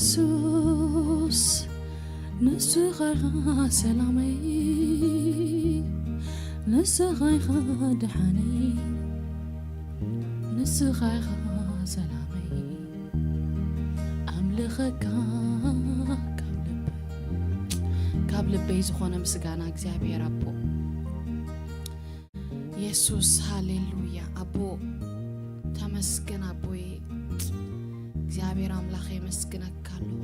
የሱስ ንስኻ ኢኻ ሰላመይ፣ ንስኻ ኢኻ ደሓነይ፣ ንስኻ ኢኻ ሰላመይ። ኣምልኸካ ካብ ልብ፣ ካብ ልበይ ዝኾነ ምስጋና እግዚኣብሔር ኣቦ። የሱስ፣ ሃሌሉያ። ኣቦ፣ ተመስገን ኣቦዬ። እግዚኣብሔር ኣምላኸ፣ የመስግነካ ኣለኹ።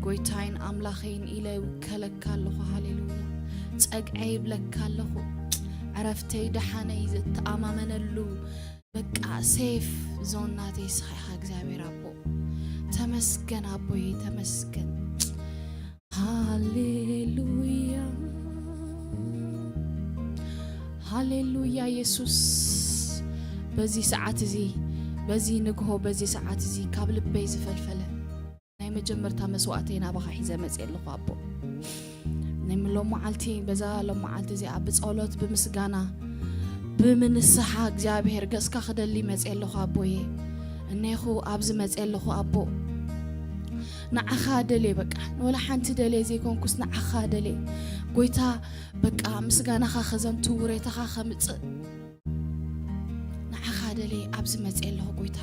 ጎይታይን ኣምላኸይን ኢለ ይውከለካ ኣለኹ። ሃሌሉያ። ጸግዐ ይብለካ ኣለኹ። ዕረፍተይ፣ ደሓነይ፣ ዘተኣማመነሉ፣ በቃ፣ ሴፍ ዞን ናተይ ንስኻ ኢኻ እግዚኣብሔር ኣቦ። ተመስገን ኣቦዬ፣ ተመስገን። ሃሌሉያ፣ ሃሌሉያ። የሱስ፣ በዚ ሰዓት እዚ፣ በዚ ንግሆ፣ በዚ ሰዓት እዚ ካብ ልበይ ዝፈልፈለ ናይ መጀመርታ መስዋእተይ ናባኻ ሒዘ መጽየ ኣለኹ ኣቦ። ናይ ሎመዓልቲ፣ በዛ ሎመዓልቲ እዚኣ ብጸሎት፣ ብምስጋና፣ ብምንስሓ እግዚኣብሔር ገጽካ ክደሊ መጽየ ኣለኹ ኣቦዬ። እኔኹ ኣብዚ መጽየ ኣለኹ ኣቦ። ንዓኻ ደልየ፣ በቃ፣ ንወላ ሓንቲ ደልየ ዘይኮንኩስ ንዓኻ ደልየ። ጎይታ፣ በቃ፣ ምስጋናኻ ከዘንቱ፣ ውሬታኻ ከምጽእ ንዓኻ ደልየ ኣብዚ መጽየ ኣለኹ ጎይታ።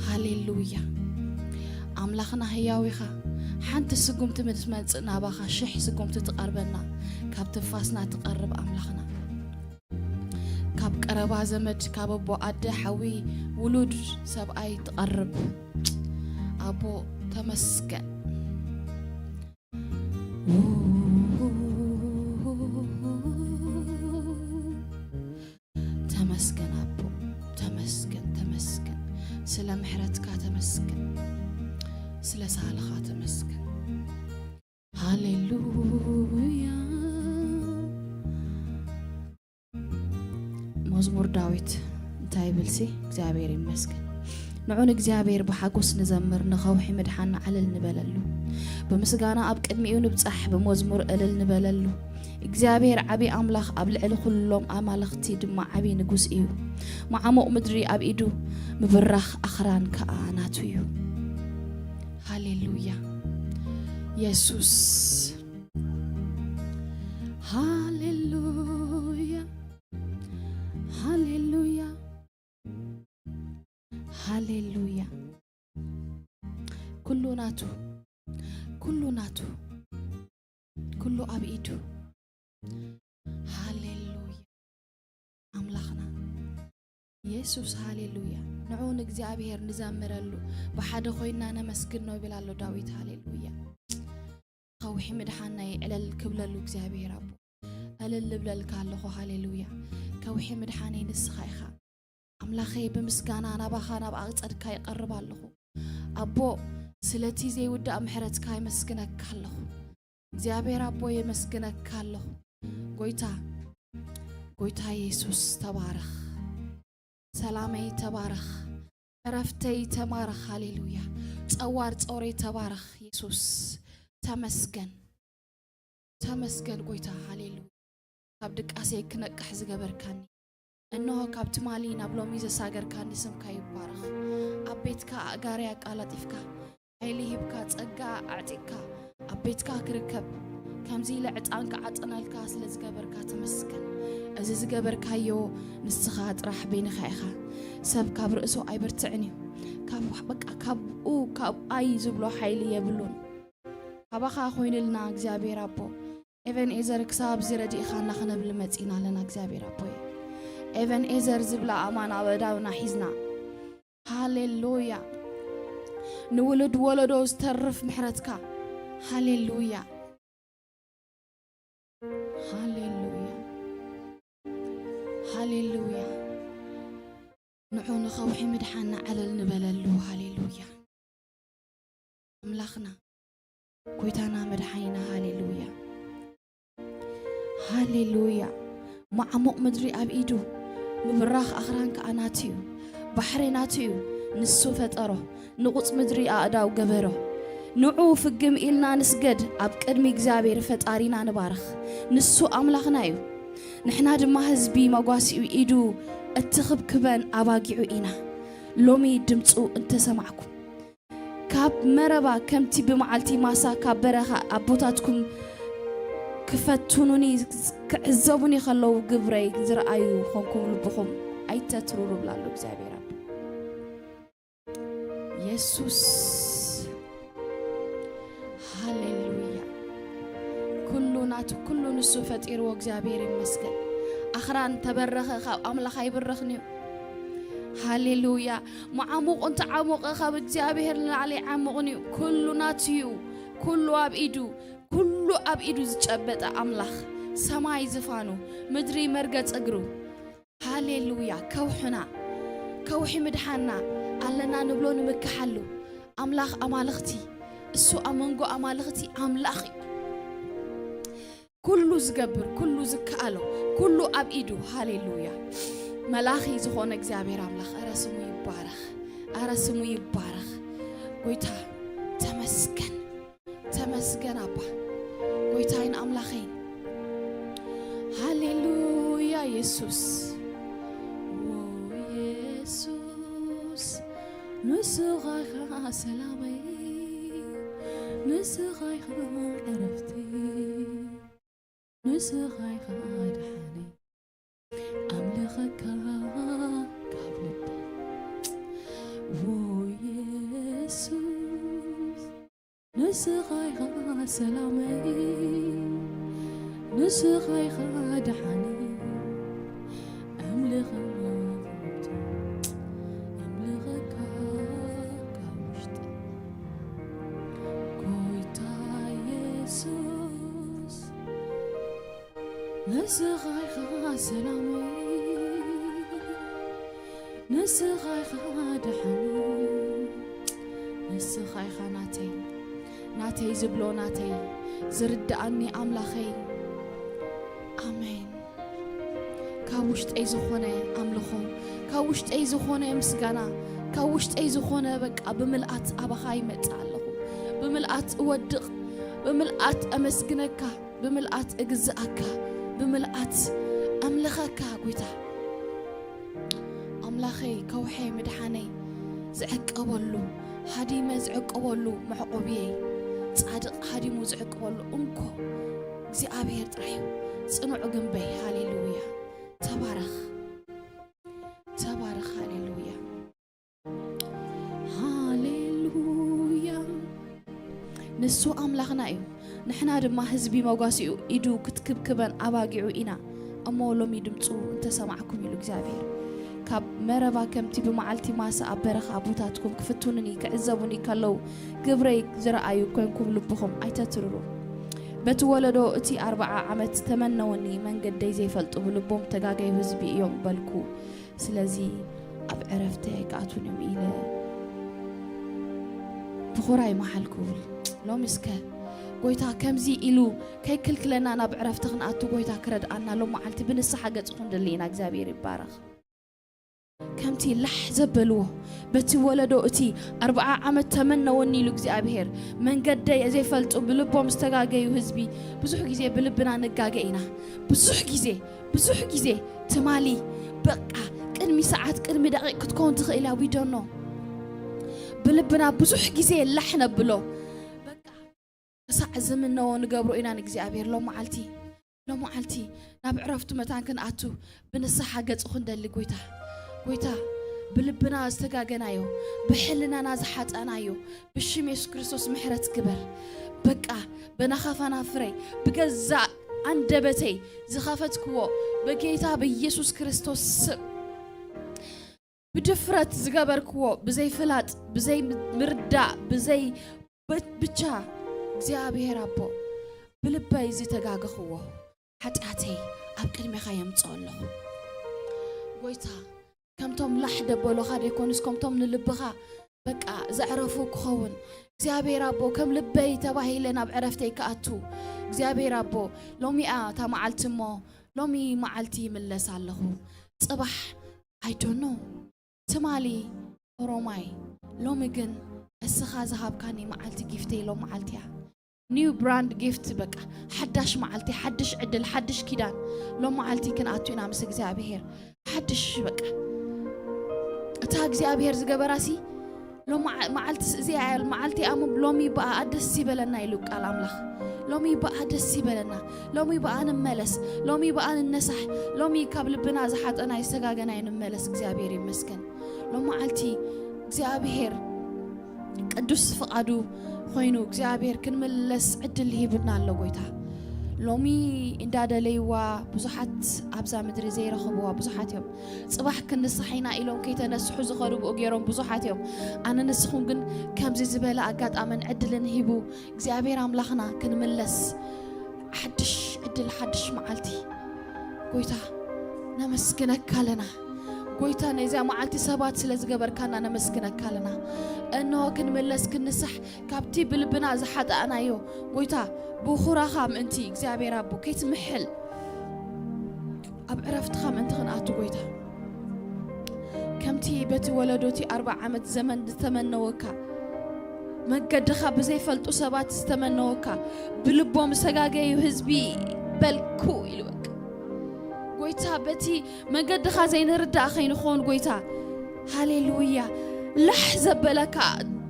ሃሌሉያ። ኣምላኽና ህያው ኢኻ። ሓንቲ ስጉምቲ ምስ መጽእ ናባኻ ሽሕ ስጉምቲ ትቐርበና። ካብ ትንፋስና ትቐርብ ኣምላኽና። ካብ ቀረባ ዘመድ፣ ካብ ኣቦ፣ ኣደ፣ ሓዊ፣ ውሉድ፣ ሰብኣይ ትቐርብ። ኣቦ፣ ተመስገን። ተመስገን ኣቦ፣ ተመስገን፣ ተመስገን። ስለ ምሕረትካ ተመስገን። ስለ ሳህልኻ ተመስገን። ሃሌሉያ። መዝሙር ዳዊት እንታይ ይብልሲ? እግዚኣብሔር ይመስገን። ንዑ ንእግዚኣብሔር ብሓጎስ ንዘምር፣ ንኸውሒ ምድሓንና ዕልል ንበለሉ። ብምስጋና ኣብ ቅድሚኡ ንብጻሕ፣ ብመዝሙር ዕልል ንበለሉ። እግዚኣብሔር ዓቢ ኣምላኽ፣ ኣብ ልዕሊ ኩሎም ኣማልኽቲ ድማ ዓቢ ንጉስ እዩ። መዓሙቕ ምድሪ ኣብ ኢዱ፣ ምብራኽ ኣኽራን ከኣ ናቱ እዩ። ሃሌሉያ። የሱስ። ሃሌሉያ፣ ሃሌሉያ፣ ሃሌሉያ። ኩሉ ናቱ፣ ኩሉ ናቱ፣ ኩሉ ኣብ ኢዱ። ሃሌሉያ። ኣምላኽና የሱስ፣ ሃሌሉያ። ንዑ ንእግዚኣብሔር ንዘምረሉ፣ ብሓደ ኮይንና ነመስግኖ ይብል ኣሎ ዳዊት። ሃሌሉያ። ከውሒ ምድሓንና ዕለል ክብለሉ እግዚኣብሔር ኣቦ። ዕልል እብለልካ ኣለኹ። ሃሌሉያ። ከውሒ ምድሓነይ ንስኻ ኢኻ። ኣምላኸይ፣ ብምስጋና ናባኻ ናብ ኣጸድካ ይቐርብ ኣለኹ። ኣቦ፣ ስለቲ ዘይውዳእ ምሕረትካ የመስግነካ ኣለኹ። እግዚኣብሔር ኣቦ፣ የመስግነካ ኣለኹ። ጎይታ፣ ጎይታ የሱስ፣ ተባረኽ። ሰላመይ፣ ተባረኽ። ዕረፍተይ፣ ተባረኽ። ሃሌሉያ። ጸዋር ጾረይ፣ ተባረኽ። የሱስ፣ ተመስገን። ተመስገን ጎይታ፣ ሃሌሉያ። ካብ ድቃሴ ክነቅሕ ዝገበርካኒ፣ እንሆ ካብ ትማሊ ናብ ሎሚ ዘሳገርካኒ ስምካ ይባረኽ። ኣብ ቤትካ ኣእጋረይ ኣቃላጢፍካ፣ ሓይሊ ሂብካ፣ ጸጋ ኣዕጢቕካ፣ ኣብ ቤትካ ክርከብ፣ ከምዚ ኢለ ዕጣን ክዓጥነልካ ስለ ዝገበርካ ተመስገን። እዚ ዝገበርካዮ ንስኻ ጥራሕ በይንኻ ኢኻ። ሰብ ካብ ርእሱ ኣይበርትዕን እዩ። ካብ፣ በቃ፣ ካብኡ፣ ካብ ኣይ ዝብሎ ሓይሊ የብሉን። ካባኻ ኮይኑልና እግዚኣብሔር ኣቦ። ኤቨንኤዘር፣ ክሳብ እዚ ረዲእኻና ክነብል መጺና ኣለና እግዚኣብሔር ኣቦይ። ኤቨንኤዘር ዝብላ ኣማን ኣብ ኣእዳውና ሒዝና። ሃሌሉያ። ንውሉድ ወለዶ ዝተርፍ ምሕረትካ። ሃሌሉያ። ሃሌሉያ። ሃሌሉያ። ንዑ ንኸውሒ ምድሓንና ዕልል ንበለሉ። ሃሌሉያ። ኣምላኽና፣ ጎይታና፣ መድሓኒና፣ ሃሌሉያ። ሃሌሉያ። መዓሙቕ ምድሪ ኣብ ኢዱ፣ ምብራኽ ኣኽራን ከኣ ናቱ እዩ። ባሕሪ ናቱ እዩ፣ ንሱ ፈጠሮ። ንቑጽ ምድሪ ኣእዳው ገበሮ። ንዑ ፍግም ኢልና ንስገድ፣ ኣብ ቅድሚ እግዚኣብሔር ፈጣሪና ንባርኽ። ንሱ ኣምላኽና እዩ። ንሕና ድማ ህዝቢ መጓሲኡ፣ ኢዱ እትኽብክበን ኣባጊዑ ኢና። ሎሚ ድምፁ እንተሰማዕኩም፣ ካብ መረባ ከምቲ ብመዓልቲ ማሳ ካብ በረኻ ኣቦታትኩም ክፈትኑኒ ክዕዘቡኒ ከለዉ ግብረይ ዝረኣዩ ኾንኩም ልብኹም ኣይተትርሩ ብላ ኣሎ እግዚኣብሔር ኣቦ። የሱስ ሃሌሉያ። ኩሉ ናቱ ኩሉ ንሱ ፈጢርዎ እግዚኣብሔር ይመስገን። ኣኽራን ተበረኸ ካብ ኣምላኽ ኣይብረኽን እዩ። ሃሌሉያ። መዓሙቕ እንተዓሞቐ ካብ እግዚኣብሔር ንላዕሊ ኣይዓሙቕን እዩ። ኩሉ ናቱ እዩ። ኩሉ ኣብ ኢዱ፣ ኩሉ ኣብ ኢዱ ዝጨበጠ ኣምላኽ፣ ሰማይ ዝፋኑ፣ ምድሪ መርገጽ እግሩ። ሃሌሉያ። ከውሕና፣ ከውሒ ምድሓና ኣለና ንብሎ ንምክሓሉ ኣምላኽ ኣማልኽቲ፣ እሱ ኣብ መንጎ ኣማልኽቲ ኣምላኽ እዩ። ኩሉ ዝገብር፣ ኩሉ ዝከኣሎ፣ ኩሉ ኣብ ኢዱ። ሃሌሉያ። መላኺ ዝኾነ እግዚኣብሔር ኣምላኽ፣ እረ ስሙ ይባረኽ፣ እረ ስሙ ይባረኽ። ጎይታ ተመስገን፣ ተመስገን ኣባ፣ ጎይታይን ኣምላኸይን። ሃሌሉያ የሱስ። ዎ የሱስ፣ ንስኻ ኢኻ ሰላመይ፣ ንስኻ ኢኻ ዕረፍተይ፣ ንስኻ ኢኻ ደሓነይ። ኣምልኸካ ካብ ልቢ፣ ዎ የሱስ፣ ንስኻ ኢኻ ሰላመይ፣ ንስኻ ኢኻ ደሓነይ። ኣምልኸ፣ ኣምልኸካ ካብ ውሽጢ፣ ጎይታ የሱስ፣ ንስኻ ኢኻ ሰላመይ፣ ንስኻ ኢኻ ደሓነይ። ንስኻ ኢኻ ናተይ፣ ናተይ ዝብሎ ናተይ፣ ዝርድኣኒ ኣምላኸይ። ኣሜን። ካብ ውሽጠይ ዝኾነ ኣምልኾ፣ ካብ ውሽጠይ ዝኾነ ምስጋና፣ ካብ ውሽጠይ ዝኾነ በቃ ብምልኣት ኣባኻ ይመጽእ ኣለኹ። ብምልኣት እወድቕ፣ ብምልኣት ኣመስግነካ፣ ብምልኣት እግዝኣካ፣ ብምልኣት ኣምልኸካ ጎይታ። ኣምላኸይ ከውሐይ ምድሓነይ ዝዕቀበሉ፣ ሃዲመ ዝዕቀበሉ መዕቆብየይ፣ ጻድቕ ሃዲሙ ዝዕቀበሉ እንኮ እግዚኣብሔር ጥራሕ እዩ። ጽኑዕ ግንበይ። ሃሌሉያ። ተባረኽ። ተባረኽ። ሃሌሉያ። ሃሌሉያ። ንሱ ኣምላኽና እዩ። ንሕና ድማ ህዝቢ መጓሲኡ ኢዱ ክትክብክበን ኣባጊዑ ኢና። እሞ ሎሚ ድምፁ እንተሰማዕኩም ኢሉ እግዚኣብሔር። ካብ መረባ ከምቲ ብመዓልቲ ማሳ ኣብ በረኻ ኣቦታትኩም ክፍትኑኒ ክዕዘቡኒ ከለዉ ግብረይ ዝረኣዩ ኮይንኩም ልብኹም ኣይተትርሩ። በቲ ወለዶ እቲ ኣርብዓ ዓመት ተመነወኒ መንገደይ ዘይፈልጡ ብልቦም ተጋገዩ ህዝቢ እዮም በልኩ። ስለዚ ኣብ ዕረፍቲ ኣይክኣቱን እዮም ኢለ ብኹራይ መሓል ክብል። ሎሚ እስከ ጎይታ ከምዚ ኢሉ ከይክልክለና ናብ ዕረፍቲ ክንኣቱ ጎይታ ክረድኣና ሎም መዓልቲ ብንስሓ ገጽ ክንደሊ ኢና። እግዚኣብሔር ይባረኽ። ከምቲ ላሕ ዘበልዎ በቲ ወለዶ እቲ ኣርብዓ ዓመት ተመነወኒ ኢሉ እግዚኣብሔር መንገደይ ዘይፈልጡ ብልቦም ዝተጋገዩ ህዝቢ ብዙሕ ግዜ ብልብና ንጋገ ኢና። ብዙሕ ግዜ ብዙሕ ግዜ ትማሊ በቃ ቅድሚ ሰዓት ቅድሚ ደቂቕ ክትከውን ትኽእል እያ። We don't know። ብልብና ብዙሕ ግዜ ላሕ ነብሎ በቃ ክሳዕ ዝምነዎ ንገብሮ ኢና ንእግዚኣብሔር። ሎም መዓልቲ ሎም መዓልቲ ናብ ዕረፍቱ መታን ክንኣቱ ብንስሓ ገጹ ክንደሊ ጎይታ ጎይታ ብልብና ዝተጋገናዮ ብሕልናና ዝሓጣናዮ ብሽም የሱስ ክርስቶስ ምሕረት ግበር። በቃ በናኻፋና ፍረይ ብገዛእ ኣንደበተይ ዝኸፈትክዎ በጌታ በኢየሱስ ክርስቶስ ስም ብድፍረት ዝገበርክዎ ብዘይ ፍላጥ ብዘይ ምርዳእ ብዘይ ብ- ብቻ እግዚኣብሔር ኣቦ ብልበይ ዝተጋገኽዎ ሓጢኣተይ ኣብ ቅድሜኻ የምፅኦ ኣለኹ። ጎይታ ከምቶም ላሕ ደበሎኻ ደይኮኑስ ከምቶም ንልብኻ በቃ ዘዕረፉ ክኸውን እግዚኣብሔር ኣቦ ከም ልበይ ተባሂለ ናብ ዕረፍተይ ክኣቱ እግዚኣብሔር ኣቦ ሎሚኣ እታ መዓልቲ እሞ ሎሚ መዓልቲ ይምለስ ኣለኹ። ጽባሕ I don't know ትማሊ ኦሮማይ ሎሚ ግን እስኻ ዝሃብካኒ መዓልቲ ጊፍተይ ሎም መዓልቲ እያ። ኒው ብራንድ ጊፍት በቃ ሓዳሽ መዓልቲ ሓድሽ ዕድል ሓድሽ ኪዳን ሎም መዓልቲ ክንኣቱ ኢና ምስ እግዚኣብሔር ሓድሽ በቃ እታ እግዚኣብሔር ዝገበራሲ ሎም መዓልትስ እዚኣ እያ፣ መዓልቲ እያ እሞ ሎሚ በኣ ደስ ይበለና ኢሉ ቃል ኣምላኽ። ሎሚ በኣ ደስ ይበለና። ሎሚ በኣ ንመለስ። ሎሚ በኣ ንነሳሕ። ሎሚ ካብ ልብና ዝሓጠናዮ ዝተጋገናዮ ንመለስ። እግዚኣብሔር ይመስገን። ሎም መዓልቲ እግዚኣብሔር ቅዱስ ፍቓዱ ኮይኑ እግዚኣብሔር ክንምለስ ዕድል ሂቡና ኣሎ ጎይታ። ሎሚ እንዳደለይዋ ብዙሓት ኣብዛ ምድሪ ዘይረኸብዋ ብዙሓት እዮም። ጽባሕ ክንስሕ ኢና ኢሎም ከይተነስሑ ዝኸዱ ብኡ ገይሮም ብዙሓት እዮም። ኣነ ንስኹም ግን ከምዚ ዝበለ ኣጋጣምን ዕድልን ሂቡ እግዚኣብሔር ኣምላኽና ክንምለስ ሓድሽ ዕድል፣ ሓድሽ መዓልቲ ጎይታ ነመስግነካ ኣለና። ጎይታ ነዚኣ መዓልቲ ሰባት ስለ ዝገበርካና ነመስግነካ ኣለና። እንሆ ክንምለስ ክንስሕ ካብቲ ብልብና ዝሓጣእናዮ ጎይታ ብኹራኻ ምእንቲ እግዚኣብሔር ኣቦ ከይትምሕል ኣብ ዕረፍትኻ ምእንቲ ክንኣቱ ጎይታ ከምቲ በቲ ወለዶቲ ኣርባ ዓመት ዘመን ዝተመነወካ መገድኻ ብዘይፈልጡ ሰባት ዝተመነወካ ብልቦም ዝተጋገዩ ህዝቢ በልኩ ኢሉ በቃ ጎይታ በቲ መገድኻ ዘይንርዳእ ከይንኸውን ጎይታ ሃሌሉያ ላሕ ዘበለካ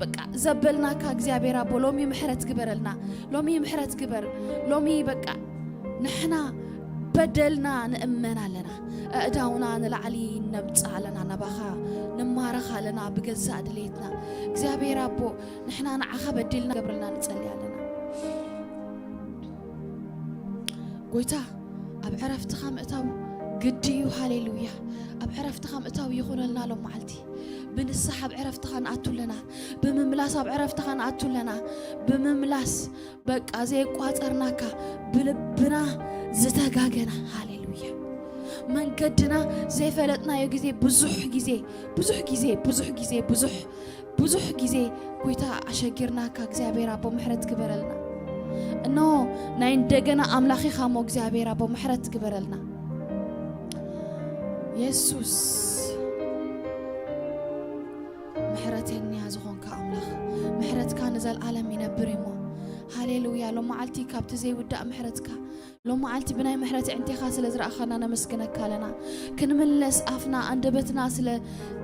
በቃ ዘበልናካ እግዚኣብሔር ኣቦ ሎሚ ምሕረት ግበረልና ሎሚ ምሕረት ግበር ሎሚ በቃ ንሕና በደልና ንእመን ኣለና ኣእዳውና ንላዕሊ ነምፅእ ኣለና ናባኻ ንማረኽ ኣለና ብገዛእ ድሌትና እግዚኣብሔር ኣቦ ንሕና ንዓኻ በዲልና ገብረልና ንፀሊ ኣለና ጎይታ ኣብ ዕረፍትኻ ምእታው ግዲ እዩ ሃሌሉያ ኣብ ዕረፍትኻ ምእታው ይኹነልና ሎም መዓልቲ ብንስሕ ኣብ ዕረፍትኻ ንኣቱ ኣለና ብምምላስ ኣብ ዕረፍትኻ ንኣቱ ኣለና ብምምላስ በቃ ዘይቋፀርናካ ብልብና ዝተጋገና ሃሌሉያ መንገድና ዘይፈለጥናዮ ግዜ ብዙሕ ግዜ ብዙሕ ግዜ ብዙሕ ግዜ ብዙሕ ብዙሕ ግዜ ጎይታ ኣሸጊርናካ እግዚኣብሔር ኣቦ ምሕረት ግበረልና እኖ ናይ እንደገና ኣምላኽ ኢኻ ሞ እግዚኣብሔር ኣቦ ምሕረት ግበረልና የሱስ ምሕረተኛ ዝኾንካ ኣምላኽ ምሕረትካ ንዘለኣለም ይነብር እሞ ሃሌሉያ ሎም መዓልቲ ካብቲ ዘይውዳእ ምሕረትካ ሎም መዓልቲ ብናይ ምሕረት ዕንቴኻ ስለ ዝረኣኻና ነመስግነካ ኣለና ክንምለስ ኣፍና ኣንደበትና ስለ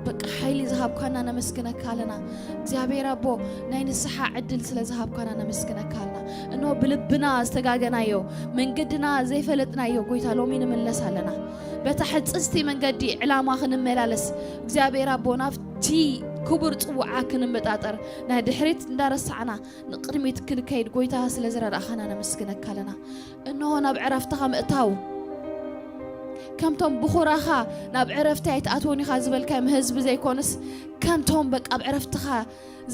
በቃ ሓይሊ ዝሃብካና ነመስግነካ ኣለና እግዚኣብሔር ኣቦ ናይ ንስሓ ዕድል ስለ ዝሃብካና ነመስግነካ ኣለና እኖ ብልብና ዝተጋገናዮ መንገድና ዘይፈለጥናዮ ጎይታ ሎሚ ንምለስ ኣለና በታ ሕጽስቲ መንገዲ ዕላማ ክንመላለስ እግዚኣብሔር ኣቦ ናብቲ ክቡር ጽውዓ ክንመጣጠር ናይ ድሕሪት እንዳረሳዕና ንቕድሚት ክንከይድ ጎይታ ስለ ዝረዳእኻና ነመስግነካ ኣለና እንሆ ናብ ዕረፍትኻ ምእታው ከምቶም ብኹራኻ ናብ ዕረፍቲ ኣይትኣትውን ኢኻ ዝበልካዮም ህዝቢ ዘይኮንስ ከምቶም በቃ ኣብ ዕረፍትኻ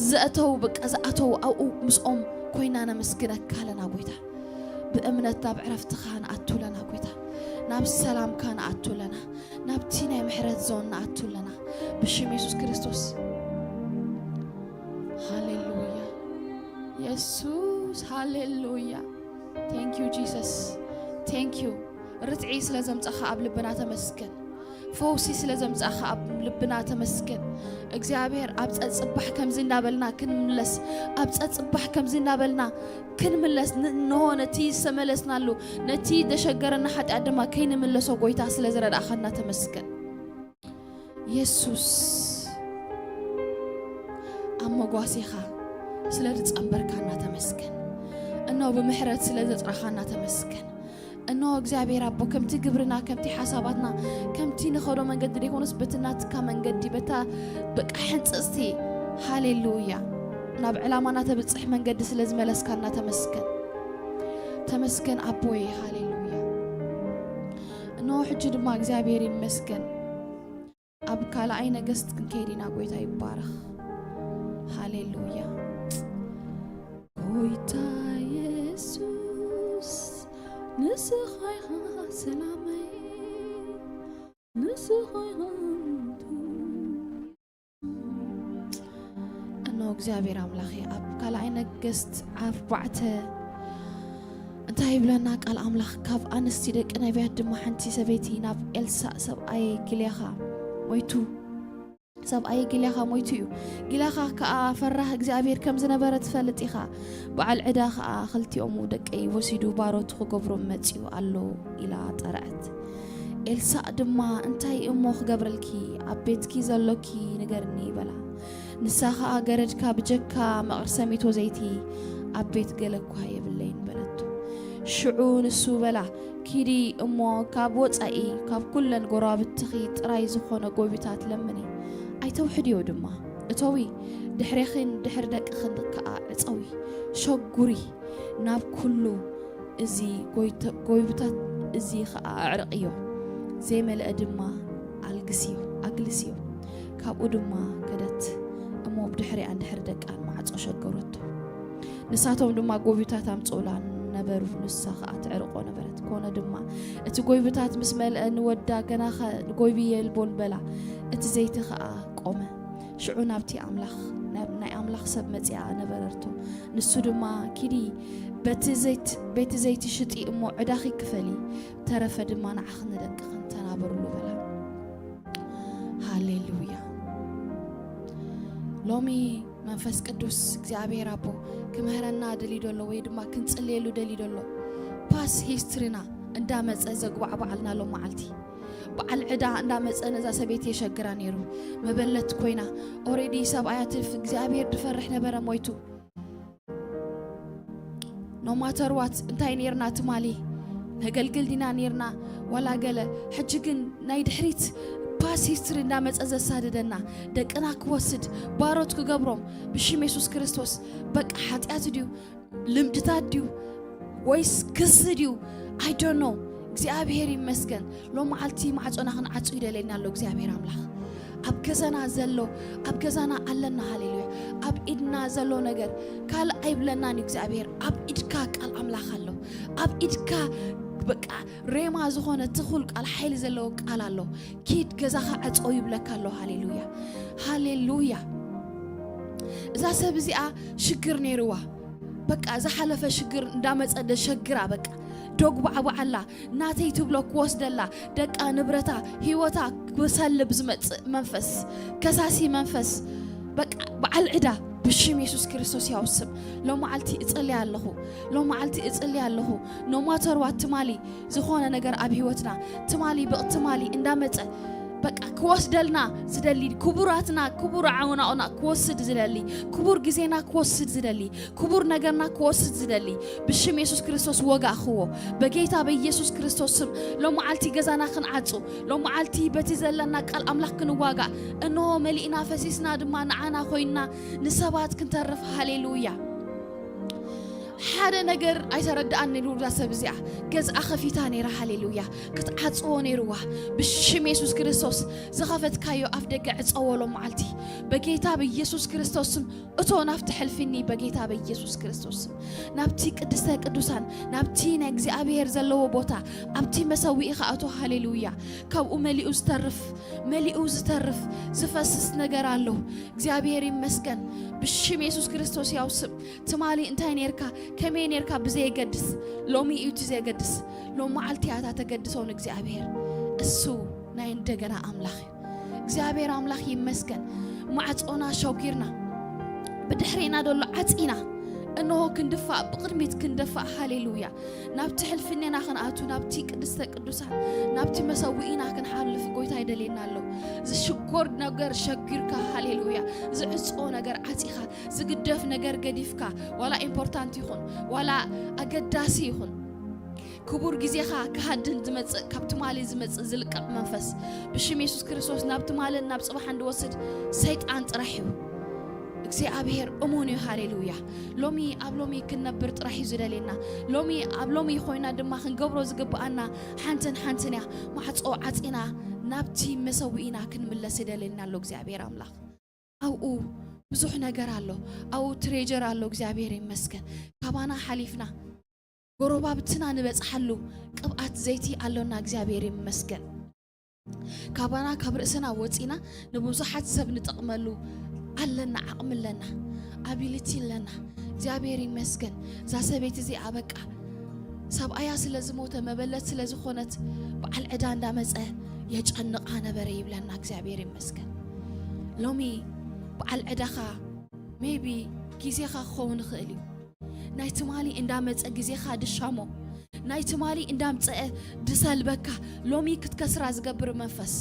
ዘእተው በቃ ዝኣተው ኣብኡ ምስኦም ኮይና ነመስግነካ ኣለና ጎይታ ብእምነት ናብ ዕረፍትኻ ንኣቱ ኣለና ጎይታ ናብ ሰላምካ ንኣቱ ኣለና ናብቲ ናይ ምሕረት ዞን ንኣቱ ኣለና ብሽም የሱስ ክርስቶስ ሃሌሉያ የሱስ ሃሌሉያ thank you Jesus thank you ርትዒ ስለ ዘምጻኻ ኣብ ልብና ተመስገን ፈውሲ ስለ ዘምጻኻ ኣብ ልብና ተመስገን እግዚኣብሔር ኣብ ጸጽባሕ ከምዚ እንዳበልና ክንምለስ ኣብ ጸጽባሕ ከምዚ እንዳበልና ክንምለስ ንንሆ ነቲ ዝተመለስናሉ ነቲ ዘሸገረና ሓጢኣት ድማ ከይንምለሶ ጎይታ ስለ ዝረዳእኻና ተመስገን የሱስ ኣብ መጓሴኻ ስለ ዝጸንበርካና ተመስገን እነሆ ብምሕረት ስለ ዘጽረኻና ተመስገን እነሆ እግዚኣብሔር ኣቦ ከምቲ ግብርና ከምቲ ሓሳባትና ከምቲ ንኸዶ መንገዲ ዘይኮነስ በቲ ናትካ መንገዲ በታ በቃ ሕንፅፅቲ ሃሌሉያ ናብ ዕላማና ተብፅሕ መንገዲ ስለ ዝመለስካና ተመስገን ተመስገን ኣቦይ ሃሌሉያ እነሆ ሕጂ ድማ እግዚኣብሔር ይመስገን ኣብ ካልኣይ ነገስት ክንከይድ ኢና ጎይታ ይባረኽ ሃሌሉያ ጎይታ የሱስ ንስኻ ኢኻ ሰላመይ ንስኻ ኢኻ እኖ እግዚኣብሔር ኣምላኽ ኣብ ካልኣይ ነገስት ኣርባዕተ እንታይ ይብለና ቃል ኣምላኽ ካብ ኣንስቲ ደቂ ነቢያት ድማ ሓንቲ ሰበይቲ ናብ ኤልሳእ ሰብኣየ ጊልያኻ ሞይቱ ሰብኣየ ጊልያኻ ሞይቱ እዩ ጊልያኻ ከዓ ፈራህ እግዚኣብሔር ከም ዝነበረ ትፈልጥ ኢኻ በዓል ዕዳ ከዓ ክልቲኦሙ ደቀይ ወሲዱ ባሮቱ ክገብሮም መፂኡ ኣሎ ኢላ ጠርዐት ኤልሳእ ድማ እንታይ እሞ ክገብረልኪ ኣብ ቤትኪ ዘሎኪ ንገርኒ በላ ንሳ ኸኣ ገረድካ ብጀካ መቐርሰሚቶ ዘይቲ ኣብ ቤት ገለ እኳ የብለይን በለቶ። ሽዑ ንሱ በላ፣ ኪዲ እሞ ካብ ወጻኢ ካብ ኩለን ጎረባብትኺ ጥራይ ዝኾነ ጎቢታት ለምኒ፣ ኣይተውሕድዮ ድማ። እተዊ፣ ድሕሬኽን ድሕሪ ደቅኽን ከኣ ዕጸዊ፣ ሸጉሪ፣ ናብ ኩሉ እዚ ጎይተ-፣ ጎይብታት እዚ ኸኣ ኣዕርቕዮ፣ ዘይመልአ ድማ ኣልግስዮ፣ ኣግልስዮ። ካብኡ ድማ ከደት እሞ ብድሕሪኣን ድሕሪ ደቃን ማዕጾ ሸገረቶ። ንሳቶም ድማ ጎቢታት ኣምጽኡላ ነበሩ፣ ንሳ ኸኣ ትዕርቆ ነበረት። ኮነ ድማ እቲ ጎይብታት ምስ መልአ ንወዳ ገናኸ ጎይብየ ልቦን በላ፣ እቲ ዘይቲ ኸኣ ቆመ። ሽዑ ናብቲ ኣምላኽ፣ ናብ ናይ ኣምላኽ ሰብ መጺኣ ነበረርቶ። ንሱ ድማ፣ ኪዲ፣ በቲ ዘይት-፣ ቤቲ ዘይቲ ሽጢ እሞ ዕዳኺ ክፈሊ፣ ተረፈ ድማ ንዓኽን ንደቅኽን ተናበርሉ በላ። ሃሌሉያ። ሎሚ መንፈስ ቅዱስ እግዚኣብሔር ኣቦ ክምህረና ደልዩ ደሎ ወይ ድማ ክንጽልየሉ ደልዩ ደሎ። ፓስ ሂስትሪና እንዳመጸ ዘጉባዕባዓልና ሎም መዓልቲ። በዓል ዕዳ እንዳመጸ ነዛ ሰበይቲ የሸግራ ነይሩ። መበለት ኮይና፣ ኦሬዲ ሰብኣያ ትፍ እግዚኣብሔር ድፈርሕ ነበረ ሞይቱ። ኖ ማተር ዋት እንታይ ነይርና ትማሊ ነገልግል ዲና ነይርና ዋላ ገለ። ሕጂ ግን ናይ ድሕሪት ፓስ ሂስትሪ እንዳመጸ ዘሳድደና፣ ደቅና ክወስድ፣ ባሮት ክገብሮም ብሽም የሱስ ክርስቶስ። በቃ ሓጢኣት ድዩ? ልምድታት ድዩ? ወይስ ክሲ ድዩ? I don't know። እግዚኣብሔር ይመስገን። ሎም መዓልቲ ማዕጾና ክንዓጹ ይደልየና ኣሎ እግዚኣብሔር ኣምላኽ። ኣብ ገዛና ዘሎ፣ ኣብ ገዛና ኣለና፣ ሃሌሉያ። ኣብ ኢድና ዘሎ ነገር ካልእ ኣይብለናን እዩ እግዚኣብሔር። ኣብ ኢድካ ቃል ኣምላኽ ኣሎ። ኣብ ኢድካ በቃ ሬማ ዝኾነ ትኹል ቃል፣ ሓይሊ ዘለዎ ቃል ኣሎ። ኪድ ገዛኻ ዕጾ ይብለካ ኣሎ። ሃሌሉያ፣ ሃሌሉያ። እዛ ሰብ እዚኣ ሽግር ነይርዋ። በቃ ዝሓለፈ ሽግር እንዳመጸ ደሸግራ፣ በቃ ዶግባዕባዓላ፣ ናተይ ትብሎ ክወስደላ፣ ደቃ፣ ንብረታ፣ ህይወታ ክሰልብ ዝመጽእ መንፈስ፣ ከሳሲ መንፈስ፣ በቃ በዓል ዕዳ። ብሽም የሱስ ክርስቶስ ያው ስም ሎም መዓልቲ እጸልያ ኣለኹ። ሎም መዓልቲ እጸልያ ኣለኹ። ኖ ማተር ዋት ትማሊ ዝኾነ ነገር ኣብ ህይወትና ትማሊ ብቅ ትማሊ እንዳመጸ በቃ ክወስደልና ዝደሊ፣ ክቡራትና፣ ክቡር ዓውናኦና ክወስድ ዝደሊ፣ ክቡር ግዜና ክወስድ ዝደሊ፣ ክቡር ነገርና ክወስድ ዝደሊ፣ ብሽም የሱስ ክርስቶስ ወጋእኽዎ። በጌታ በኢየሱስ ክርስቶስ ስም ሎም መዓልቲ ገዛና ክንዓጹ፣ ሎም መዓልቲ በቲ ዘለና ቃል ኣምላኽ ክንዋጋእ፣ እንሆ መሊእና ፈሲስና ድማ ንዓና ኮይንና ንሰባት ክንተርፍ። ሃሌሉያ። ሓደ ነገር ኣይተረድኣን ነይሩ እዛ ሰብ እዚኣ። ገዝኣ ከፊታ ነይራ፣ ሃሌሉያ። ክትዓጽዎ ነይርዋ። ብሽም የሱስ ክርስቶስ ዝኸፈትካዮ ኣፍ ደገ ዕጸዎ ሎም መዓልቲ። በጌታ በኢየሱስ ክርስቶስ ስም እቶ ናብቲ ሕልፊኒ በጌታ በኢየሱስ ክርስቶስ ስም። ናብቲ ቅድስተ ቅዱሳን፣ ናብቲ ናይ እግዚኣብሔር ዘለዎ ቦታ፣ ኣብቲ መሰውኢ ከኣቶ። ሃሌሉያ። ካብኡ መሊኡ ዝተርፍ፣ መሊኡ ዝተርፍ፣ ዝፈስስ ነገር ኣሎ። እግዚኣብሔር ይመስገን። ብሽም የሱስ ክርስቶስ ያው ስም። ትማሊ እንታይ ኔርካ፣ ከመይ ኔርካ ብዘየገድስ፣ ሎሚ እዩ እቲ ዘየገድስ። ሎም መዓልቲ እያ እታ ተገድሶ ንእግዚኣብሔር። እሱ ናይ እንደገና ኣምላኽ እዩ። እግዚኣብሔር ኣምላኽ ይመስገን። ማዕጾና ሸጒርና፣ ብድሕሬና ደሎ ዓጺና፣ እንሆ ክንድፋእ፣ ብቕድሚት ክንደፋእ። ሃሌሉያ። ናብቲ ሕልፍኔና ክንኣቱ፣ ናብቲ ቅድስተ ቅዱሳን፣ ናብቲ መሰውኢና ክንሓልፍ ጎይታ ይደልየና ኣሎ። ዝሽኮር ነገር ሸጊርካ፣ ሃሌሉያ፣ ዝዕጾ ነገር ዓጺኻ፣ ዝግደፍ ነገር ገዲፍካ፣ ዋላ ኢምፖርታንት ይኹን፣ ዋላ ኣገዳሲ ይኹን፣ ክቡር ግዜኻ ክሃድን ዝመጽእ፣ ካብ ትማሊ ዝመጽእ ዝልቀቕ መንፈስ፣ ብሽም የሱስ ክርስቶስ ናብ ትማልን ናብ ጽባሕን ዝወስድ ሰይጣን ጥራሕ እዩ። እግዚኣብሔር እሙን እዩ። ሃሌሉያ። ሎሚ ኣብ ሎሚ ክንነብር ጥራሕ እዩ ዝደልየና። ሎሚ ኣብ ሎሚ ኮይና ድማ ክንገብሮ ዝግብኣና ሓንትን ሓንትን እያ። ማዕጾ ዓጺና ናብቲ መሰውኢና ክንምለስ ይደልየና ኣሎ እግዚኣብሔር ኣምላኽ። ኣብኡ ብዙሕ ነገር ኣሎ። ኣብኡ ትሬጀር ኣሎ። እግዚኣብሔር ይመስገን። ካባና ሓሊፍና ጎረባብትና ንበጽሓሉ ቅብኣት ዘይቲ ኣሎና። እግዚኣብሔር ይመስገን። ካባና ካብ ርእስና ወጺና ንብዙሓት ሰብ ንጠቕመሉ ኣለና፣ ዓቕሚ ኣለና፣ ኣቢሊቲ ኣለና። እግዚኣብሔር ይመስገን። እዛ ሰበይቲ እዚኣ በቃ ሰብኣያ ስለ ዝሞተ፣ መበለት ስለ ዝኾነት፣ በዓል ዕዳ እንዳመጸ የጨንቓ ነበረ ይብለና። እግዚኣብሔር ይመስገን። ሎሚ በዓል ዕዳኻ ሜቢ ግዜኻ ክኸውን ይኽእል እዩ። ናይ ትማሊ እንዳመጸ ግዜኻ ድሻሞ፣ ናይ ትማሊ እንዳምጸአ ድሰልበካ፣ ሎሚ ክትከስራ ዝገብር መንፈስ።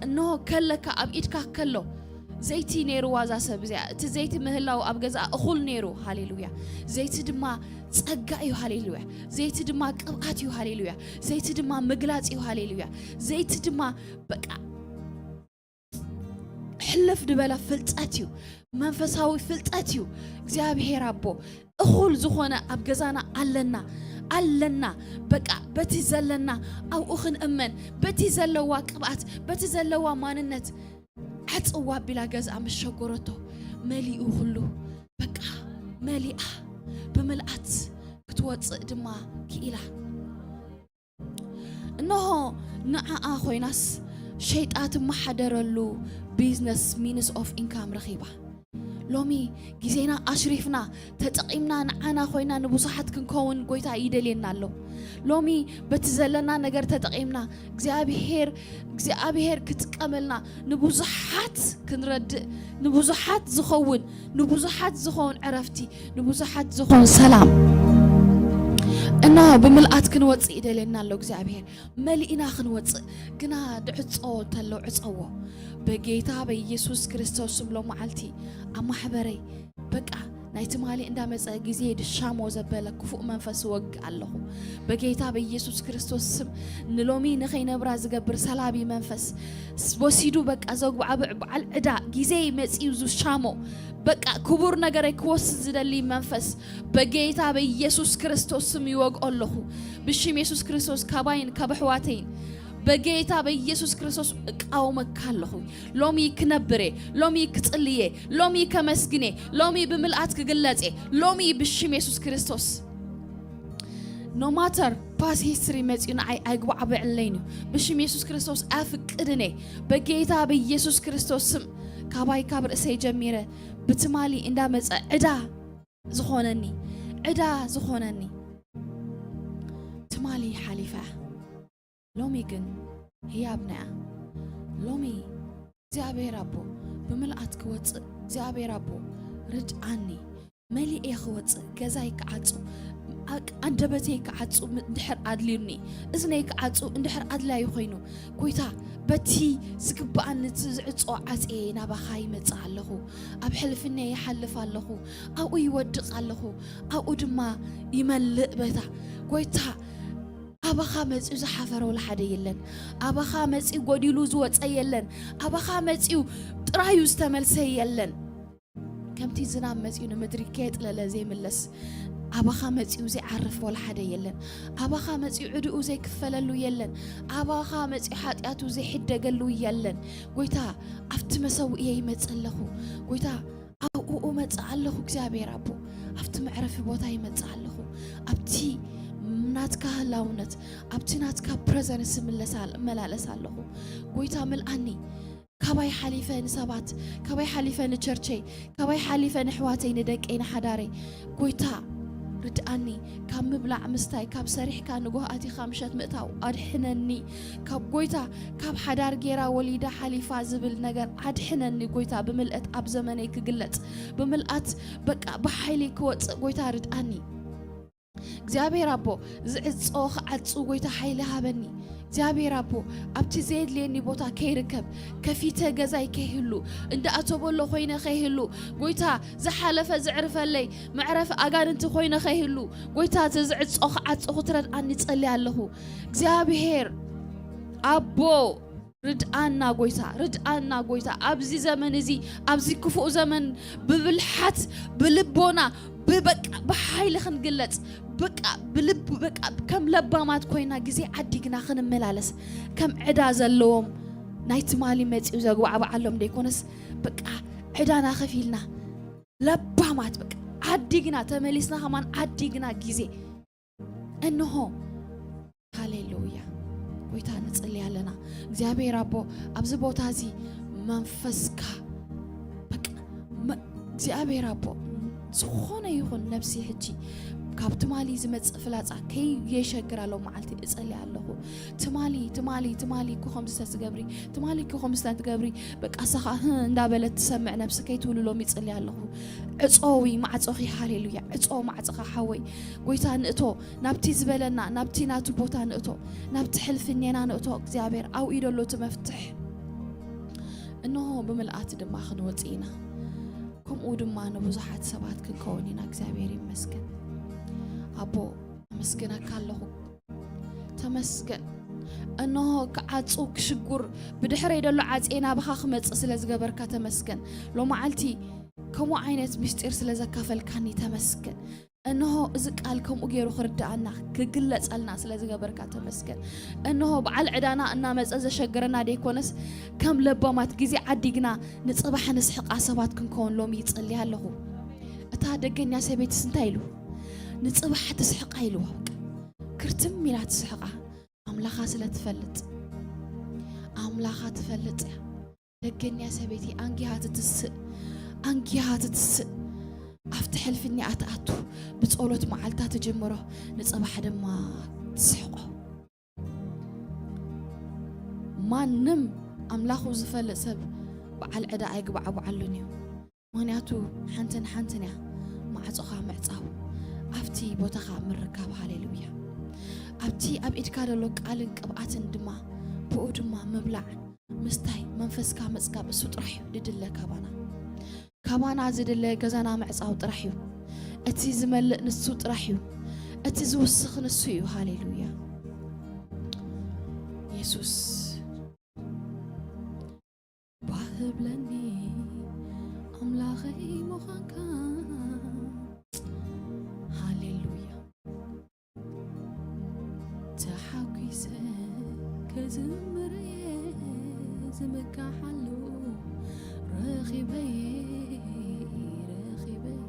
እንሆ ከለካ፣ ኣብ ኢድካ ከሎ፣ ዘይቲ ነይርዋ እዛ ሰብ እዚኣ። እቲ ዘይቲ ምህላው ኣብ ገዛኣ እኹል ነይሩ። ሃሌሉያ። ዘይቲ ድማ ጸጋ እዩ። ሃሌሉያ። ዘይቲ ድማ ቅብኣት እዩ። ሃሌሉያ። ዘይቲ ድማ ምግላጽ እዩ። ሃሌሉያ። ዘይቲ ድማ በቃ ሕልፍ ዝበለ ፍልጠት እዩ። መንፈሳዊ ፍልጠት እዩ። እግዚኣብሔር ኣቦ፣ እኹል ዝኾነ ኣብ ገዛና ኣለና፣ ኣለና። በቃ በቲ ዘለና ኣብኡ ክንእመን፣ በቲ ዘለዋ ቅብኣት፣ በቲ ዘለዋ ማንነት፣ ዓጽዋ ኣቢላ ገዝኣ ምስ ሸጎረቶ፣ መሊኡ ኩሉ፣ በቃ መሊኣ፣ ብምልኣት ክትወጽእ ድማ ክኢላ። እንሆ ንዓኣ ኮይናስ ሸይጣ ትመሓደረሉ ቢዝነስ፣ ሚንስ ኦፍ ኢንካም ረኺባ። ሎሚ ግዜና ኣሽሪፍና ተጠቒምና ንዓና ኮይና ንብዙሓት ክንከውን ጎይታ ይደልየና ኣሎ። ሎሚ በቲ ዘለና ነገር ተጠቒምና እግዚኣብሔር እግዚኣብሔር ክጥቀመልና፣ ንብዙሓት ክንረድእ፣ ንብዙሓት ዝኸውን ንብዙሓት ዝኸውን ዕረፍቲ፣ ንብዙሓት ዝኸውን ሰላም እና ብምልኣት ክንወፅእ ይደልየና ኣሎ እግዚኣብሔር። መሊእና ክንወፅእ ግና ድዕፆ ተሎ ዕፀዎ። በጌታ በኢየሱስ ክርስቶስ ስም ሎመዓልቲ ኣብ ማሕበረይ በቃ ናይ ትማሊ እንዳመፀ ግዜ ድሻሞ ዘበለ ክፉእ መንፈስ እወግእ ኣለኹ። በጌታ በኢየሱስ ክርስቶስ ስም ንሎሚ ንኸይነብራ ዝገብር ሰላቢ መንፈስ ወሲዱ በቃ ዘጉባዕብዕ በዓል ዕዳ ግዜ መጺኡ ዝሻሞ በቃ ክቡር ነገረይ ክወስድ ዝደሊ መንፈስ በጌታ በኢየሱስ ክርስቶስ ስም ይወግኦ ኣለኹ። ብሽም የሱስ ክርስቶስ ካባይን ካብ ኣሕዋተይን በጌታ በኢየሱስ ክርስቶስ እቃወመካ ኣለኹ። ሎሚ ክነብር እየ። ሎሚ ክጽሊ እየ። ሎሚ ከመስግን እየ። ሎሚ ብምልኣት ክግለጽ እየ። ሎሚ ብሽም የሱስ ክርስቶስ no matter past history መጺኡ ንዓይ ኣይግባዕብዕለይን እዩ። ብሽም የሱስ ክርስቶስ ኣፍቅድን እየ። በጌታ በኢየሱስ ክርስቶስ ስም ካባይ ካብ ርእሰይ ጀሚረ ብትማሊ እንዳመጸ ዕዳ ዝኾነኒ ዕዳ ዝኾነኒ ትማሊ ሓሊፋ ሎሚ ግን ህያብና እያ። ሎሚ እግዚኣብሔር ኣቦ ብምልኣት ክወፅእ እግዚኣብሔር ኣቦ ርድኣኒ። መሊኤ ክወፅእ ገዛይ ክዓፁ ኣንደበተይ ክዓፁ እንድሕር ኣድልዩኒ እዝነይ ክዓፁ እንድሕር ኣድላዩ ኮይኑ ጎይታ በቲ ዝግብኣኒ እቲ ዝዕፆ ዓፅየ ናባኻ ይመፅእ ኣለኹ። ኣብ ሕልፍነ ይሓልፍ ኣለኹ። ኣብኡ ይወድቕ ኣለኹ። ኣብኡ ድማ ይመልእ በታ ጎይታ ኣባኻ መጺኡ ዝሓፈረ ወላ ሓደ የለን። ኣባኻ መጺኡ ጎዲሉ ዝወጸ የለን። ኣባኻ መጺኡ ጥራዩ ዝተመልሰ የለን። ከምቲ ዝናብ መጺኡ ንምድሪ ከየጥለለ ዘይምለስ ኣባኻ መጺኡ ዘይዓርፍ ወላ ሓደ የለን። ኣባኻ መጺኡ ዕድኡ ዘይክፈለሉ የለን። ኣባኻ መጺኡ ሓጢኣቱ ዘይሕደገሉ የለን። ጎይታ ኣብቲ መሰውእየ ይመጽእ ኣለኹ። ጎይታ ኣብኡ እመጽእ ኣለኹ እግዚኣብሔር ኣቦ ኣብቲ መዕረፊ ቦታ ይመጽእ ኣለኹ። ኣብቲ ናትካ ህላውነት ኣብቲ ናትካ ፕረዘንስ እምለሳ- እመላለስ ኣለኹ። ጎይታ ምልኣኒ። ካባይ ሓሊፈ ንሰባት ካባይ ሓሊፈ ንቸርቸይ ካባይ ሓሊፈ ንሕዋተይ ንደቀይ ንሓዳረይ ጎይታ ርድኣኒ። ካብ ምብላዕ ምስታይ ካብ ሰሪሕካ ንጎህ ኣቲኻ ምሸት ምእታው ኣድሕነኒ። ካብ ጎይታ ካብ ሓዳር ጌራ ወሊዳ ሓሊፋ ዝብል ነገር ኣድሕነኒ ጎይታ ብምልእት ኣብ ዘመነይ ክግለጽ ብምልኣት በቃ ብሓይሊ ክወጽእ ጎይታ ርድኣኒ። እግዚኣብሔር ኣቦ ዝዕጾ ክዓጹ ጎይታ ሓይሊ ሃበኒ። እግዚኣብሔር ኣቦ ኣብቲ ዘየድልየኒ ቦታ ከይርከብ ከፊተ ገዛይ ከይህሉ እንዳኣተበሎ ኮይነ ከይህሉ ጎይታ ዝሓለፈ ዝዕርፈለይ መዕረፊ ኣጋንንቲ ኮይነ ከይህሉ ጎይታ እቲ ዝዕጾ ክዓጹ ክትረድኣኒ ይጸሊ ኣለኹ። እግዚኣብሔር ኣቦ ርድኣና ጎይታ ርድኣና ጎይታ ኣብዚ ዘመን እዚ ኣብዚ ክፉእ ዘመን ብብልሓት ብልቦና ብበቃ ብሓይሊ ክንግለጽ በቃ ብልብ በቃ ከም ለባማት ኮይና ግዜ ዓዲግና ክንመላለስ ከም ዕዳ ዘለዎም ናይ ትማሊ መጺኡ ዘግባዕባዓሎም ደይኮነስ በቃ ዕዳና ከፊልና ለባማት በቃ ዓዲግና ተመሊስና ከማን ዓዲግና ግዜ እንሆ ሃሌሉያ ጎይታ ንጽሊ ኣለና። እግዚኣብሔር ኣቦ ኣብዚ ቦታ እዚ መንፈስካ በቃ እግዚኣብሔር ኣቦ ዝኾነ ይኹን ነብሲ ሕጂ ካብ ትማሊ ዝመጽእ ፍላጻ ከይየሸግር ኣሎ መዓልቲ እጸሊ ኣለኹ። ትማሊ ትማሊ ትማሊ እኮ ከምዚ ተትገብሪ ትማሊ እኮ ከምዚ ተትገብሪ በቃ ሰኻ እንዳበለት ትሰምዕ ነብሲ ከይትውልሎም ይጽሊ ኣለኹ። ዕጾዊ ማዕጾኺ ሃሌሉያ ዕጾ ማዕጽኻ ሓወይ ጎይታ ንእቶ ናብቲ ዝበለና ናብቲ ናቱ ቦታ ንእቶ ናብቲ ሕልፍኔና ንእቶ እግዚኣብሔር ኣውኢዶ ኣሎ እቲ መፍትሕ እንሆ ብምልኣት ድማ ክንወጽእ ኢና። ከምኡ ድማ ንብዙሓት ሰባት ክንከውን ኢና። እግዚኣብሔር ይመስገን። ኣቦ፣ ኣመስግነካ ኣለኹ። ተመስገን። እንሆ ክዓጹ ክሽጉር ብድሕረይ ደሎ ዓጽየ ናባኻ ክመጽእ ስለ ዝገበርካ ተመስገን። ሎመዓልቲ ከምኡ ዓይነት ምስጢር ስለ ዘካፈልካኒ ተመስገን። እንሆ እዚ ቃል ከምኡ ገይሩ ክርድኣና ክግለጸልና ስለ ዝገበርካ ተመስገን። እንሆ በዓል ዕዳና እናመጸ ዘሸግረና ደይኮነስ ከም ለባማት ግዜ ዓዲግና ንጽባሕ ንስሕቓ ሰባት ክንከውን ሎሚ ይጸሊ ኣለኹ። እታ ደገኛ ሰበይትስ እንታይ ኢሉ? ንጽባሕ ትስሕቓ ኢልዋ። በቃ ክርትም ኢላ ትስሕቓ። ኣምላኻ ስለ ትፈልጥ፣ ኣምላኻ ትፈልጥ እያ። ደገኛ ሰበይቲ ኣንጊሃ ትትስእ፣ ኣንጊሃ ትትስእ። ኣብቲ ሕልፍኛ ትኣቱ፣ ብጸሎት መዓልታ ትጅምሮ፣ ንጽባሕ ድማ ትስሕቆ። ማንም ኣምላኹ ዝፈልጥ ሰብ በዓል ዕዳ ኣይግባዕባዓሉን እዩ። ምኽንያቱ ሓንትን ሓንትን እያ ማዕጾኻ ምዕጻው፣ ኣብቲ ቦታኻ ምርካብ። ሃሌሉያ። ኣብቲ ኣብ ኢድካ ዘሎ ቃልን ቅብኣትን ድማ ብኡ ድማ ምብላዕ፣ ምስታይ፣ መንፈስካ ምጽጋብ፣ እሱ ጥራሕ እዩ ዝድለ ካባና። ካባና ዝድለ ገዛና ምዕጻው ጥራሕ እዩ። እቲ ዝመልእ ንሱ ጥራሕ እዩ። እቲ ዝውስኽ ንሱ እዩ። ሃሌሉያ። የሱስ። ባህብለኒ ኣምላኸይ ምዃንካ። ሃሌሉያ። ተሓጒሰ ክዝምር እየ ዝምካሓሉ። ረኺበ እየ፣ ረኺበ እየ።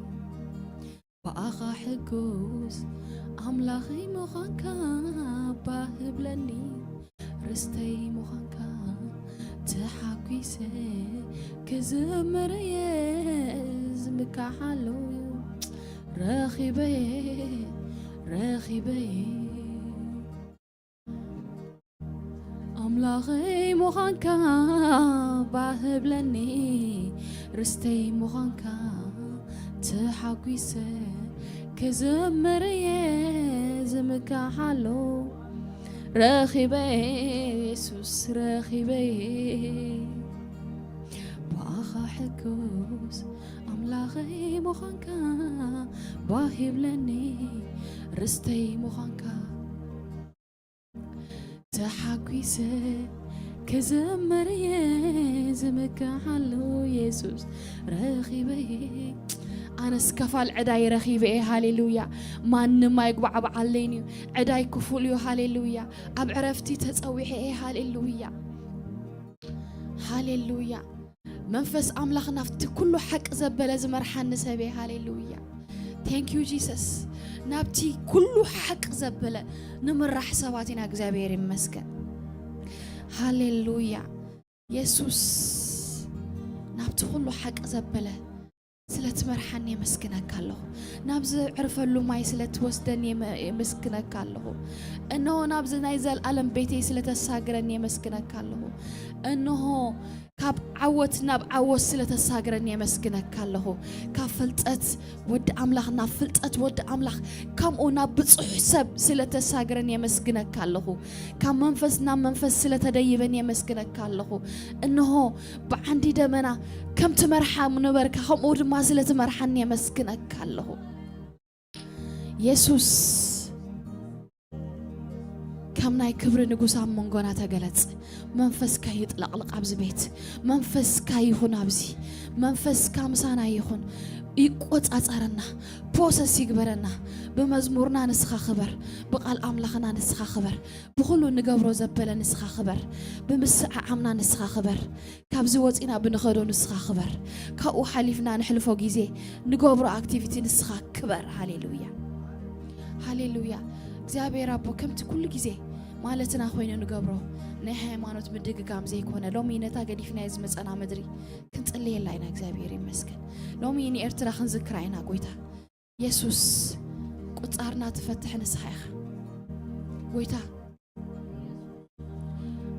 ብኣኻ ሕጉስ ኣምላኸይ ምዃንካ ባህብለኒ። ርስተይ ምዃንካ ተሓጒሰ ክዝምር እየ ዝምካሓሉ። ረኺበ እየ፣ ረኺበ እየ። ኣምላኸይ ምዃንካ ባህብለኒ። ርስተይ ምዃንካ ተሓጒሰ ክዝምር እየ ዝምካሓሉ። ረኺበ እየ የሱስ፣ ረኺበ እየ። ብኣኻ ሕጉስ ኣምላኸይ ምዃንካ ባህብለኒ። ርስተይ ምዃንካ ተሓጒሰ ክዝምር እየ ዝምካሓሉ። የሱስ፣ ረኺበ እየ። ኣነስ ከፋል ዕዳይ ረኺበ እየ። ሃሌሉያ። ማንም ኣይጉባዕባዓለይን እዩ። ዕዳይ ክፉል እዩ። ሃሌሉያ። ኣብ ዕረፍቲ ተጸዊዐ እየ። ሃሌሉያ፣ ሃሌሉያ። መንፈስ ኣምላኽ ናብቲ ኩሉ ሓቂ ዘበለ ዝመርሓኒ ሰብ እየ። ሃሌሉያ። Thank you Jesus። ናብቲ ኩሉ ሓቂ ዘበለ ንምራሕ ሰባት ኢና። እግዚኣብሔር ይመስገን። ሃሌሉያ። የሱስ፣ ናብቲ ኩሉ ሓቂ ዘበለ ስለ ትመርሓኒ የመስግነካ ኣለኹ። ናብዚ ዕርፈሉ ማይ ስለ ትወስደኒ የመ-፣ የመስግነካ ኣለኹ። እንሆ ናብዚ ናይ ዘልኣለም ቤተይ ስለ ተሳግረኒ የመስግነካ ኣለኹ። እንሆ ካብ ዓወት ናብ ዓወት ስለ ተሳግረኒ የመስግነካ ኣለኹ። ካብ ፍልጠት ወዲ ኣምላኽ ናብ ፍልጠት ወዲ ኣምላኽ፣ ከምኡ ናብ ብጹሕ ሰብ ስለ ተሳግረኒ የመስግነካ ኣለኹ። ካብ መንፈስ ናብ መንፈስ ስለ ተደይበኒ የመስግነካ ኣለኹ። እንሆ ብዓንዲ ደመና ከም ትመርሓ ምነበርካ፣ ከምኡ ድማ ስለ ትመርሓኒ የመስግነካ ኣለኹ። የሱስ፣ ከም ናይ ክብሪ ንጉስ ኣብ መንጎና ተገለጽ። መንፈስካ ይጥለቕልቕ ኣብዚ ቤት። መንፈስካ ይኹን ኣብዚ። መንፈስካ ምሳና ይኹን። ይቆጻጸረና፣ ፖሰስ ይግበረና። ብመዝሙርና ንስኻ ክበር፣ ብቃል ኣምላኽና ንስኻ ክበር፣ ብኹሉ ንገብሮ ዘበለ ንስኻ ክበር፣ ብምስዓዓምና ንስኻ ክበር፣ ካብዚ ወጺና ብንኸዶ ንስኻ ክበር፣ ካብኡ ሓሊፍና ንሕልፎ ግዜ፣ ንገብሮ ኣክቲቪቲ ንስኻ ክበር። ሃሌሉያ፣ ሃሌሉያ። እግዚኣብሔር ኣቦ፣ ከምቲ ኩሉ ግዜ ማለትና ኮይኑ ንገብሮ ናይ ሃይማኖት ምድግጋም ዘይኮነ፣ ሎሚ ነታ ገዲፍናዮ ዝመጸና ምድሪ ክንጽልየላ ኢና። እግዚኣብሔር ይመስገን። ሎሚ ንኤርትራ ክንዝክራ ኢና። ጎይታ የሱስ፣ ቁጻርና ትፈትሕ ንስኻ ኢኻ። ጎይታ፣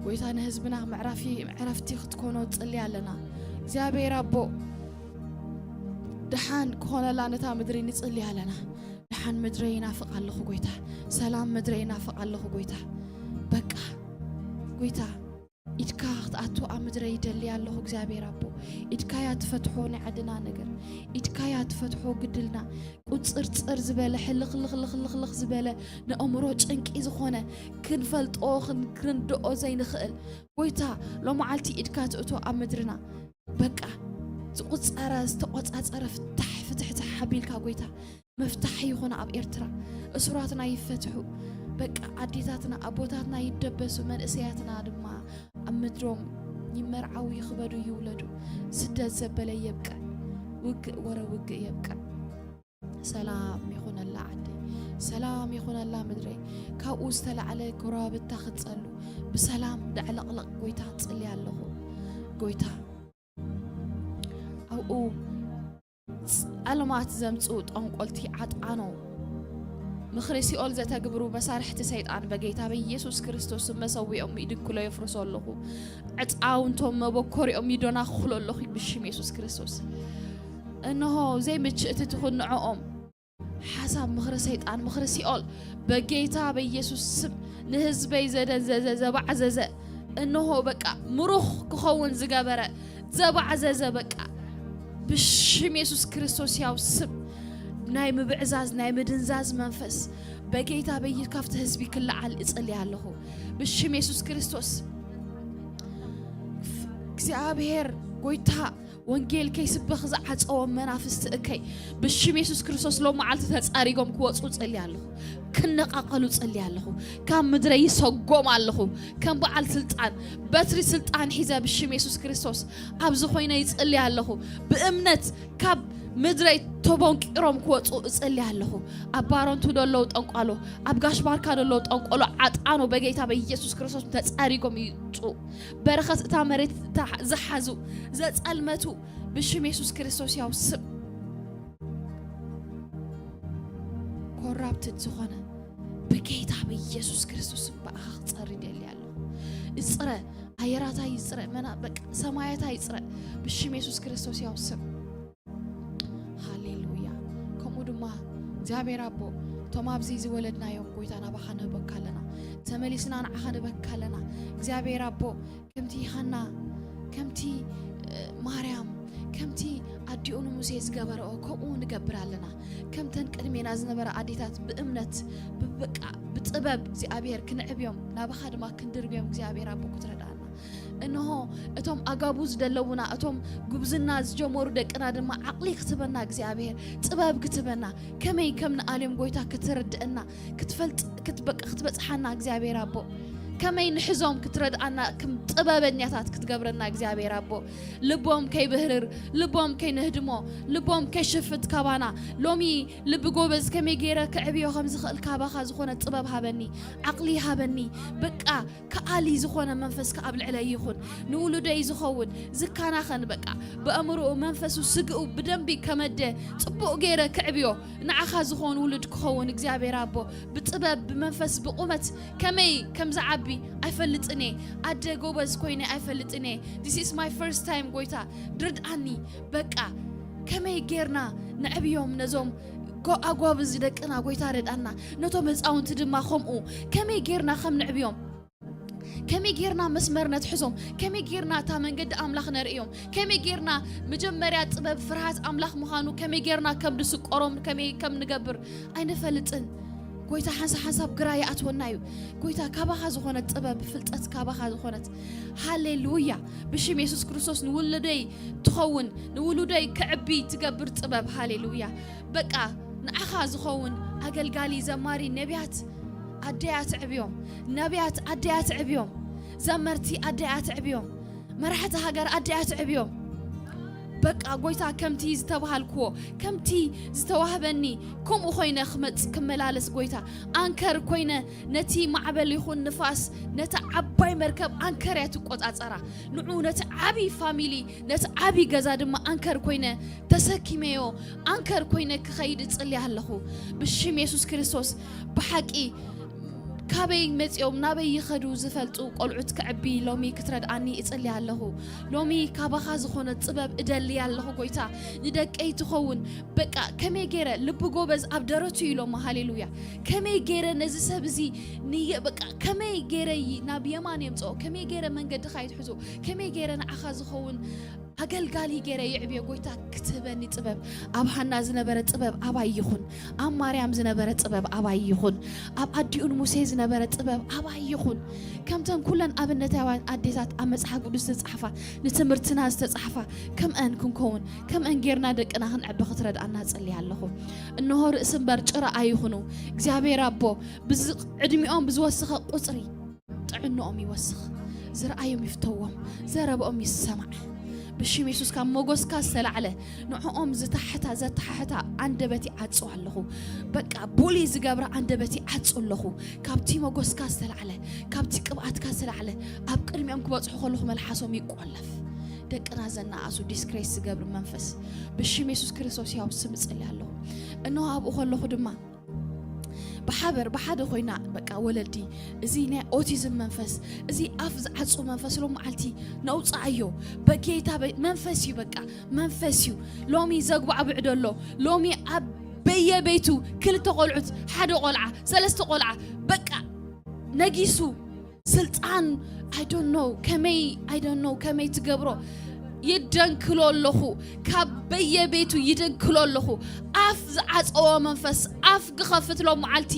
ጎይታ ንህዝብና ምዕራፊ፣ ዕረፍቲ ክትኮኖ ንጽሊ ኣለና። እግዚኣብሔር ኣቦ፣ ደሓን ክኾነላ ነታ ምድሪ ንጽሊ ኣለና። ደሓን ምድረይ ይናፍቕ ኣለኹ ጎይታ። ሰላም ምድረይ ይናፍቕ ኣለኹ ጎይታ። በቃ ጎይታ፣ ኢድካ ክትኣቱ ኣብ ምድረ ይደሊ ኣለኹ እግዚኣብሔር ኣቦ። ኢድካያ ትፈትሖ ናይ ዓድና ነገር፣ ኢድካያ ትፈትሖ ግድልና። ቁፅርፅር ዝበለ ሕልኽልኽልኽልኽ ዝበለ ንእምሮ ጭንቂ ዝኾነ ክንፈልጦ ክንርድኦ ዘይንኽእል ጎይታ ሎመዓልቲ ኢድካ ትእቶ ኣብ ምድርና። በቃ ዝቁጸረ ዝተቆጻጸረ ፍታሕ ፍትሕትሕ ኣቢልካ ጎይታ መፍታሕ ይኹን ኣብ ኤርትራ። እሱራትና ይፈትሑ። በቃ ኣዴታትና ኣቦታትና ይደበሱ፣ መንእሰያትና ድማ ኣብ ምድሮም ይመርዓው ይኽበዱ ይውለዱ። ስደት ዘበለ የብቅዕ። ውግእ ወረ ውግእ የብቅዕ። ሰላም ይኹነላ ዓደይ፣ ሰላም ይኹነላ ምድረይ። ካብኡ ዝተላዕለ ጎረባብታ ክትጸሉ ብሰላም ደዕለቕለቕ ጎይታ ጽልያ ኣለኹ። ጎይታ ኣብኡ ጸልማት ዘምጽኡ ጠንቆልቲ ዓጣኖ ምኽሪ ሲኦል ዘተግብሩ መሳርሕቲ ሰይጣን በጌታ በኢየሱስ ክርስቶስ መሰዊኦም ይድክሎ የፍርሶ ኣለኹ። ዕጻውንቶም መበኮሪኦም ይደናኽሎ ኣለኹ ብሽም የሱስ ክርስቶስ። እንሆ ዘይምችእቲ ትኹን ንዕኦም ሓሳብ ምኽሪ ሰይጣን ምኽሪ ሲኦል በጌታ በኢየሱስ ስም ንህዝበይ ዘደንዘዘ ዘባዕዘዘ እንሆ በቃ ምሩኽ ክኸውን ዝገበረ ዘባዕዘዘ በቃ ብሽም የሱስ ክርስቶስ ያው ስም ናይ ምብዕዛዝ ናይ ምድንዛዝ መንፈስ በጌታ በይ ካብቲ ህዝቢ ክለዓል እጽልይ ኣለኹ ብሽም የሱስ ክርስቶስ። እግዚኣብሔር ጎይታ ወንጌል ከይስበኽ ዝዓጸዎም መናፍስቲ እከይ ብሽም የሱስ ክርስቶስ ሎም መዓልቲ ተጻሪጎም ክወጹ እጽሊ ኣለኹ። ክነቃቀሉ እጽሊ ኣለኹ። ካብ ምድረ ይሰጎም ኣለኹ። ከም በዓል ስልጣን በትሪ ስልጣን ሒዘ ብሽም የሱስ ክርስቶስ ኣብዚ ኮይነ ይጽሊ ኣለኹ። ብእምነት ካብ ምድረይ ተቦንቂሮም ክወጹ እጽሊ ኣለኹ። ኣብ ባረንቱ ደለዉ ጠንቋሎ፣ ኣብ ጋሽ ባርካ ደለዉ ጠንቆሎ ዓጣኖ በጌታ በኢየሱስ ክርስቶስ ተጻሪጎም ይውጹ። በረኸት እታ መሬት እታ ዝሓዙ ዘጸልመቱ ብሽም የሱስ ክርስቶስ ያው ስም ኮራፕትድ ዝኾነ ብጌታ በኢየሱስ ክርስቶስ ብኣኻ ክጸሪ ደሊ ኣለኹ። እጽረ ኣየራታ ይጽረ መና በቃ ሰማያታ ይጽረ ብሽም የሱስ ክርስቶስ ያው ስም። ሃሌሉያ። ከምኡ ድማ እግዚኣብሔር ኣቦ እቶም ኣብዚ ዝወለድናዮም ጎይታ ናባኻ ንህበካ ኣለና። ተመሊስና ንዓኻ ንበካ ኣለና እግዚኣብሔር ኣቦ። ከምቲ ሃና ከምቲ ማርያም ከምቲ ኣዲኡ ንሙሴ ዝገበረኦ ከምኡ ንገብር ኣለና። ከምተን ቅድሜና ዝነበራ ኣዴታት ብእምነት ብበቃ ብጥበብ እግዚኣብሔር ክንዕብዮም ናባኻ ድማ ክንድርብዮም እግዚኣብሔር ኣቦ ክትረዳና። እንሆ እቶም ኣጋቡ ዝደለቡና እቶም ጉብዝና ዝጀመሩ ደቅና ድማ ዓቕሊ ክትበና እግዚኣብሔር ጥበብ ክትበና ከመይ ከም ንኣልዮም ጎይታ ክትርድእና ክትፈልጥ ክትበቃ ክትበጽሓና እግዚኣብሔር ኣቦ ከመይ ንሕዞም ክትረድኣና ክም ጥበበኛታት ክትገብረና እግዚኣብሔር ኣቦ ልቦም ከይብህርር ልቦም ከይንህድሞ ልቦም ከይሽፍት ካባና ሎሚ ልቢ ጎበዝ ከመይ ገይረ ክዕብዮ ከም ዝኽእል ካባኻ ዝኾነ ጥበብ ሃበኒ ዓቕሊ ሃበኒ በቃ ከኣሊ ዝኾነ መንፈስካ ኣብ ልዕለይ ይኹን ንውሉደይ ዝኸውን ዝካናኸን በቃ ብኣእምሮኡ መንፈሱ ስግኡ ብደንቢ ከመደ ጽቡቕ ገይረ ክዕብዮ ንዓኻ ዝኾን ውሉድ ክኸውን እግዚኣብሔር ኣቦ ብጥበብ ብመንፈስ ብቑመት ከመይ ከም ዝዓቢ ኣይፈልጥን እየ ኣደ ጎበዝ ኮይነ ኣይፈልጥን እየ this is my first time ጎይታ ድርድኣኒ በቃ ከመይ ጌርና ነዕብዮም ነዞም ኣጓብዝ ደቅና ጎይታ ረድኣና ነቶም ህፃውንቲ ድማ ከምኡ ከመይ ጌርና ከም ንዕብዮም ከመይ ጌርና መስመር ነትሕዞም ከመይ ጌርና እታ መንገዲ ኣምላኽ ነርእዮም ከመይ ጌርና መጀመርያ ጥበብ ፍርሃት ኣምላኽ ምዃኑ ከመይ ጌርና ከም ድስቆሮም ከመይ ከም ንገብር ኣይንፈልጥን ጎይታ ሓንሳ ሓንሳብ ግራ ይኣትወና እዩ ጎይታ ካባኻ ዝኾነት ጥበብ ፍልጠት ካባኻ ዝኾነት ሃሌሉያ ብሽም የሱስ ክርስቶስ ንውሉደይ ትኸውን ንውሉደይ ክዕቢ ትገብር ጥበብ ሃሌሉያ በቃ ንዓኻ ዝኸውን ኣገልጋሊ ዘማሪ ነቢያት ኣደያ ትዕብዮም ነቢያት ኣደያ ትዕብዮም ዘመርቲ ኣደያ ትዕብዮም መራሕቲ ሃገር ኣደያ ትዕብዮም በቃ ጎይታ ከምቲ ዝተባሃልክዎ ከምቲ ዝተዋህበኒ ከምኡ ኮይነ ክመጽ ክመላለስ ጎይታ ኣንከር ኮይነ ነቲ ማዕበል ይኹን ንፋስ ነቲ ዓባይ መርከብ ኣንከር እያ ትቆጻጸራ ንዑ ነቲ ዓብዪ ፋሚሊ ነቲ ዓብዪ ገዛ ድማ ኣንከር ኮይነ ተሰኪመዮ ኣንከር ኮይነ ክኸይድ እጽልያ ኣለኹ ብሽም የሱስ ክርስቶስ ብሓቂ ካበይ መጺኦም ናበይ ይኸዱ ዝፈልጡ ቆልዑት ከዕቢ ሎሚ ክትረድኣኒ እጽሊ ኣለኹ። ሎሚ ካባኻ ዝኾነ ጥበብ እደሊ ኣለኹ ጎይታ፣ ንደቀይ ትኸውን። በቃ ከመይ ገይረ ልቢ ጎበዝ ኣብ ደረቱ ኢሎሞ። ሃሌሉያ። ከመይ ገይረ ነዚ ሰብ እዚ ንየ-፣ በቃ ከመይ ገይረ ይ-፣ ናብ የማን የምጽኦ፣ ከመይ ገይረ መንገዲ ካይትሕዞ፣ ከመይ ገይረ ንዓኻ ዝኸውን ኣገልጋሊ ገይረ ይዕብዮ። ጎይታ ክትህበኒ ጥበብ፣ ኣብ ሃና ዝነበረ ጥበብ ኣባይ ይኹን፣ ኣብ ማርያም ዝነበረ ጥበብ ኣባይ ይኹን፣ ኣብ ኣዲኡን ሙሴ ዝነበረ ጥበብ ኣባይ ይኹን። ከምተን ኩለን ኣብነታውያን ኣዴታት ኣብ መጽሓፍ ቅዱስ ዝተጻሕፋ፣ ንትምህርትና ዝተጻሕፋ፣ ከምአን ክንከውን፣ ከምአን ጌርና ደቅና ክንዕቢ ክትረድኣና እጽሊ ኣለኹ። እንሆ ርእሲ እምበር ጭራ ኣይኹኑ። እግዚኣብሔር ኣቦ፣ ብዝ-፣ ዕድሚኦም ብዝወሰኸ ቁጽሪ ጥዕንኦም ይወስኽ፣ ዝረኣዮም ይፍተዎም፣ ዘረብኦም ይሰማዕ። ብሽም የሱስ ካብ መጎስካ ዝተላዕለ ንዕኦም ዝተሓታ፣ ዘተሓሕታ ኣንደበት ይዓጹ ኣለኹ። በቃ ቡሊ ዝገብራ ኣንደበት ይዓጹ ኣለኹ። ካብቲ መጎስካ ዝተላዕለ፣ ካብቲ ቅብኣትካ ዝተላዕለ ኣብ ቅድሚኦም ክበጽሑ ከለኹ መልሓሶም ይቆለፍ። ደቅና ዘናኣሱ ዲስክሬስ ዝገብር መንፈስ ብሽም የሱስ ክርስቶስ ያው ስም እጽሊ ኣለኹ። እንሆ ኣብኡ ከለኹ ድማ ብሓበር ብሓደ ኮይና በቃ ወለዲ እዚ ናይ ኦቲዝም መንፈስ፣ እዚ ኣፍ ዝዓጹ መንፈስ ሎም መዓልቲ ነውጽኣዮ። በጌታ በ-፣ መንፈስ እዩ በቃ መንፈስ እዩ። ሎሚ ዘጉባዕብዕ ደሎ ሎሚ ኣብ በየቤቱ ክልተ ቆልዑት፣ ሓደ ቆልዓ፣ ሰለስተ ቆልዓ በቃ ነጊሱ ስልጣን I don't know ከመይ I don't know ከመይ ትገብሮ ይደንክሎ ኣለኹ። ካብ በየቤቱ ይደንክሎ ኣለኹ። ኣፍ ዝዓጸዎ መንፈስ ኣፍ ክኸፍት ሎም መዓልቲ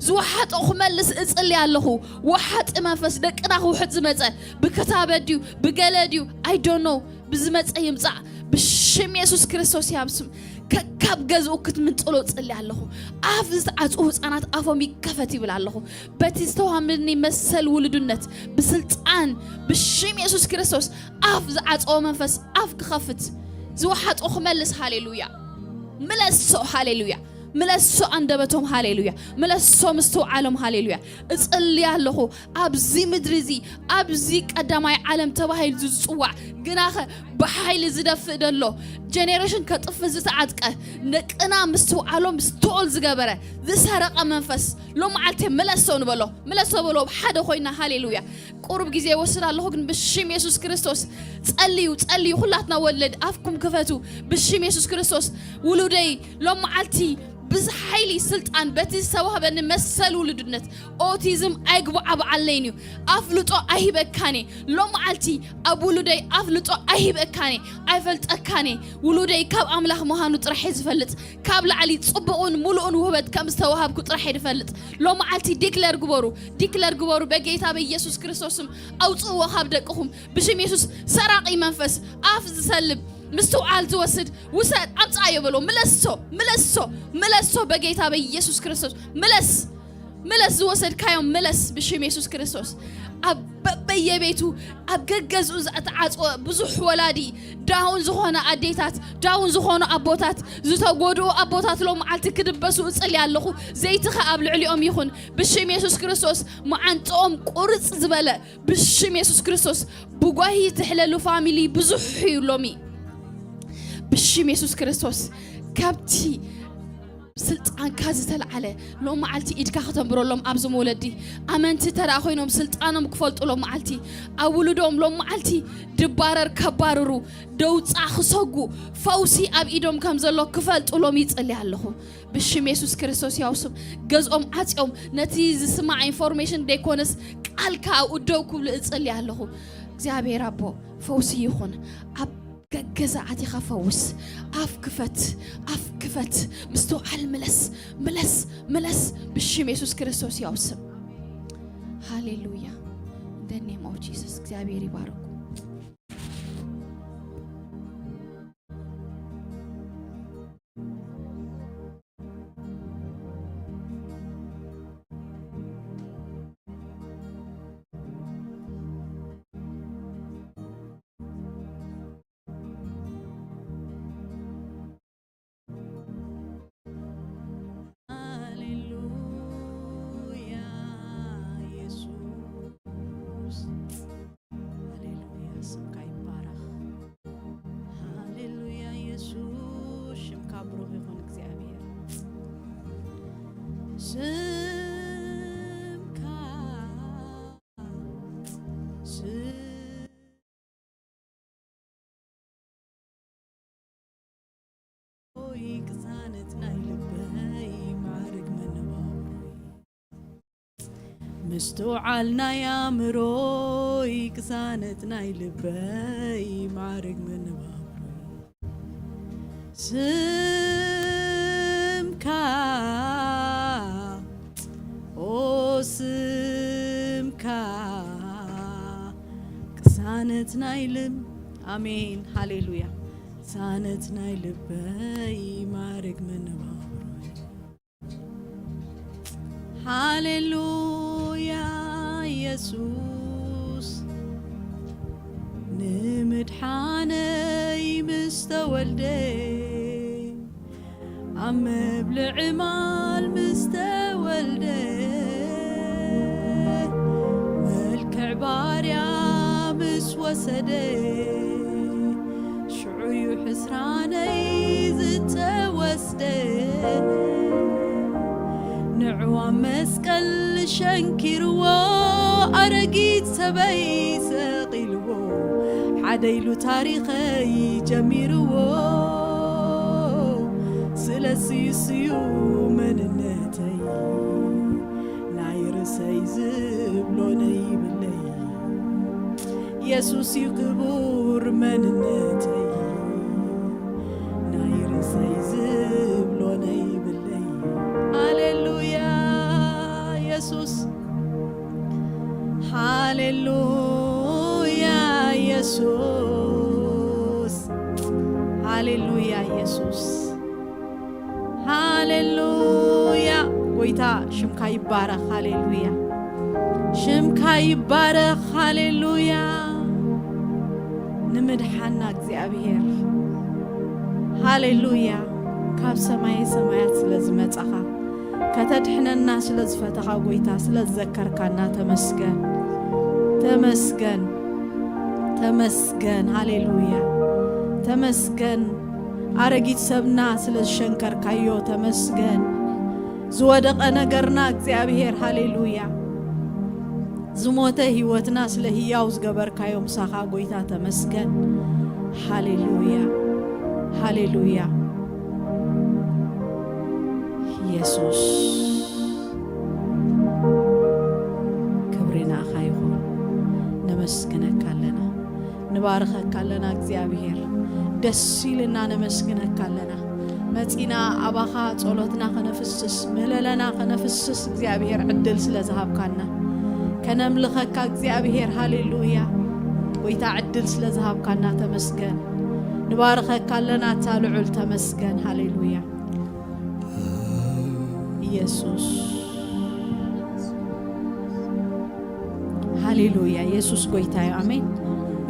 ዝወሓጦ ክመልስ እጽሊ ኣለኹ። ወሓጢ መንፈስ ደቅና ክውሕጥ ዝመጸ ብክታበት ድዩ ብገለ ድዩ I don't know ብዝመጸ ይምጻእ ብሽም የሱስ ክርስቶስ ያብስም ከካብ ገዝኡ ክትምንጥሎ ጽሊ ኣለኹ። ኣፍ ዝተዓጽኡ ህፃናት ኣፎም ይከፈት ይብል ኣለኹ። በቲ ዝተዋሃበኒ መሰል ውሉድነት ብስልጣን ብሽም የሱስ ክርስቶስ ኣፍ ዝዓጸዎ መንፈስ ኣፍ ክኸፍት ዝወሓጦ ክመልስ ሃሌሉያ። ምለሶ ሃሌሉያ። ምለሶ ኣንደበቶም ሃሌሉያ። ምለሶ ምስትውዓሎም ሃሌሉያ። እጽሊ ኣለኹ ኣብዚ ምድሪ እዚ ኣብዚ ቀዳማይ ዓለም ተባሂሉ ዝጽዋዕ ግናኸ ብሓይሊ ዝደፍእ ደሎ ጀኔሬሽን ከጥፍእ ዝተዓጥቀ ንቅና ምስትውዓሎም ስትኦል ዝገበረ ዝሰረቐ መንፈስ ሎም መዓልቲ ምለሶ ንበሎ። ምለሶ በሎ ሓደ ኮይና ሃሌሉያ። ቁሩብ ግዜ ይወስድ ኣለኹ ግን ብሽም የሱስ ክርስቶስ ጸልዩ ጸልዩ ኩላትና ወለድ ኣፍኩም ክፈቱ። ብሽም የሱስ ክርስቶስ ውሉደይ ሎም መዓልቲ ብዝሓይሊ ስልጣን በቲ ዝተዋህበኒ መሰል ውሉድነት ኦቲዝም ኣይግባዓብዓለይን እዩ። ኣፍልጦ ኣይህበካን እየ። ሎም መዓልቲ ኣብ ውሉደይ ኣፍልጦ ኣይህበካን እየ። ኣይፈልጠካን እየ። ውሉደይ ካብ ኣምላኽ ምዃኑ ጥራሕ እየ ዝፈልጥ። ካብ ላዕሊ ጽቡቕን ምሉእን ውህበት ከም ዝተዋሃብኩ ጥራሕ እየ ዝፈልጥ። ሎም መዓልቲ ዲክለር ግበሩ፣ ዲክለር ግበሩ በጌታ በኢየሱስ ክርስቶስም ኣውጽእዎ ካብ ደቅኹም። ብሽም የሱስ ሰራቒ መንፈስ ኣፍ ዝሰልብ ምስትውዓል ዝወስድ ውሰድ ኣምጻዮ በሎ። ምለሶ ምለሶ ምለሶ በጌታ በኢየሱስ ክርስቶስ ምለስ ምለስ ዝወሰድካዮም ምለስ ብሽም የሱስ ክርስቶስ። ኣብ በበየቤቱ ኣብ ገገዝኡ ዝተዓጽወ ብዙሕ ወላዲ ዳውን ዝኾነ ኣዴታት ዳውን ዝኾኑ ኣቦታት ዝተጎድኡ ኣቦታት ሎም መዓልቲ ክድበሱ እጽሊ ኣለኹ። ዘይትኸ ኣብ ልዕሊኦም ይኹን ብሽም የሱስ ክርስቶስ። መዓንጥኦም ቁርጽ ዝበለ ብሽም የሱስ ክርስቶስ ብጓሂ ትሕለሉ ፋሚሊ ብዙሕ እዩ ሎሚ። ብሽም የሱስ ክርስቶስ ካብቲ ስልጣንካ ዝተልዓለ ሎም መዓልቲ ኢድካ ከተንብረሎም ኣብዚ መውለዲ ኣመንቲ ተራ ኮይኖም ስልጣኖም ክፈልጡ ሎም መዓልቲ ኣብ ውሉዶም ሎም መዓልቲ ድባረር ከባርሩ ደውፃ ክሰጉ ፈውሲ ኣብ ኢዶም ከም ዘሎ ክፈልጡ ሎም ይፅሊ ኣለኹ። ብሽም የሱስ ክርስቶስ ያውስም ገዝኦም ዓፅዮም ነቲ ዝስማዕ ኢንፎርሜሽን ደይኮነስ ቃልካ ኣብኡ ደው ክብሉ እፅሊ ኣለኹ። እግዚኣብሔር ኣቦ ፈውሲ ይኹን። ኣብ ገገዛ ኣቲኻ ፈውስ። ኣፍ ክፈት፣ ኣፍ ክፈት። ምስትውዓል ምለስ፣ ምለስ፣ ምለስ። ብሽም የሱስ ክርስቶስ ያውስም። ሃሌሉያ። In the name of Jesus። እግዚኣብሔር ይባርኩ። ሃሌሉያ ኢየሱስ። ሃሌሉያ። ቅሳነት ናይ ልበይ ማዕርግ መነባብሮይ፣ ምስትውዓል ናይ ኣእምሮይ ቅሳነት ናይ ልበይ ማዕርግ መነባብሮይ፣ ስምካ ኦ ስምካ ቅሳነት ናይ ልብ ኣሜን ሃሌሉያ ቅሳነት ናይ ልበይ ማዕርግ መነባብሮይ ሃሌሉያ ኢየሱስ ንምድሓነይ ምስ ተወልደ ኣብ መብልዒ ማል ምስ ተወልደ መልክዕ ባርያ ምስ ወሰደ ሽዑዩ ሕስራነይ ዝተወስደ ንዕዋ መስቀል ሸንኪርዎ ኣረጊት ሰበይ ሰቒልዎ ሓደ ኢሉ ታሪኸይ ጀሚርዎ ስለስዩ ስዩ መንነተይ ናይ ርእሰይ ዝብሎ ነይብለይ የሱስ እዩ ክቡር መንነተይ ናይ ርእሰይ ዝብሎ ነይብለይ ሃሌሉያ የሱስ ሃሌሉያ የሱስ ሃሌሉያ የሱስ ሃሌሉያ ጎይታ ሽምካ ይባረኽ ሃሌሉያ ሽምካ ይባረኽ ሃሌሉያ ንምድሓና እግዚኣብሔር ሃሌሉያ ካብ ሰማየ ሰማያት ስለ ዝመጻኻ ከተድሕነና ስለ ዝፈተኻ ጎይታ ስለ ዝዘከርካና ተመስገን ተመስገን ተመስገን ሃሌሉያ ተመስገን ኣረጊት ሰብና ስለ ዝሸንከርካዮ ተመስገን ዝወደቐ ነገርና እግዚኣብሔር ሃሌሉያ ዝሞተ ህይወትና ስለ ህያው ዝገበርካዮ ምሳኻ ጎይታ ተመስገን ሃሌሉያ ሃሌሉያ ኢየሱስ ክብሪ ንኣኻ ይኹን ነመስግነካ ኣለና ንባርኸካ ኣለና እግዚኣብሔር ደስ ኢልና ነመስግነካ ኣለና መጺና ኣባኻ ጸሎትና ከነፍስስ ምህለለና ከነፍስስ እግዚኣብሔር ዕድል ስለ ዝሃብካና ከነምልኸካ እግዚኣብሔር ሃሌሉያ ጎይታ ዕድል ስለ ዝሃብካና ተመስገን ንባርኸካ ኣለና እታ ልዑል ተመስገን ሃሌሉያ ኢየሱስ ሃሌሉያ ኢየሱስ ጎይታ እዩ ኣሜን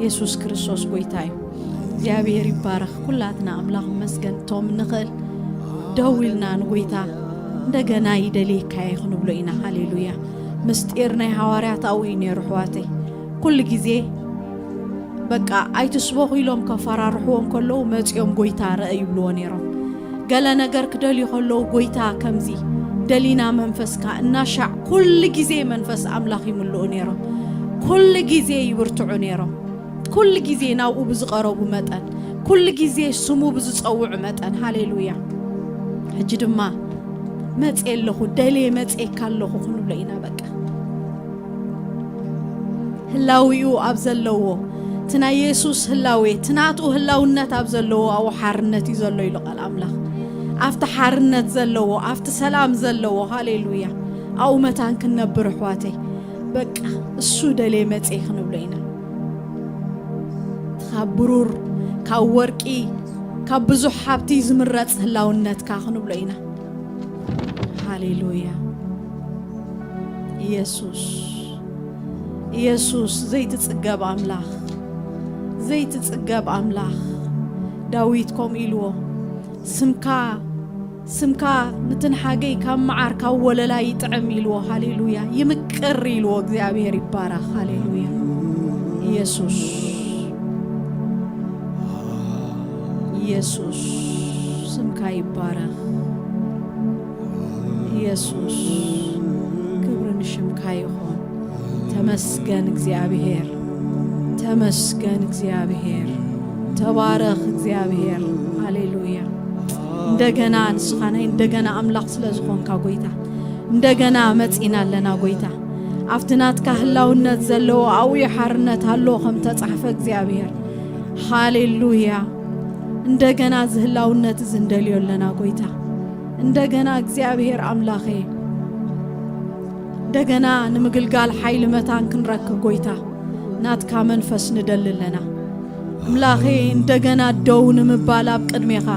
ኢየሱስ ክርስቶስ ጎይታ እዩ እግዚኣብሔር ይባረኽ ኩላትና ኣምላኽ መስገን ቶም ንኽእል ደው ኢልና ንጎይታ እንደገና ይደልየካ እየ ክንብሎ ኢና ሃሌሉያ ምስጢር ናይ ሃዋርያት ኣብኡ እዩ ነይሩ ኣሕዋተይ ኩሉ ግዜ በቃ ኣይትስበኹ ኢሎም ከፈራርሕዎ እንከለዉ መፂኦም ጎይታ ረአ ይብልዎ ነይሮም ገለ ነገር ክደልዩ ከለዉ ጎይታ ከምዚ ደሊና መንፈስካ እናሻዕ ኩሉ ግዜ መንፈስ ኣምላኽ ይምልኡ ነይሮም ኩሉ ግዜ ይብርትዑ ነይሮም ኩሉ ግዜ ናብኡ ብዝቐረቡ መጠን ኩሉ ግዜ ስሙ ብዝፀውዑ መጠን ሃሌሉያ ሕጂ ድማ መፀ ኣለኹ ደልየ መፀካ ኣለኹ ክንብሎ ኢና በቃ ህላዊኡ ኣብ ዘለዎ እቲ ናይ የሱስ ህላዌ እቲ ናትኡ ህላውነት ኣብ ዘለዎ ኣብኡ ሓርነት እዩ ዘሎ ኢሉ ቃል ኣምላኽ ኣብቲ ሓርነት ዘለዎ ኣብቲ ሰላም ዘለዎ ሃሌሉያ ኣብኡ መታን ክንነብር ኣሕዋተይ በቃ እሱ ደልየ መፀ ክንብሎ ኢና ካብ ብሩር ካብ ወርቂ ካብ ብዙሕ ሃብቲ ዝምረፅ ህላውነትካ ክንብሎ ኢና ሃሌሉያ ኢየሱስ ኢየሱስ ዘይትጽገብ ኣምላኽ ዘይትጽገብ ኣምላኽ ዳዊት ከምኡ ኢልዎ ስምካ ስምካ ንትንሓገይ ካብ መዓር ካብ ወለላ ይጥዕም ኢልዎ ሃሌሉያ ይምቅር ኢልዎ እግዚኣብሔር ይባረኽ ሃሌሉያ ኢየሱስ ኢየሱስ ስምካ ይባረኽ ኢየሱስ ክብሪ ንሽምካ ይኹን ተመስገን እግዚኣብሔር ተመስገን እግዚኣብሔር ተባረኽ እግዚኣብሔር ሃሌሉያ እንደገና ንስኻ ናይ እንደገና ኣምላኽ ስለ ዝኾንካ ጎይታ፣ እንደገና መጺና ኣለና ጎይታ። ኣብቲ ናትካ ህላውነት ዘለዎ ኣብኡ ሓርነት ኣሎ ከም ተጻሕፈ እግዚኣብሔር። ሃሌሉያ። እንደገና እዚ ህላውነት እዚ እንደልዮ ኣለና ጎይታ። እንደገና እግዚኣብሔር ኣምላኸ፣ እንደገና ንምግልጋል ሓይሊ መታን ክንረክብ ጎይታ፣ ናትካ መንፈስ ንደሊ ኣለና። ኣምላኸ፣ እንደገና ደው ንምባል ኣብ ቅድሜኻ፣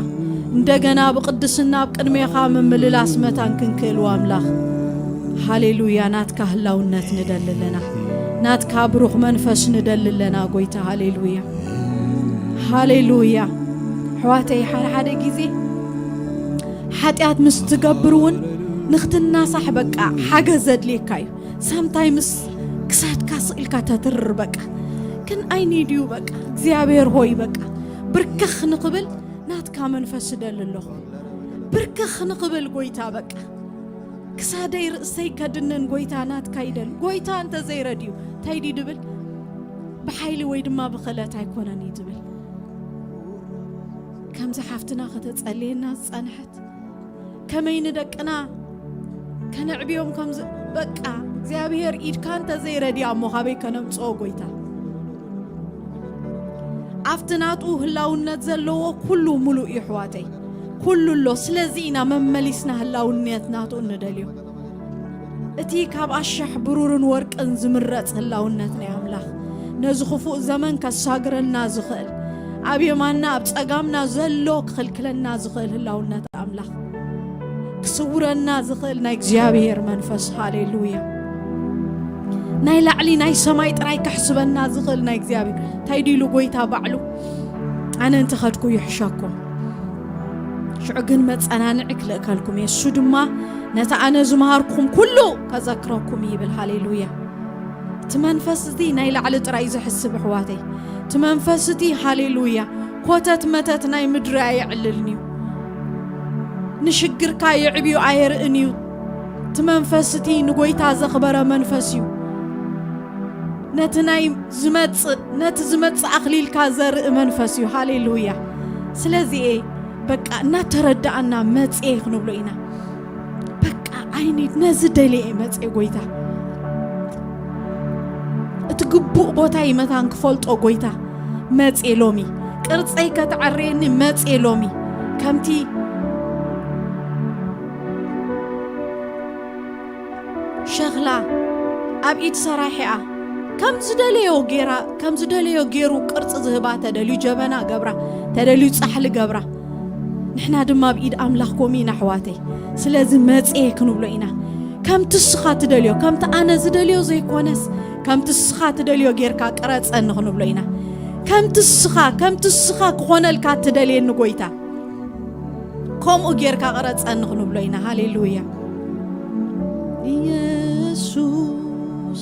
እንደገና ብቅድስና ኣብ ቅድሜኻ ምምልላስ መታን ክንክእል ኣምላኽ። ሃሌሉያ። ናትካ ህላውነት ንደሊ ኣለና። ናትካ ብሩኽ መንፈስ ንደሊ ኣለና ጎይታ። ሃሌሉያ። ሃሌሉያ። ኣሕዋተይ፣ ሓደ ሓደ ግዜ ሓጢኣት ምስ ትገብር እውን ንክትናሳሕ በቃ ሓገዝ ዘድልየካ እዩ። ሳምታይምስ ክሳድካ ስቕ ኢልካ ተትርር በቃ። ግን ኣይ ኒድ ዩ በቃ፣ እግዚኣብሔር ሆይ በቃ፣ ብርከኽ ንኽብል ናትካ መንፈስ እደሊ ኣለኹ። ብርከኽ ንኽብል ጎይታ በቃ። ክሳደይ ርእሰይ ከድንን ጎይታ ናትካ ይደል። ጎይታ እንተ ዘይረድዩ እንታይ ድዩ ድብል? ብሓይሊ ወይ ድማ ብኽእለት ኣይኮነን እዩ ዝብል። ከምዚ ሓፍትና ከተጸልየና ዝጸንሐት፣ ከመይ ንደቅና ከነዕብዮም ከምዚ በቃ እግዚኣብሔር ኢድካ እንተ ዘይረድያ እሞ ካበይ ከነምጽኦ ጎይታ? ኣብቲ ናቱ ህላውነት ዘለዎ ኩሉ ሙሉእ እዩ ኣሕዋተይ። ኩሉ ኣሎ። ስለዚ ኢና መመሊስና ህላውነት ናቱ እንደልዮ። እቲ ካብ ኣሻሕ ብሩርን ወርቅን ዝምረጽ ህላውነት ናይ ኣምላኽ ነዚ ክፉእ ዘመን ከሳግረና ዝኽእል፣ ኣብ የማንና ኣብ ጸጋምና ዘሎ ክኽልክለና ዝኽእል ህላውነት ኣምላኽ ክስውረና ዝኽእል ናይ እግዚኣብሔር መንፈስ። ሃሌሉያ። ናይ ላዕሊ ናይ ሰማይ ጥራይ ከሕስበና ዝኽእል ናይ እግዚኣብሔር እንታይ ድሉ ጎይታ ባዕሉ፣ ኣነ እንተኸድኩ ይሕሸኩም፣ ሽዑ ግን መጸናንዒ ክልእከልኩም እየ፣ እሱ ድማ ነቲ ኣነ ዝመሃርኩም ኩሉ ከዘክረኩም ይብል። ሃሌሉያ። እቲ መንፈስ እዚ ናይ ላዕሊ ጥራይ እዩ ዝሕስብ ኣሕዋተይ። እቲ መንፈስ እቲ፣ ሃሌሉያ፣ ኮተት መተት ናይ ምድሪ ኣየዕልልን እዩ። ንሽግርካ የዕብዩ ኣየርእን እዩ። እቲ መንፈስ እቲ ንጎይታ ዘኽበረ መንፈስ እዩ። ነቲ ናይ ዝመጽእ፣ ነቲ ዝመጽእ ኣኽሊልካ ዘርኢ መንፈስ እዩ። ሃሌሉያ። ስለዚ እየ በቃ እናተረዳእና መጽኤ ክንብሎ ኢና። በቃ ዓይኒ ነዚ ደልየ እየ መጽኤ ጎይታ። እቲ ግቡእ ቦታይ መታን ክፈልጦ ጎይታ መጽኤ ሎሚ። ቅርጸይ ከተዕርየኒ መጽኤ ሎሚ። ከምቲ ሸኽላ ኣብ ኢድ ሰራሒኣ ከም ዝደለዮ ጌራ፣ ከም ዝደለዮ ጌሩ ቅርጺ ዝህባ ተደልዩ ጀበና ገብራ፣ ተደልዩ ጻሕሊ ገብራ። ንሕና ድማ ኣብ ኢድ ኣምላኽ ከምኡ ኢና ኣሕዋተይ። ስለዚ መጽኤ ክንብሎ ኢና። ከምቲ እስኻ ትደልዮ፣ ከምቲ ኣነ ዝደልዮ ዘይኮነስ፣ ከምቲ እስኻ ትደልዮ ጌርካ ቅረጸኒ ክንብሎ ኢና። ከምቲ እስኻ፣ ከምቲ እስኻ ክኾነልካ ትደልየኒ ጎይታ፣ ከምኡ ጌርካ ቅረጸኒ ክንብሎ ኢና። ሃሌሉያ። ኢየሱስ፣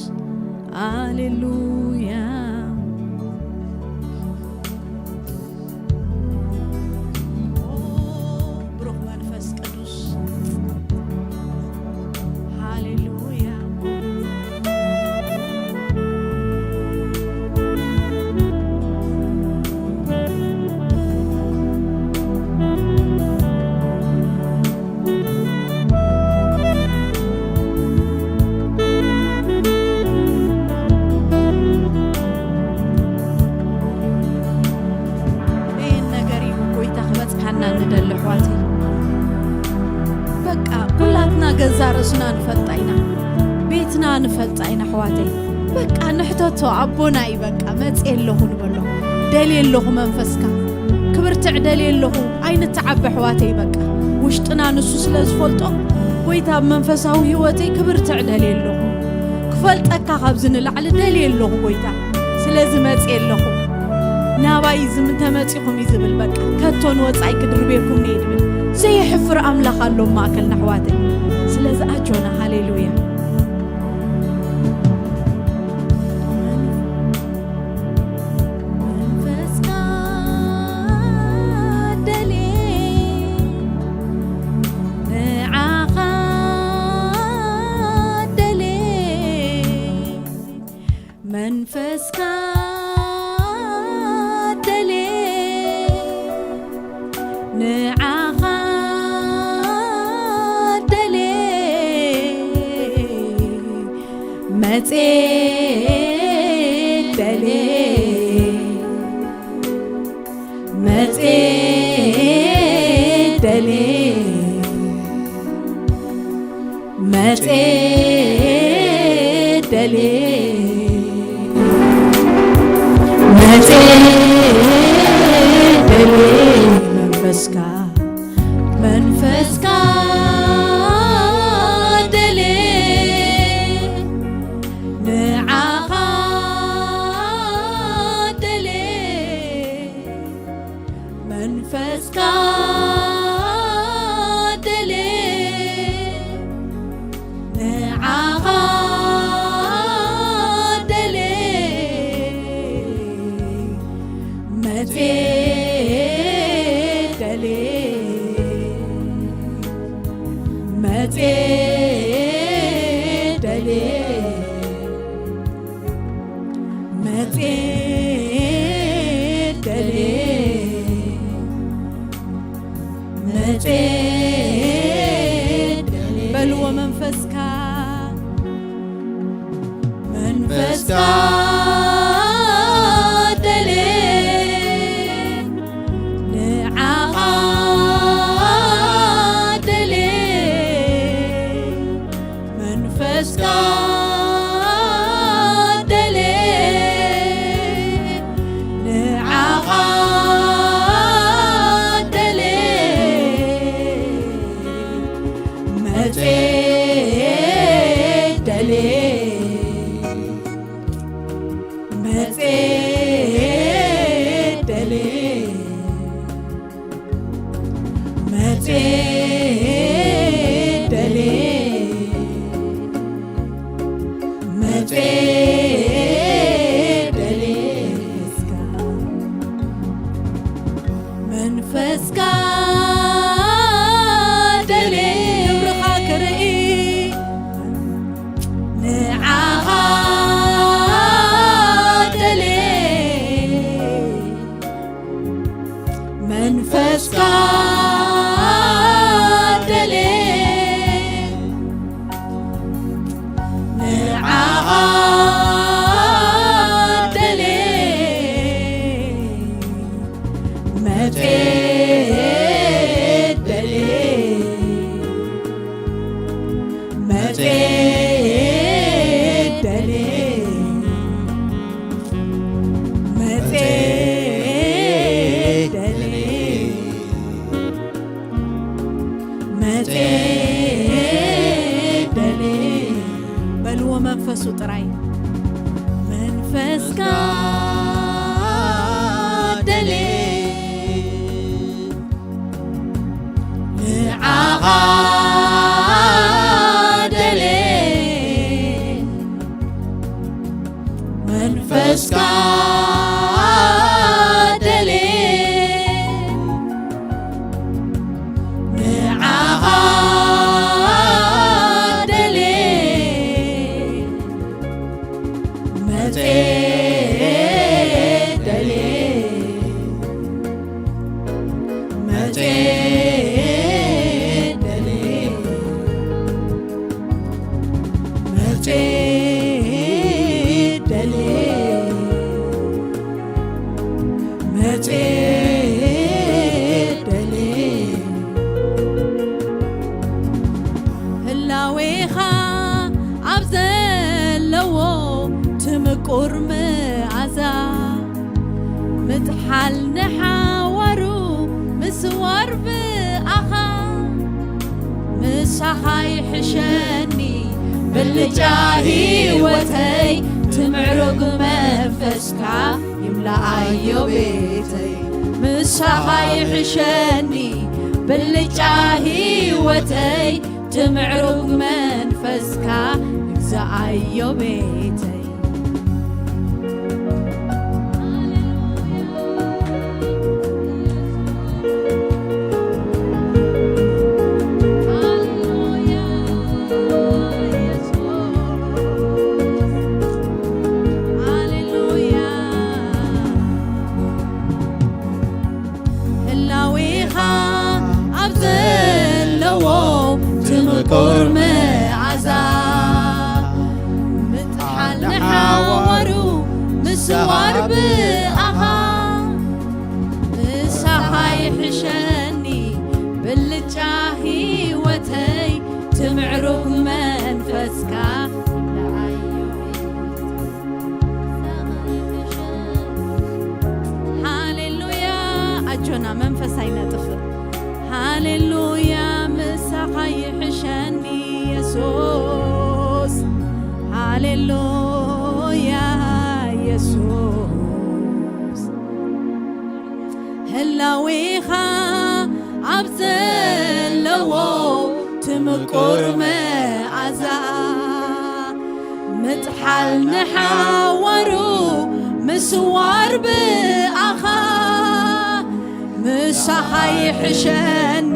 ሃሌሉያ። ብሩኽ መንፈስ ቅዱስ፣ ሃሌሉያ። በየን ነገር እዩ ጎይታ ክበጽሓና ንደሊ ኣሕዋተይ? በቃ ኩላትና ገዛ ርእስና ንፈልጣ ኢና፣ ቤትና ንፈልጣ ኢና ኣሕዋተይ። በቃ ንሕተቶ፣ ኣቦና እዩ በቃ መጽእ ኣለኹ ንበሎ። ደልየ ኣለኹ መንፈስካ፣ ክብርትዕ ደልየ ኣለኹ። ኣይንተዓበ ኣሕዋተይ በቃ ውሽጥና ንሱ ስለ ዝፈልጦ፣ ጎይታ ኣብ መንፈሳዊ ህይወተይ ክብርትዕ ደልየ ኣለኹ። ክፈልጠካ ካብዚ ንላዕሊ ደልየ ኣለኹ ጎይታ። ስለዚ መጽእ ኣለኹ። ናባይ እዚ እንተመጺኹም እዩ ዝብል በቃ። ከቶ ንወጻኢ ክድርብየኩም እየ ድብል። ዘየሕፍር ኣምላኽ ኣሎ ኣብ ማእከልና ኣሕዋተይ። ስለዚ ኣጆና፣ ሃሌሉያ። መንፈስካ ደልየ፣ ንዓኻ ደልየ፣ መንፈስካ ደልየ፣ ንዓኻ መጽሔት ደልየ፣ መጽሔት ደልየ፣ መጽሔት ደልየ፣ መጽሔት ደልየ፣ መንፈስካ መንፈስካ ደልየ፣ ንዓኻ ደልየ፣ መንፈስካ ደልየ፣ ንዓኻ ደልየ፣ መጽሔት ደልየ፣ መጽሔት ደልየ፣ መጽሔት ደልየ፣ መጽሔት ደልየ። በልዎ መንፈስካ መንፈስካ ደልየ፣ ንዓኻ ደልየ፣ መንፈስካ ደልየ፣ ንዓኻ ደልየ፣ መጽሔት ደልየ፣ መጽሔት ደልየ፣ መጽሔት ደልየ፣ መጽሔት ደልየ፣ መንፈስካ መንፈስካ ደልየ፣ ክብርኻ ክርኢ ንዓኻ ደልየ፣ መንፈስካ ደልየ፣ ንዓኻ ደልየ፣ መጽሔት ደልየ፣ መጽሔት ደልየ፣ መጽሔት ደልየ፣ መጽሔት ደልየ። በልዎ መንፈሱ ጥራይ። መንፈስካ ደልየ፣ ንዓኻ ደልየ፣ መንፈስካ ደልየ፣ ንዓኻ ደልየ፣ መጽሔት ደልየ፣ መጽሔት ደልየ፣ መጽሔት ደልየ፣ መጽሔት ደልየ። ህላዌኻ ኣብ ዘለዎ ትምቁር መኣዛ፣ ምጥሓል ንሓዋሩ ምስዋር ብኣኻ፣ ምሳኻ ይሕሸኒ ብልጫ ህይወተይ፣ ትምዕሩግ መንፈስካ ይምልኣዮ ቤተይ። ምሳኻ ይሕሸኒ ብልጫ ህይወተይ፣ ትምዕሩግ መንፈስካ ይግዛኣዮ ቤተይ። ህላዌኻ ኣብ ዘለዎ ትምቁር መዓዛ፣ ምጥሓል ስዋር ብኣኻ ምሳኻ ይሕሸኒ ብልጫ ህይወተይ ትምዕሩግ መንፈስካ። ሃሌሉያ። ኣጆና መንፈስ ኣይነጥፍእ። ሃሌሉያ ምሳኻ ይሕሸኒ የሱስ። ሃሌሉያ የሱስ። ህላዌኻ ኣብ ዘለዎ ትምቁር መዓዛ ምጥሓል ንሓዋሩ ምስዋር ብኣኻ ምሳኻ ይሕሸኒ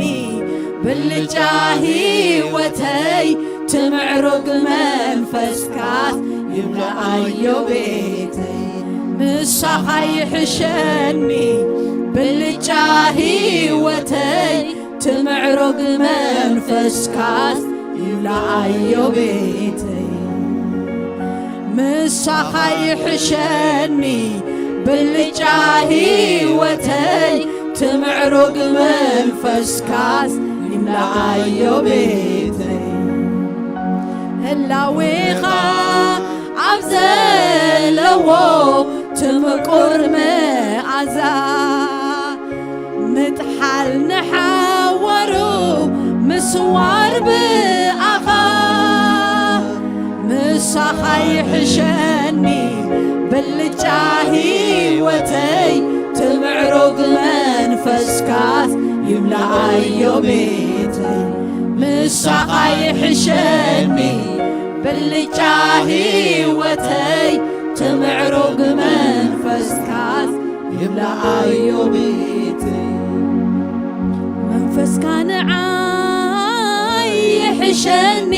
ብልጫ ህይወተይ ትምዕሩግ መንፈስካስ ይምልኣዮ ቤተይ ምሳኻ ይሕሸኒ ብልጫ ህይወተይ ትምዕሩግ መንፈስካስ ይምልኣዮ ቤተይ ምሳኻ ይሕሸኒ ብልጫ ህይወተይ ትምዕሩግ መንፈስካስ ይምልኣዮ ቤተይ ህላዌኻ ኣብ ዘለዎ ትምቁር መዓዛ ምጥሓል ንሓዋሩ ምስዋር ብኣኻ ምሳኻ ይሕሸኒ ብልጫ ህይወተይ ትምዕሩግ መንፈስካስ ይምልኣዮ ቤተይ ምሳኻ ይሕሸኒ ብልጫ ህይወተይ ትምዕሩግ መንፈስካስ ይምልኣዮ ቤተይ መንፈስካ ንዓይ ይሕሸኒ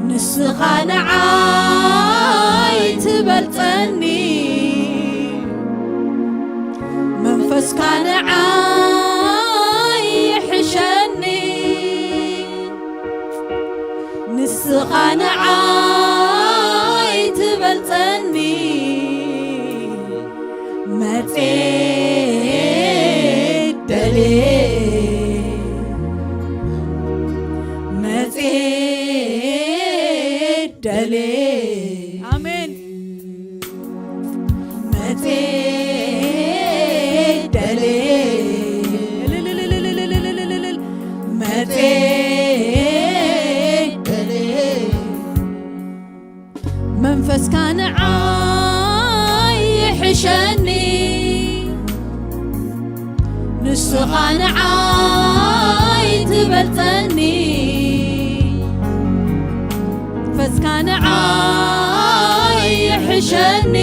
ንስኻ ንዓይ ትበልጸኒ መንፈስካ ንዓይ ይሕሸኒ ንስኻ ንዓይ ትበልጸኒ መጼ ደሌ መጼ ደሌ ኣሜን መጼ ደሌ መጼ ደሌ መንፈስካ ንዓይ ይሕሸኒ ንስኻ ንዓይ ትበልጸኒ መንፈስካ ንዓይ ይሕሸኒ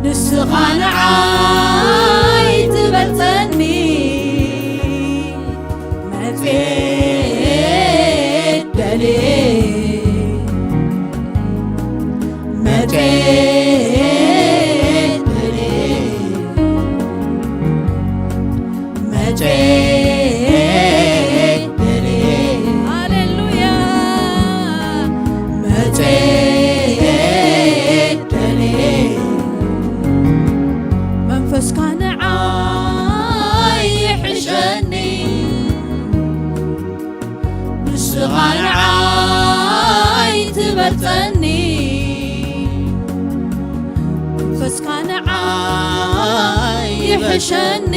ንስኻ ንዓይ ትበልጸኒ መጼ ደሌ መጼ ደሌ መጼ ደሌ ሃሌሉያ መጼ ደሌ መንፈስካ ንዓይ ይሕሸኒ ንስኻ ንዓይ ትበልጸኒ መንፈስካ ንዓይ ይሕሸኒ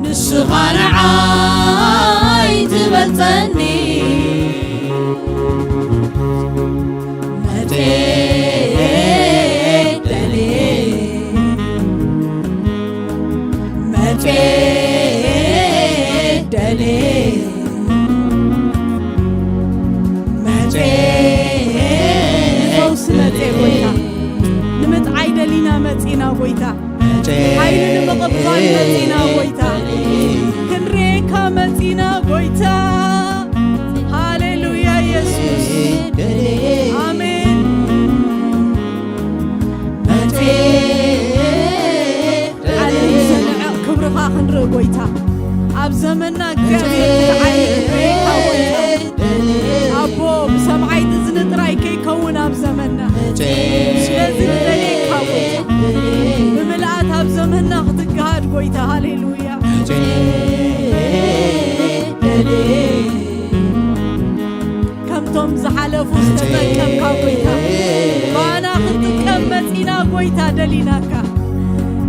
ንስኻ ንዓይ ትበልጸኒ መጼ ደሌ መጼ ደሌ መጼ ንፈውሲ መጼ ጎይታ ንምጥዓይ ደሊና መጺና ጎይታ ሓይሊ ንምቕባል መጺና ጎይታ ክንሬካ መጺና ጎይታ ሃሌሉያ የሱስ ኣሜን ዓለም ዝሰንዐ ክብርኻ ክንርኢ ጎይታ ኣብ ዘመንና እግዚኣብሔር ክትዓይ ክንሬካ ጎይታ ጎይታ ደሊናካ።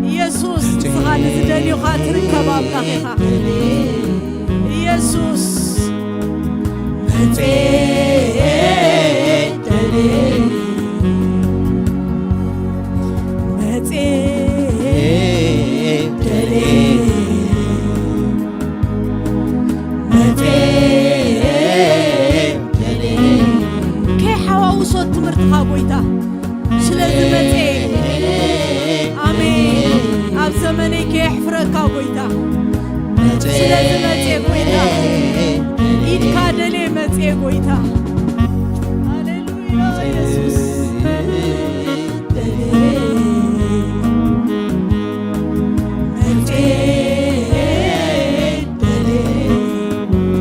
ኢየሱስ፣ ንስኻ ንዝደልዩኻ ትርከብ ኣምላኽ ኢኻ። ኢየሱስ። መጽኤ ደልየ፣ መጽኤ ደልየ፣ መጽኤ ደልየ። ከይሓዋውሶ ትምህርትኻ ጎይታ፣ ስለዚ መጽኤ፣ ኣሜን። ኣብ ዘመነይ ከየሕፍረካ ጎይታ፣ ስለዚ መጽኤ ጎይታ፣ ኢድካ ደልየ መጽኤ ጎይታ። ሃሌሉያ ኢየሱስ።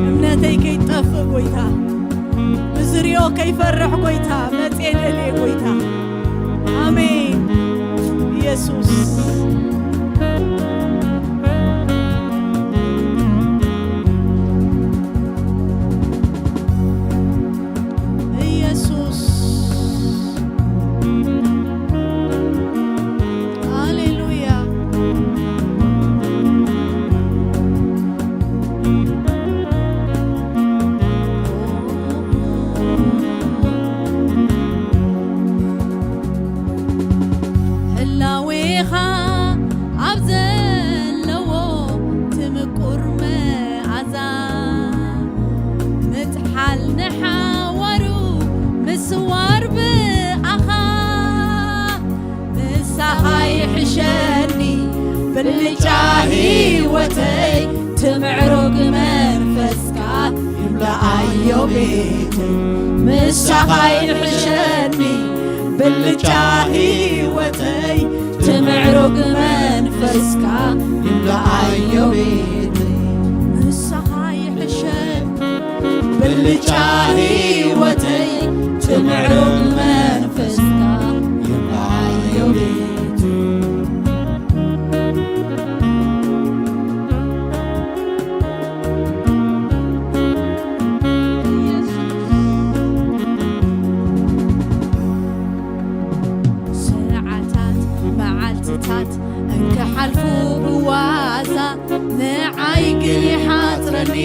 እምነተይ ከይጠፍእ ጎይታ፣ ብዝሪኦ ከይፈርሕ ጎይታ፣ መጽኤ ደልየ ጎይታ። ኣሜን። ኢየሱስ። ኢየሱስ። ሃሌሉያ። ህላዌኻ ኣብ ዘለዎ ትምቁር መዓዛ፣ ምጥሓል ንሓዋሩ ምስዋር ብኣኻ፣ ምሳኻ ይሕሸኒ ብልጫ ህይወተይ፣ ትምዕሩግ መንፈስካ ይምላኣዮ ቤተይ። ምሳኻ ይሕሸኒ ብልጫ ህይወተይ፣ ትምዕሩግ መንፈስካ ይምላኣዮ ቤተይ። ምሳኻ ይሕሸኒ ብልጫ ህይወተይ፣ ትምዕሩግ መንፈስካ ይምላኣዮ ቤተይ። ሰዓታት መዓልትታት እንክሓልፉ ብዋዛ፣ ንዓይ ግን ይሓጽረኒ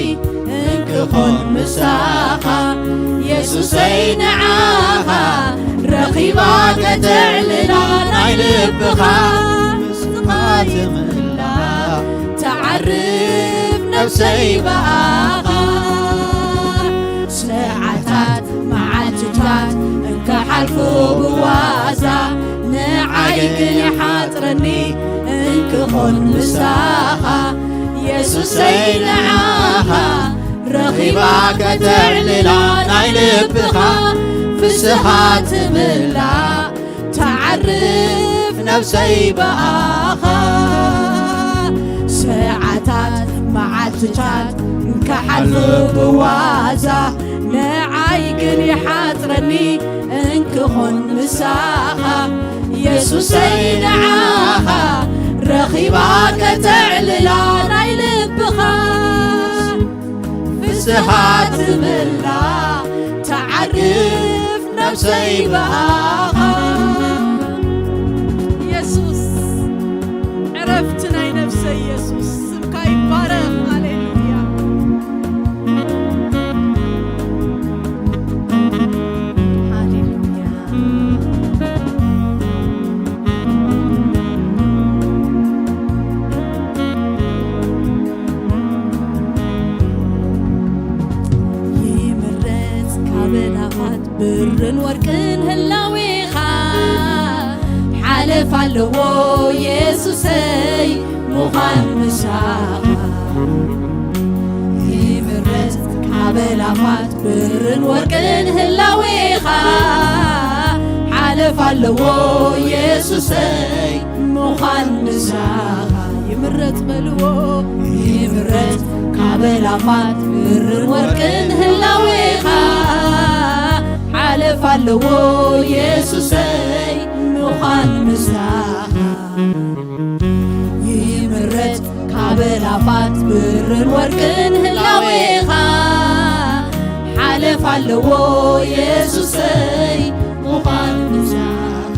እንክኾን ምሳኻ። የሱሰይ ንዓኻ ረኺባ ከተዕልላ ናይ ልብኻ፣ ምስኻ ትምላ ተዓርፍ ነፍሰይ ብኣኻ። ሰዓታት መዓልትታት እንክሓልፉ ብዋዛ፣ ንዓይ ግን ይሓጽረኒ እንክኾን ምሳኻ። የሱሰይ ንዓኻ ረኺባ ከተዕልላ ናይ ልብኻ፣ ፍስሃ ትምላእ ተዓርፍ ነፍሰይ ብኣኻ። ሰዓታት መዓልትታት እንክሓልፉ ብዋዛ፣ ንዓይ ግን ይሓጽረኒ እንክኾን ምሳኻ። የሱሰይ ንዓኻ ረኺባ ከተዕልላ ናይ ልብኻ፣ ፍስሃ ትምላ ተዓርፍ ነፍሰይ ብኣኻ። የሱስ፣ ዕረፍቲ ናይ ነፍሰይ የሱስ፣ ስምካ ይባረኽ። ሃሌሉያ፣ ሃሌሉያ። ይምረጽ ካብ ኣእላፋት ብርን ወርቅን ህላዌኻ፣ ሓለፍ ኣለዎ የሱሰይ ምዃን ምሳኻ። ይምረጽ ካብ ኣእላፋት ብርን ወርቅን ህላዌኻ፣ ሓለፍ ኣለዎ የሱሰይ ምዃን ምሳኻ። ይምረጽ በልዎ፣ ይምረጽ ካብ ኣእላፋት ብርን ወርቅን ህላዌኻ፣ ሓለፍ ኣለዎ የሱሰይ ምዃን ምሳኻ። ይምረጽ ካብ ኣእላፋት ብርን ወርቅን ህላዌኻ፣ ሓለፍ ኣለዎ የሱሰይ ምዃን ምሳኻ።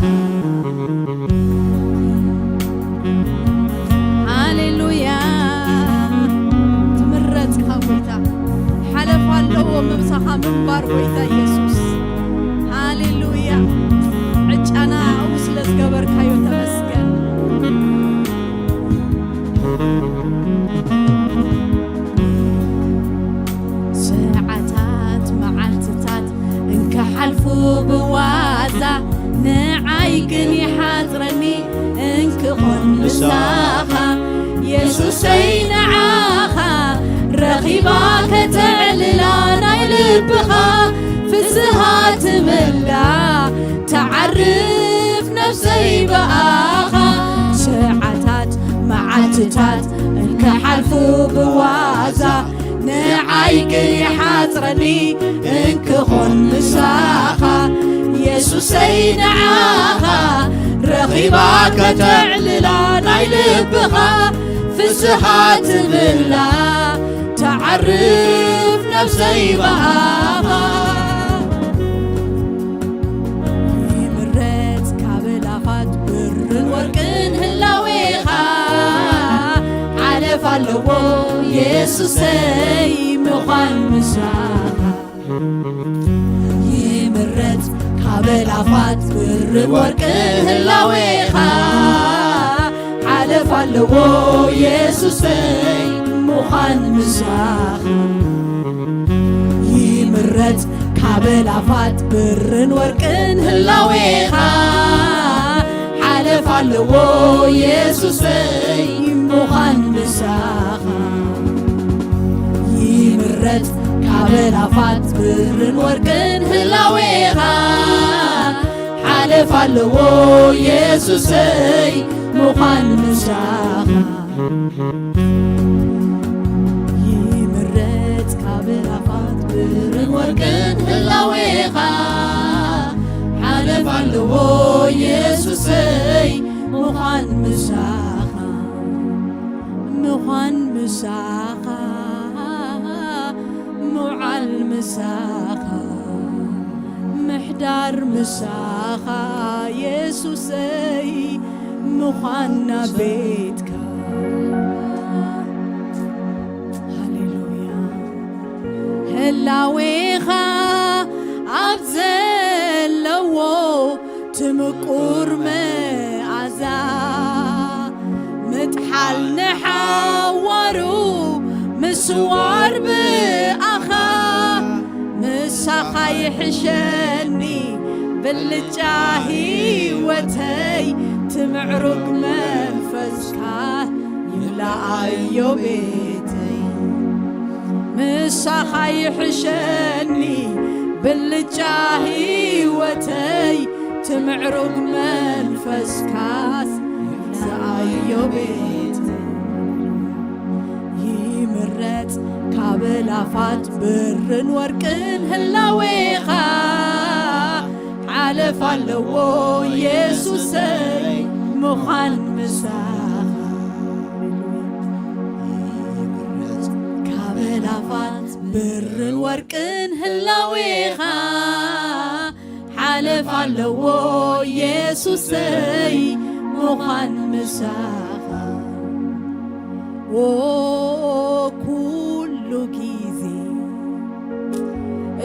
ምሳኻ የሱሰይ ንዓኻ ረኺባ ከተዕልላ ናይ ልብኻ ፍስሃ ትምላ ተዓርፍ ነፍሰይ ብኣኻ ሰዓታት መዓልትታት እንክሓልፉ ብዋዛ ንዓይ ከይሓጽረኒ እንክኾን ምሳኻ የሱሰይ ንዓኻ ረኺባ ከተዕልላ ናይ ልብኻ ፍስሃ ትምላ ተዓርፍ ነፍሰይ ብኣኻ ይምረጽ ካብ ላፋት ብርን ወርቅን ህላዌኻ ሓለፍ ኣለዎ የሱሰይ ምዃን ምሳኻ ይምረጽ ካብ ላፋት ብርን ወርቅን ህላዌኻ ሓለፍ ኣለዎ የሱሰይ ምዃን ምሳኻ ይምረጽ ካብ ላፋት ብርን ወርቅን ህላዌኻ ሓለፍ ኣለዎ የሱሰይ ምዃን ምሳኻ ይምረጽ ካብ ላፋት ብርን ወርቅን ህላዌኻ ሓለፍ ኣለዎ የሱሰይ ምዃን ምሳኻ ይምረጽ ካብ ላፋት ብርን ወርቅን ህላዌኻ ሓለፍ ኣለዎ የሱሰይ ምዃን ምሳኻ ምዃን ምሳኻ ምውዓል ምሳኻ ምሕዳር ምሳኻ የሱሰይ ምዃን ናብ ቤትካ ሃሌሉያ ህላዌኻ ኣብ ዘለዎ ትምቁር መኣዛ ምጥሓል ንሓዋሩ ምስዋር ብኣኻ ምሳኻ ይሕሸኒ ብልጫ ህይወተይ ትምዕሩግ መንፈስካ ይምልኣዮ ቤተይ ምሳኻ ይሕሸኒ ብልጫ ህይወተይ ትምዕሩግ መንፈስካስ ይምልኣዮ ቤተይ ይምረጽ ካብ ላፋት ብርን ወርቅን ህላዌኻ ሓለፍ ኣለዎ የሱሰይ ምዃን ምሳኻ ይምረጽ ካብ ላፋት ብርን ወርቅን ህላዌኻ ሓለፍ ኣለዎ የሱሰይ ምዃን ምሳኻ ኦ ኩሉ ግዜ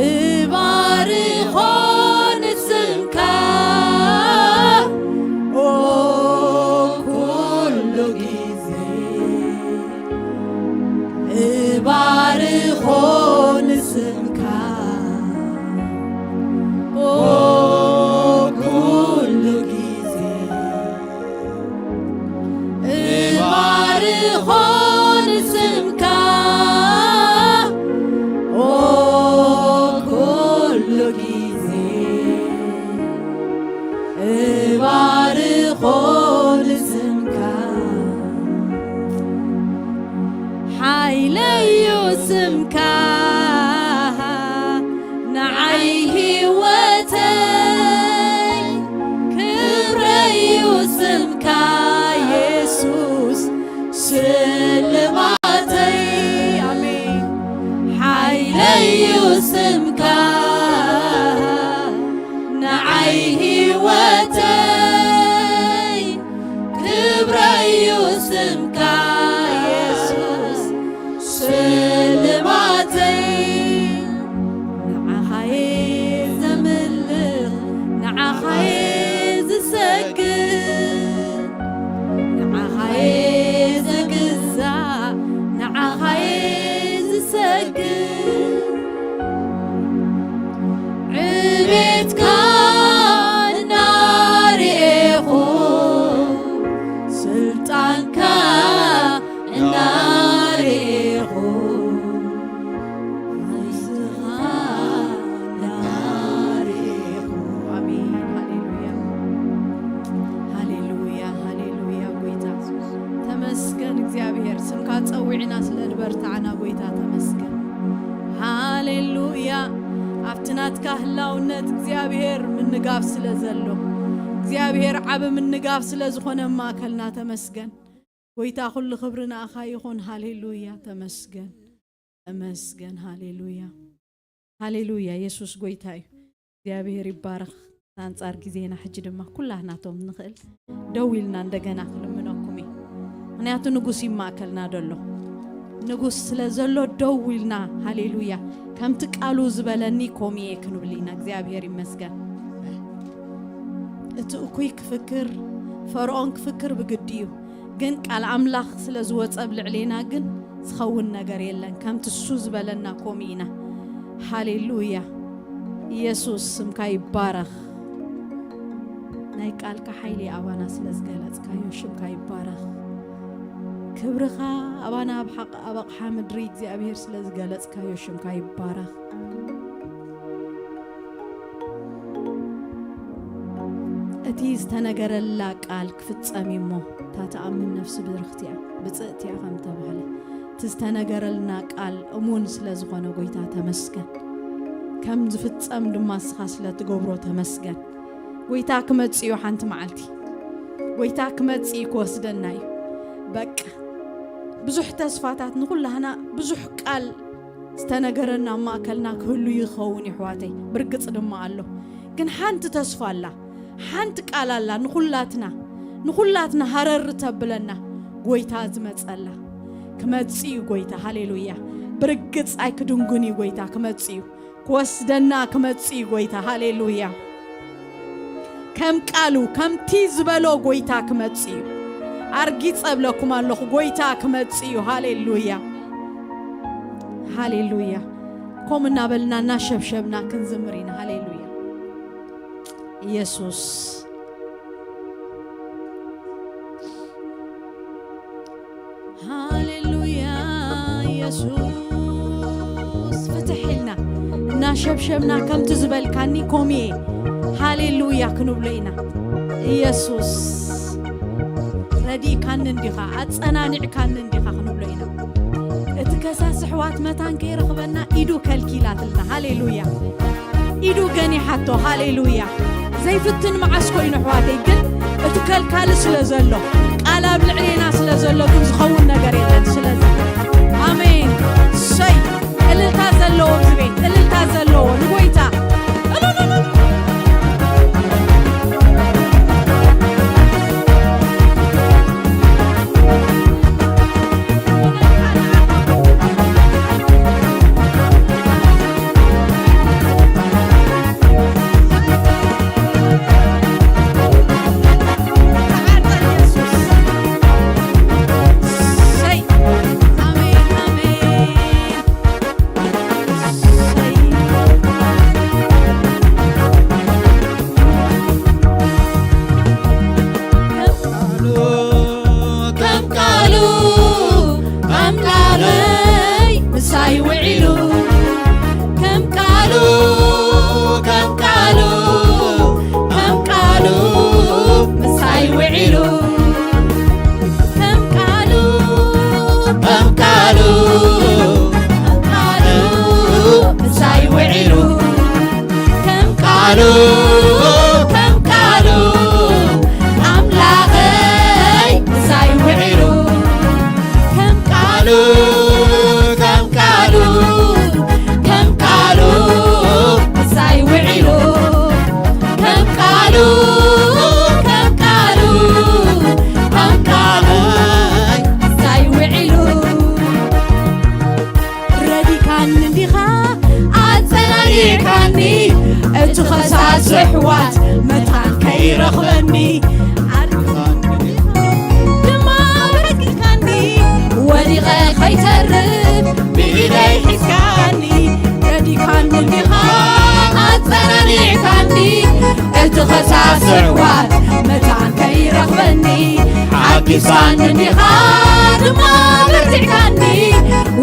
እባርኾ ንስምካ ኦ ኩሉ ግዜ እባርኾ ንስምካ ኦ ኩሉ ግዜ እባርኾ ንስምካ ኦ ኩሉ ግዜ እባርኾ ንስምካ ሓይለዩ ስምካ ንዓይ ህይወተይ ክብረዩ ስምካ የሱስ ስልማተይ ኣሜን ሓይለዩ ስምካ ንዓይ ህይወተይ በርታዕና ጎይታ ተመስገን። ሃሌሉያ። ኣብቲ ናትካ ህላውነት እግዚኣብሔር ምንጋፍ ስለ ዘሎ፣ እግዚኣብሔር ዓቢ ምንጋፍ ስለ ዝኾነ ማእከልና ተመስገን። ጎይታ ኩሉ ክብሪ ንኣኻ ይኹን። ሃሌሉያ። ተመስገን። ተመስገን። ሃሌሉያ። ሃሌሉያ። የሱስ ጎይታ እዩ። እግዚኣብሔር ይባረኽ። ኣንጻር ግዜና ሕጂ ድማ ኩላህናቶም ንኽእል ደው ኢልና እንደገና ክልምነኩም እዩ። ምኽንያቱ ንጉስ ይማእከልና ደሎ። ንጉስ ስለ ዘሎ ደው ኢልና፣ ሃሌሉያ፣ ከምቲ ቃሉ ዝበለኒ ኮሚየ ክንብል ኢና። እግዚኣብሔር ይመስገን። እቲ እኩይ ክፍክር፣ ፈርዖን ክፍክር ብግዲ እዩ። ግን ቃል ኣምላኽ ስለ ዝወጸ ኣብ ልዕሌና ግን ዝኸውን ነገር የለን። ከምቲ እሱ ዝበለና ኮሚእ ኢና። ሃሌሉያ። ኢየሱስ ስምካ ይባረኽ። ናይ ቃልካ ሓይሊ ኣባና ስለ ዝገለጽካዮ ሽምካ ይባረኽ። ክብርኻ ኣባና ኣብ ሓቕ ኣብ ኣቕሓ ምድሪ እግዚኣብሔር ስለ ዝገለጽካዮ ሽምካ ይባረኽ። እቲ ዝተነገረላ ቃል ክፍጸም እዩ እሞ፣ እታ ትኣምን ነፍሲ ብርኽቲ እያ፣ ብጽእቲ እያ ከም ተባህለ፣ እቲ ዝተነገረልና ቃል እሙን ስለ ዝኾነ ጎይታ ተመስገን። ከም ዝፍጸም ድማ ንስኻ ስለ ትገብሮ ተመስገን። ጎይታ ክመጽእ እዩ ሓንቲ መዓልቲ። ጎይታ ክመጽእ እዩ ክወስደና እዩ። በቃ ብዙሕ ተስፋታት ንኹላህና ብዙሕ ቃል ዝተነገረና ኣብ ማእከልና ክህሉ ይኸውን ይሕዋተይ። ብርግጽ ድማ ኣሎ። ግን ሓንቲ ተስፋ ኣላ። ሓንቲ ቃል ኣላ ንኹላትና። ንኹላትና ሃረር ተብለና። ጎይታ ዝመጸላ። ክመጽእ እዩ ጎይታ። ሃሌሉያ። ብርግጽ ኣይክድንጉን እዩ ጎይታ። ክመጽእ እዩ። ክወስደና ክመጽእ እዩ ጎይታ። ሃሌሉያ። ከም ቃሉ፣ ከምቲ ዝበሎ ጎይታ ክመጽእ እዩ። ኣርጊጸ እብለኩም ኣለኹ፣ ጎይታ ክመጽእ እዩ። ሃሌሉያ። ሃሌሉያ። ከምኡ እናበልና እናሸብሸብና ክንዝምር ኢና። ሃሌሉያ። ኢየሱስ። ሃሌሉያ። ኢየሱስ። ፍትሕ ኢልና እናሸብሸብና ከምቲ ዝበልካኒ ኮሚየ ሃሌሉያ ክንብሎ ኢና። ኢየሱስ። ረዲእካኒ እንዲኻ፣ ኣጸናኒዕካኒ እንዲኻ ክንብሎ ኢና። እቲ ከሳሲ ኣሕዋት መታን ከይረኽበና ኢዱ ከልኪላትልና። ሃሌሉያ። ኢዱ ገኒሓቶ። ሃሌሉያ። ዘይፍትን መዓስ ኮይኑ ኣሕዋተይ፣ ግን እቲ ከልካሊ ስለ ዘሎ፣ ቃል ኣብ ልዕሌና ስለ ዘሎ ግን ዝኸውን ነገር የለን። ስለዚ ኣሜን። ሰይ እልልታ ዘለዎ እዚ ቤት፣ እልልታ ዘለዎ ንጎይታ። ከም ቃሉ ኣምላኸይ ምሳይ ውዒሉ፣ ከም ቃሉ፣ ከም ቃሉ፣ ከም ቃሉ ምሳይ ውዒሉ፣ ከም ቃሉ፣ ከም ቃሉ፣ ከም ቃሉ ምሳይ ውዒሉ፣ ከም ቃሉ፣ ከም ቃሉ ኣምላኸይ ምሳይ ውዒሉ፣ ከም ቃሉ፣ ከም ቃሉ፣ ከም ቃሉ ምሳይ ውዒሉ፣ ከም ቃሉ፣ ከም ቃሉ ኣምላኸይ ምሳይ ውዒሉ። ረዲካኒ እንዲኻ ኣጸናኒዕካኒ፣ እቲ ኸሳሲ ኣሕዋት መታን ከይረኽበኒ። ኣድሕንካኒ ድማ በርኪካኒ፣ ወዲቐ ከይተርፍ ብኢደይ ሒዝካኒ። ረዲካኒ እንዲኻ ኣጸናኒዕካኒ፣ እቲ ኸሳሲ ኣሕዋት መታን ከይረኽበኒ። ሓጊዝካኒ እንዲኻ ድማ በርቲዕካኒ፣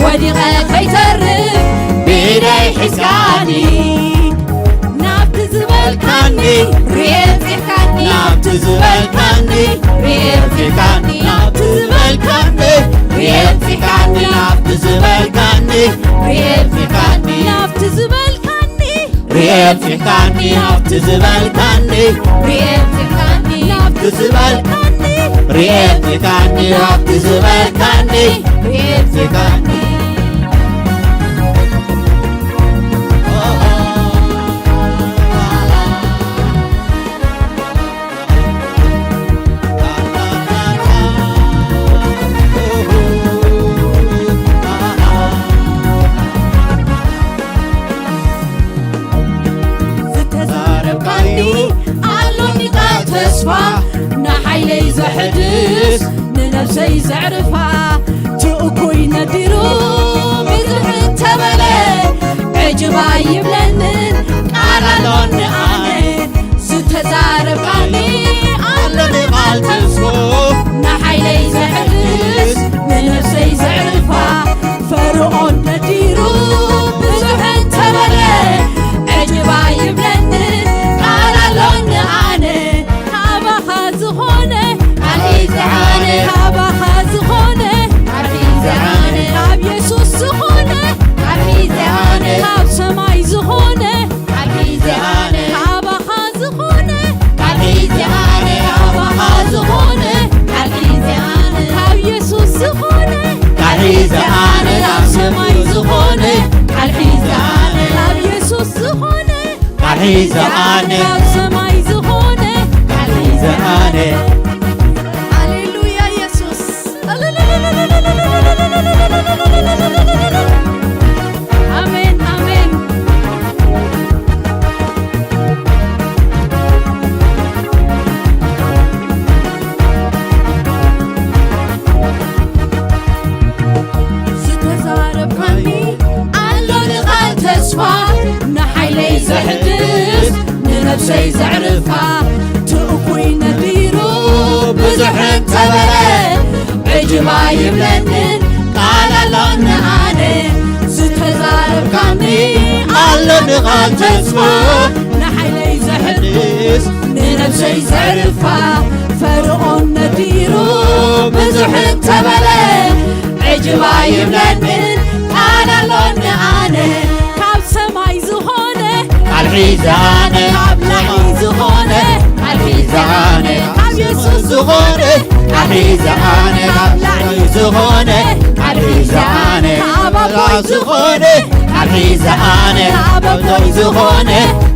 ወዲቐ ከይተርፍ ብኢደይ ሒዝካኒ። ናብቲ ዝበልካኒ ርኤ ኣምጺእካኒ፣ ናብቲ ዝበልካኒ ርኤ ኣምጺእካኒ፣ ናብቲ ዝበልካኒ ርኤ ኣምጺእካኒ፣ ናብቲ ርኤ ኣብጺሕካኒ ናብቲ ዝበልካኒ፣ ርኤ ኣብጺሕካኒ ናብቲ ዝበልካኒ፣ ርኤ ኣብጺሕካኒ ናብቲ ዝበልካኒ፣ ርኤ ኣብጺሕካኒ ናብቲ ዝበልካኒ፣ ርኤ ኣብጺሕካኒ። ዝተዛረብካኒ ኣሎኒ ቃል ተስፋ፣ ንሓይለይ ዘሕድስ፣ ንነብሰይ ዘዕርፋ። እቲ እኩይ ነዲሩ ብዙሕ እንተበለ፣ ዕጅብ ኣይብለንን ቃል ኣሎኒ ኣነ። ዝተዛረብካኒ ኣሎኒ ቃል ተስፋ፣ ንሓይለይ ዘሕድስ፣ ንነብሰይ ዘዕርፋ። ፈርዖን ነዲሩ ብዙሕ እንተበለ፣ ዕጅብ ኣይብለንን ቃል ኣሎኒ ኣነ። ካባኻ ዝኾነ ቃል ሒዘ ኣነ፣ ካባኻ ዝኾነ ቃል ሒዘ ኣነ፣ ካብ የሱስ ዝኾነ ቃል ሒዘ ኣነ፣ ካብ ሰማይ ዝኾነ ቃል ሒዘ ኣነ፣ ካባኻ ዝኾነ ቃል ሒዘ ኣነ፣ ካባኻ ዝኾነ ቃል ሒዘ ኣነ፣ ካብ የሱስ ዝኾነ ቃል ሒዘ ኣነ፣ ካብ ሰማይ ዝኾነ ቃል ሒዘ ኣነ፣ ካብ የሱስ ዝኾነ ቃል ሒዘ ኣነ፣ ካብ ሰማይ ዝኾነ ቃል ሒዘ ኣነ። ሃሌሉያ የሱስ። ኣሜን፣ ኣሜን። ዝተዛረብካኒ ኣሎኒ ቃል ተስፋ፣ ንሓይለይ ዘሕድስ፣ ንነብሰይ ዘዕርፋ። እቲ እኩይ ነዲሩ ብዙሕ እንተበለ፣ ዕጅብ ኣይብለንን ቃል ኣሎኒ ኣነ። ዝተዛረብካኒ ኣሎኒ ቃል ተስፋ፣ ንሓይለይ ዘሕድስ፣ ንነብሰይ ዘዕርፋ። ፈርዖን ነዲሩ ብዙሕ እንተበለ፣ ዕጅብ ኣይብለንን ቃል ኣሎኒ ኣነ። ካብ ሰማይ ዝኾነ ቃል ሒዘ ኣነ፣ ካብ ላዕሊ ዝኾነ ቃል ሒዘ ኣነ፣ ካብ የሱስ ዝኾነ ቃል ሒዘ ኣነ፣ ካብ ላዕሊ ዝኾነ ቃል ሒዘ ኣነ፣ ካብ ኣቦይ ዝኾነ ቃል ሒዘ ኣነ፣ ካብ ኣቦይ ዝኾነ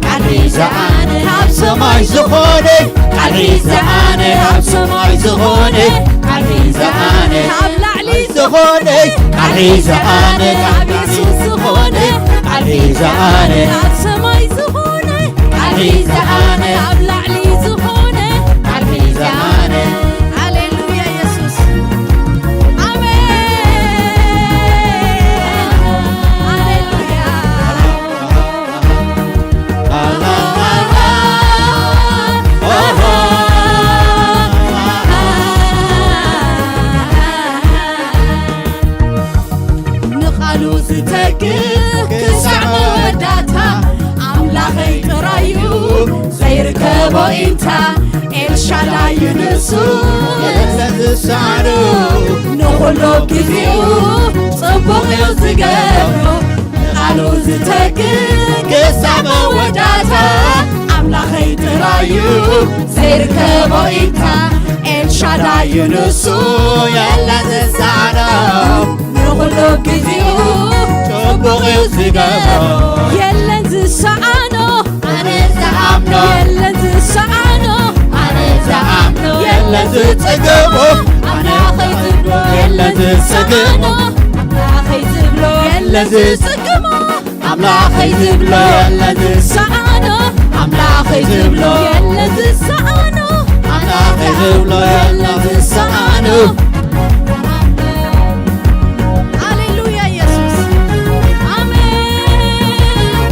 ቃል ሒዘ ኣነ፣ ካብ ሰማይ ዝኾነ ቃል ሒዘ ኣነ፣ ካብ ሰማይ ዝኾነ ቃል ሒዘ ኣነ፣ ካብ ላዕሊ ዝኾነ ቃል ሒዘ ኣነ፣ ካብ የሱስ ዝኾነ ቃል ሒዘ ኣነ፣ ካብ ሰማይ ዝኾነ ቃል ሒዘ ኣነ፣ ካብ ላዕሊ ዝኾነ ቃል ሒዘ ኣነ። ሃሌሉያ የሱስ። ኣሜን። ሃሌሉያ። ንቓሉ ዝተግህ ክሳዕ መወዳእታ፣ ኣምላኸይ ጥራዩ ዘይርከቦ ኢንታ፣ ኤልሻዳይ ንሱ የለን ዝሰኣኖ፣ ንኹሉ ግዜኡ ጽቡቕ እዩ ዝገብሮ። ንቓሉ ዝተግህ ክሳዕ መወዳእታ፣ ኣምላኸይ ጥራዩ ዘይርከቦ ኢንታ፣ ኤልሻዳይ ንሱ የለን ዝሰኣኖ፣ ንኹሉ ግዜኡ ጽቡቕ እዩ ዝገብሮ። የለን ዝሰኣኖ፣ ኣነ ዝኣምኖ። የለን ዝሰኣኖ፣ ኣነ ዝኣምኖ። የለን ዝጽግቦ፣ ኣምላኸይ ዝብሎ። የለን ዝሰኣኖ፣ ኣምላኸይ ዝብሎ። የለን ዝጽግቦ፣ ኣምላኸይ ዝብሎ። የለን ዝሰኣኖ፣ ኣምላኸይ ዝብሎ። የለን ዝሰኣኖ፣ ኣምላኸይ ዝብሎ። የለን ዝሰኣኖ። ሃሌሉያ የሱስ። ኣሜን።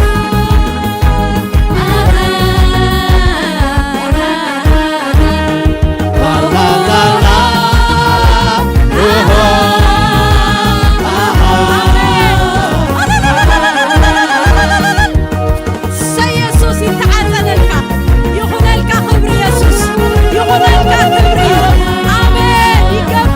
እሰይ የሱስ ይተዓጸደልካ። ይኹነልካ ክብሪ የሱስ። ይኹነልካ ክብሪ። ኣሜን። ይገባል።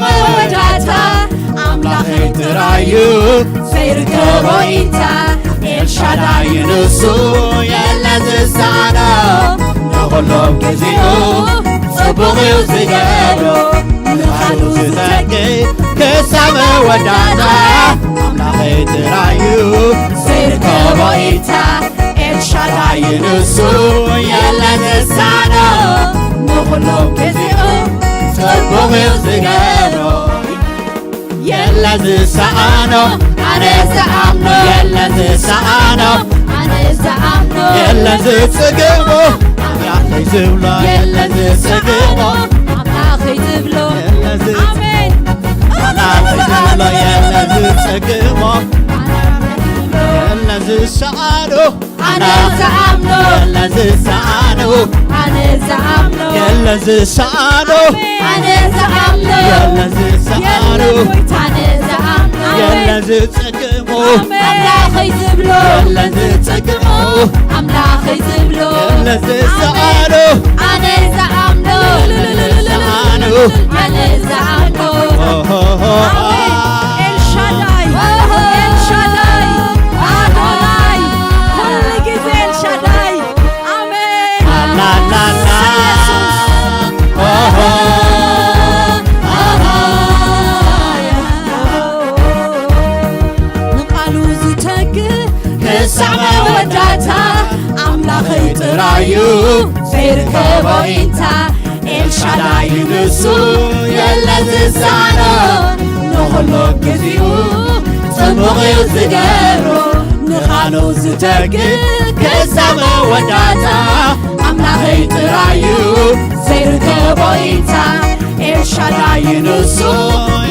መወዳእታ ኣምላኸይ ጥራዩ ዘይርከቦ ኢንታ ኤልሻዳይ ንሱ የለ ዝሳኖ ንኹሎም ግዚኡ ጽቡቕ እዩ ዝገብሮ ንኻሉ ዝተቂ ክሳብ መወዳእታ ኣምላኸይ ጥራዩ ዘይርከቦ ኢንታ ኤልሻዳይ ንሱ የለ ዝሳኖ ንኹሎም ግዚኡ ጽቡቕ እዩ ዝገብሮ የለ ዝሰኣኖ ኣነ ዝኣምኖ የለ ዝሰኣኖ ኣነ ዝኣምኖ የለ ዝጽግሞ ኣምላኸይ ዝብሎ የለ ዝጽግሞ ኣምላኸይ ዝብሎ የለ ዝ- ኣሜን ኣምላኸይ ዝብሎ የለ ዝጽግሞ የለ ዝሰኣኖ ኣነ ዝኣምኖ የለ ዝሰኣኖ ኣነ ዝኣምኖ የለ ዝሰኣኖ ኣነ ዝኣምኖ የለ ዝሰኣኖ የለ ጎይታ ኣነ ዝኣምኖ የለ ዝጸግሞ ኣምላኸይ ዝብሎ የለ ዝጸግሞ ኣምላኸይ ዝብሎ የለ ዝሰኣኖ ኣነ ዝኣምኖ የለ ዝሰኣኖ ኣነ ዝኣምኖ ኦሆሆ። ኤልሻዳይ ኤልሻዳይ ኣዶናይ ኩሉ ግዜ ኤልሻዳይ ኣሜን ላላላ። ኦሆ፣ ኦሆ። ንቃሉ ዝተግ ክሳዕ መወዳእታ ኣምላኸይ ጥራዩ ዘይርከቦ ኢንታ ኤልሻዳይ ንሱ የለ ዝሳኖ ንኹሉ ግዚኡ ጽቡቕ እዩ ዝገብሮ ንኻሉ ዝተግ ክሳብ መወዳእታ ኣምላኸይ ጥራዩ ዘይርከቦ ኢንታ ኤልሻዳይ ንሱ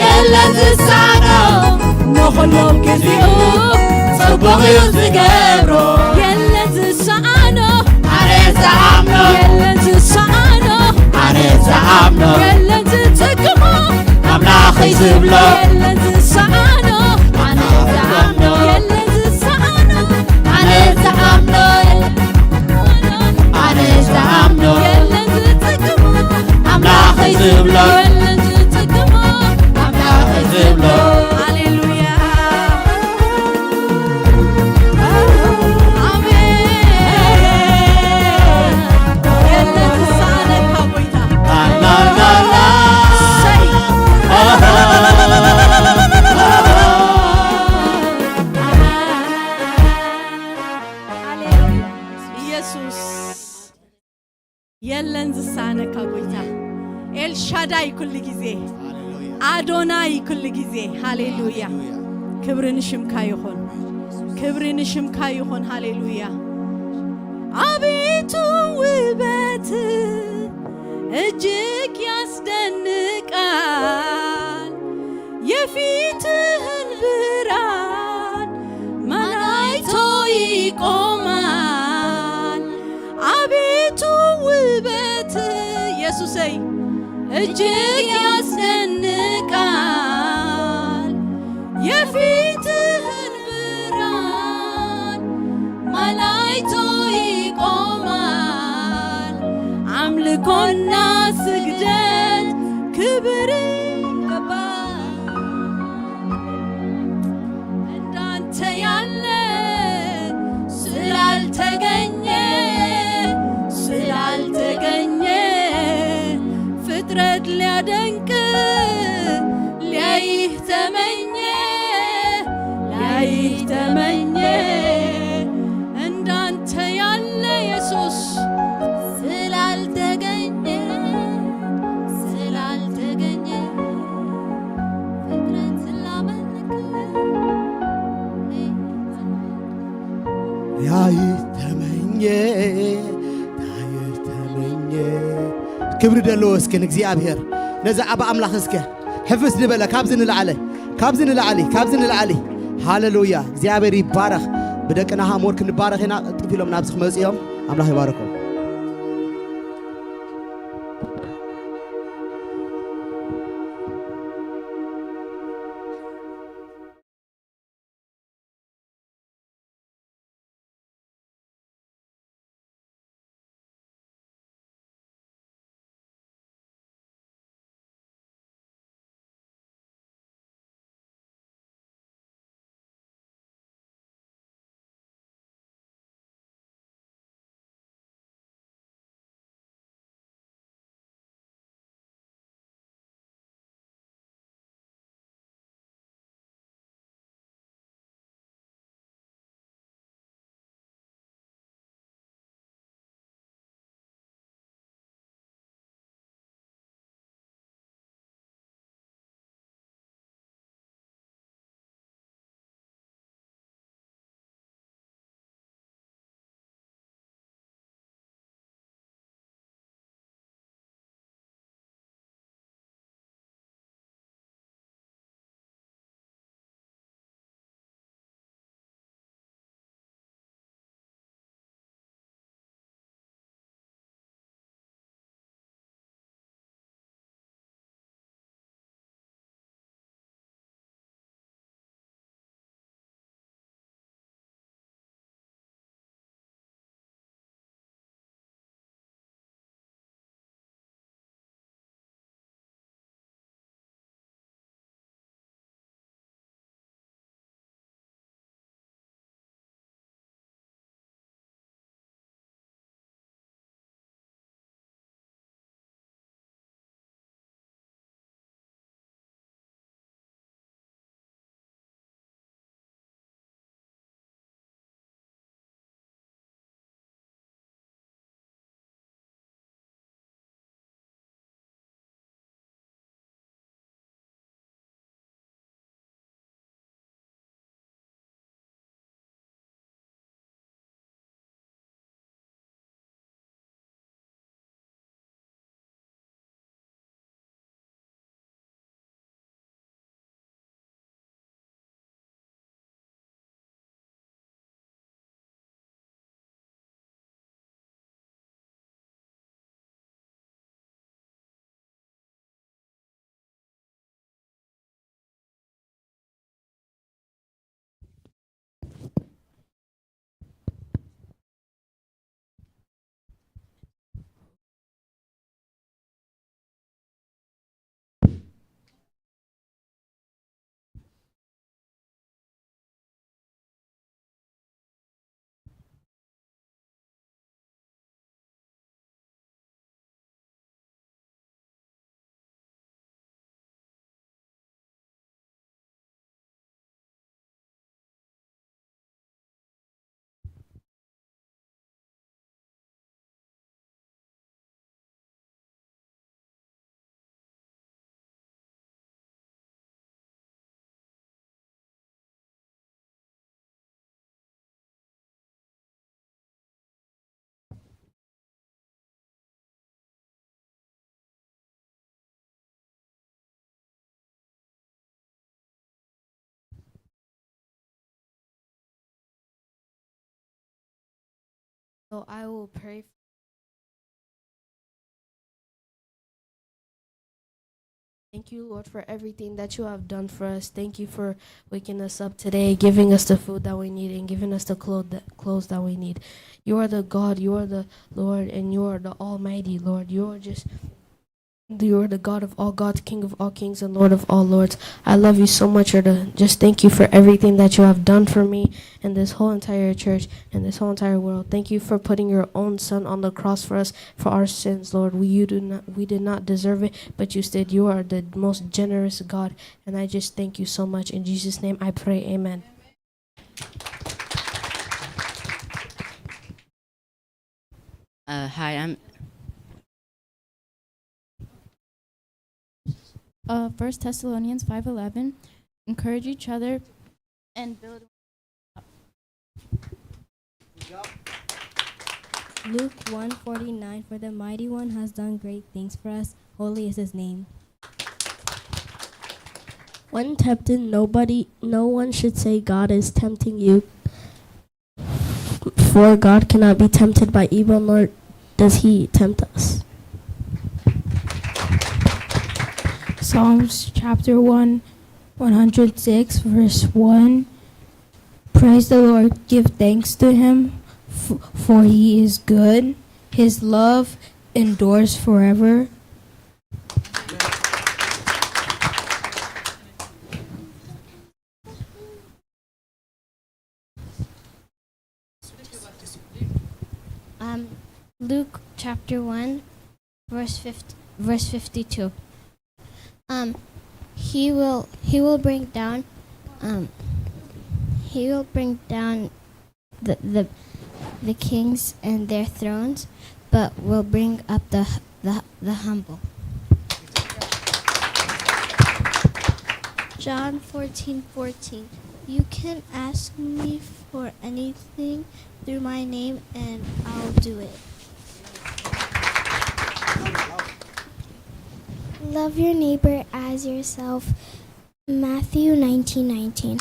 የለ ዝሳኖ ንኹሉ ግዚኡ ጽቡቕ እዩ ዝገብሮ የለ ዝሳኖ ኣነ ዝኣምኖ የለ ዝሳኖ ኣነ ዝኣምኖ የለ ዝጽግሞ ኣምላኸይ ዝብሎ የለ ዝሳኖ ኣነ ዝኣምኖ የለ ዝሳኖ ኣነ ዝኣምኖ ኣነ ዝኣምኖ የለ ዝጽግሞ ኣምላኸይ ዝብሎ የለ ዝጽግሞ ኣምላኸይ ዝብሎ ሃሌሉያ የለን ዝሳነካ ጎይታ ኤልሻዳይ ኩሉ ግዜ ኣዶናይ ኩሉ ግዜ ሃሌሉያ ክብሪ ንሽምካ ይኹን ክብሪ ንሽምካ ይኹን ሃሌሉያ አቤቱ ውበት እጅግ ያስደንቃል የፊትህን ብርሃን ማን አይቶ ይቆማል አቤቱ ውበት ኢየሱሰይ እጅግ ያስደንቃል የፊትህን ብርሃን ማን አይቶ ይቆማል አምልኮና ስግደት ክብር ይገባል እንዳንተ ያለ ስላልተገኘ ስላልተገኘ ፍጥረት ሊያደንቅ ሊያይህ ተመኘ ሊያይህ ተመኘ እንዳንተ ያለ ኢየሱስ ስላልተገኘ ስላልተገኘ ፍጥረት ላመልክ ያይህ ተመኘ ያይህ ተመኘ ክብሪ ደለዎ እስኪ ንእግዚኣብሔር ነዚ ዓባ ኣምላኽ እስከ ሕፍስ ዝበለ ካብዚ ንላዕለ ካብዚ ንላዕሊ ካብዚ ንላዕሊ ሃሌሉያ እግዚኣብሔር ይባረኽ ብደቅና ሃሞር ክንባረኽ ኢና ጥፍ ኢሎም ናብዚ ክመፁ እዮም ኣምላኽ ይባረኩም So I will pray. Thank you, Lord, for everything that you have done for us. Thank you for waking us up today, giving us the food that we need, and giving us the clothes that, clothes that we need. You are the God, you are the Lord, and you are the Almighty, Lord. You are just you are the God of all gods, King of all kings, and Lord of all lords. I love you so much, Lord. Just thank you for everything that you have done for me and this whole entire church and this whole entire world. Thank you for putting your own son on the cross for us, for our sins, Lord. We, you do not, we did not deserve it, but you said you are the most generous God. And I just thank you so much. In Jesus' name I pray, amen. Uh, hi, I'm Uh, First Thessalonians five eleven, encourage each other and build. Luke one forty-nine, for the mighty one has done great things for us. Holy is his name. When tempted, nobody, no one should say God is tempting you. For God cannot be tempted by evil, nor does he tempt us. Psalms chapter one, one hundred six, verse one. Praise the Lord, give thanks to him, f- for he is good. His love endures forever. Um, Luke chapter one, verse fifty, verse fifty-two. Um, he will he will bring down, um, he will bring down the the the kings and their thrones, but will bring up the the the humble. John fourteen fourteen. You can ask me for anything through my name, and I'll do it. Love your neighbor as yourself. Matthew nineteen nineteen.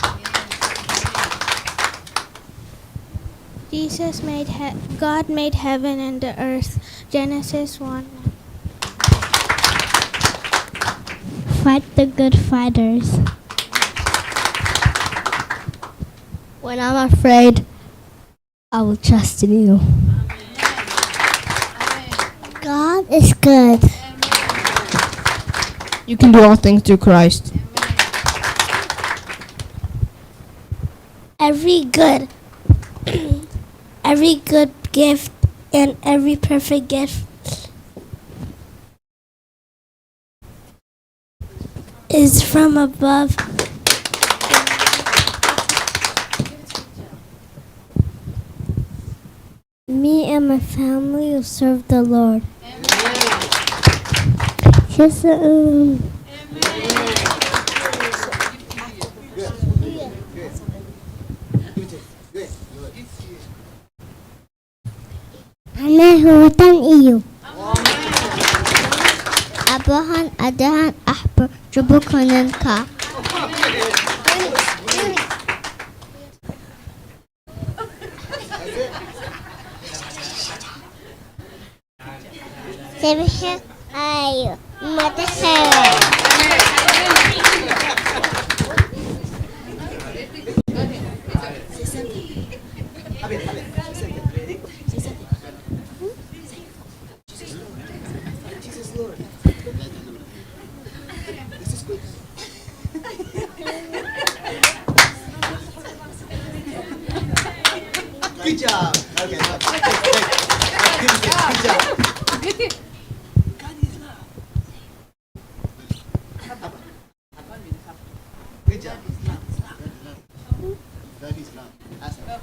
Jesus made he- God made heaven and the earth. Genesis one. Fight the good fighters. When I'm afraid, I will trust in you. God is good. You can do all things through Christ. Every good, every good gift and every perfect gift is from above. Me and my family will serve the Lord. Yes, um, ኣነ ህውታን እዩ። ኣቦኻን ኣደኻን ኣሕብር ጅቡኩንንካ። ሰብሒ ኣዩ መተሰረ። Good job. Okay, no, good, good, good, good job. God is love. Good job. God is love. Ask her.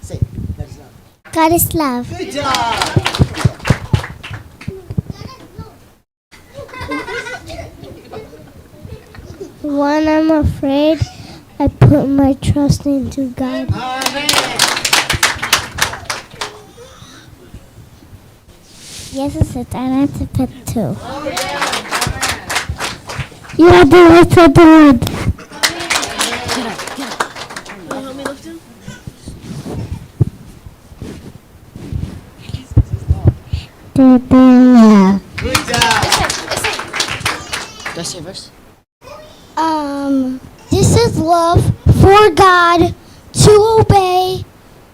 Say, God is love. God is love. Good job. When I'm afraid, I put my trust into God. የሱስ ህፃናት ፈቱ። You are the light of the world. Hallelujah. Did I say verse? Um, this is love for God to obey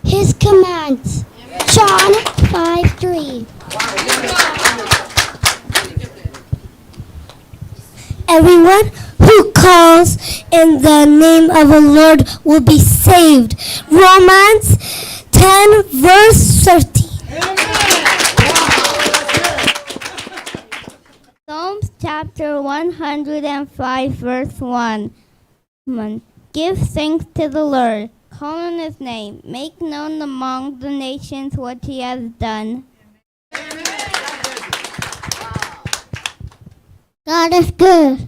his commands. John five three. Everyone who calls in the name of the Lord will be saved. Romans ten, verse thirteen. Psalms chapter one hundred five, verse one. Come on. Give thanks to the Lord. Call on his name. Make known among the nations what he has done. God is good.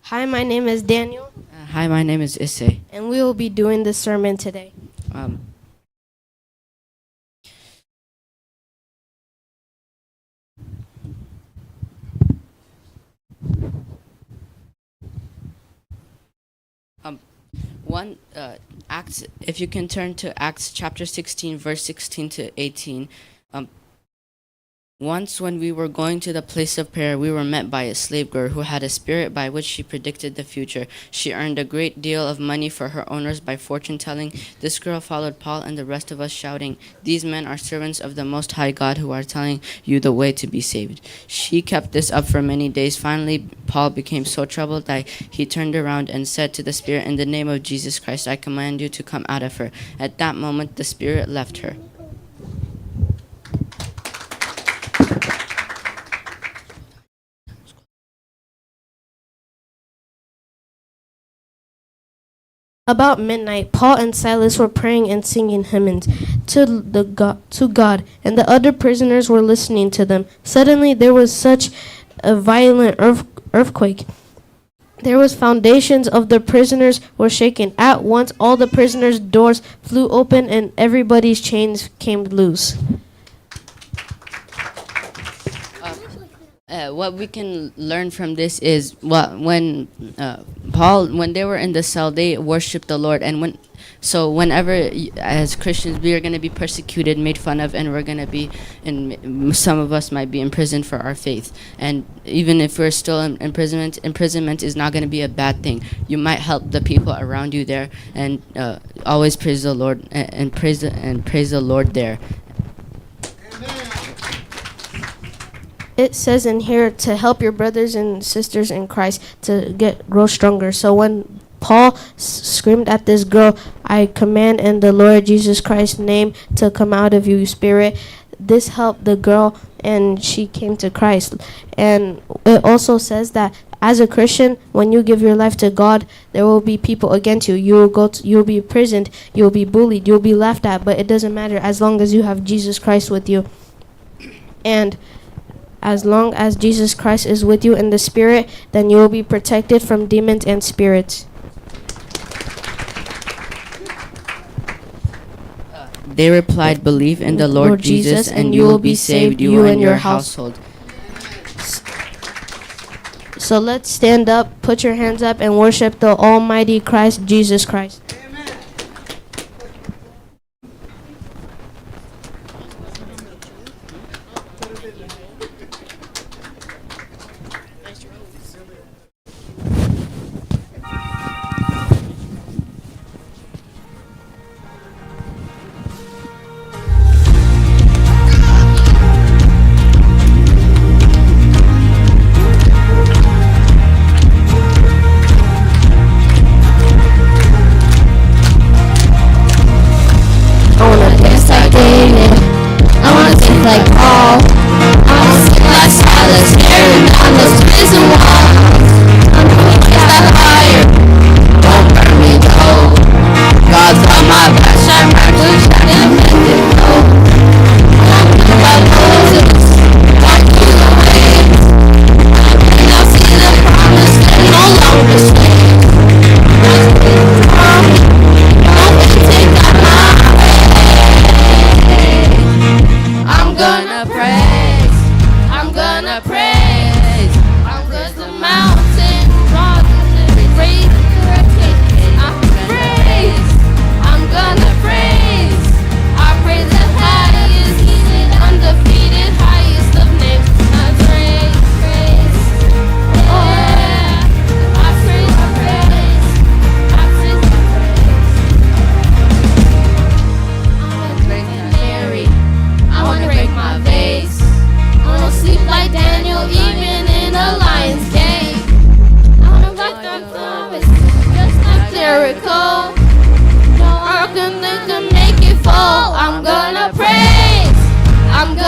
Hi, my name is Daniel, Uh, hi, my name is Issei. And we will be doing the sermon today. Um, um, one uh, Acts. If you can turn to Acts chapter sixteen, verse sixteen to eighteen. Um, Once, when we were going to the place of prayer, we were met by a slave girl who had a spirit by which she predicted the future. She earned a great deal of money for her owners by fortune telling. This girl followed Paul and the rest of us, shouting, "These men are servants of the Most High God who are telling you the way to be saved." She kept this up for many days. Finally, Paul became so troubled that he turned around and said to the spirit, "In the name of Jesus Christ, I command you to come out of her." At that moment, the spirit left her. About midnight, Paul and Silas were praying and singing hymns to the God, to God, and the other prisoners were listening to them. Suddenly, there was such a violent earth, earthquake. There was foundations of the prisoners were shaken. At once, all the prisoners' doors flew open and everybody's chains came loose. Uh, what we can learn from this is what when uh, Paul, when they were in the cell, they worshiped the Lord, and when so whenever y- as Christians we are going to be persecuted, made fun of, and we're going to be, and m- some of us might be imprisoned for our faith. And even if we're still in imprisonment, imprisonment is not going to be a bad thing. You might help the people around you there, and uh, always praise the Lord and, and praise the, and praise the Lord there. It says in here to help your brothers and sisters in Christ to get grow stronger. So when Paul s- screamed at this girl, "I command in the Lord Jesus Christ's name to come out of you, spirit." This helped the girl and she came to Christ. And it also says that as a Christian, when you give your life to God, there will be people against you. You will go to, you'll be imprisoned, you'll be bullied, you'll be laughed at, but it doesn't matter as long as you have Jesus Christ with you. And as long as Jesus Christ is with you in the spirit, then you will be protected from demons and spirits. They replied, "Believe in the Lord Jesus, and you will be saved, you and your household." So let's stand up, put your hands up, and worship the Almighty Christ, Jesus Christ.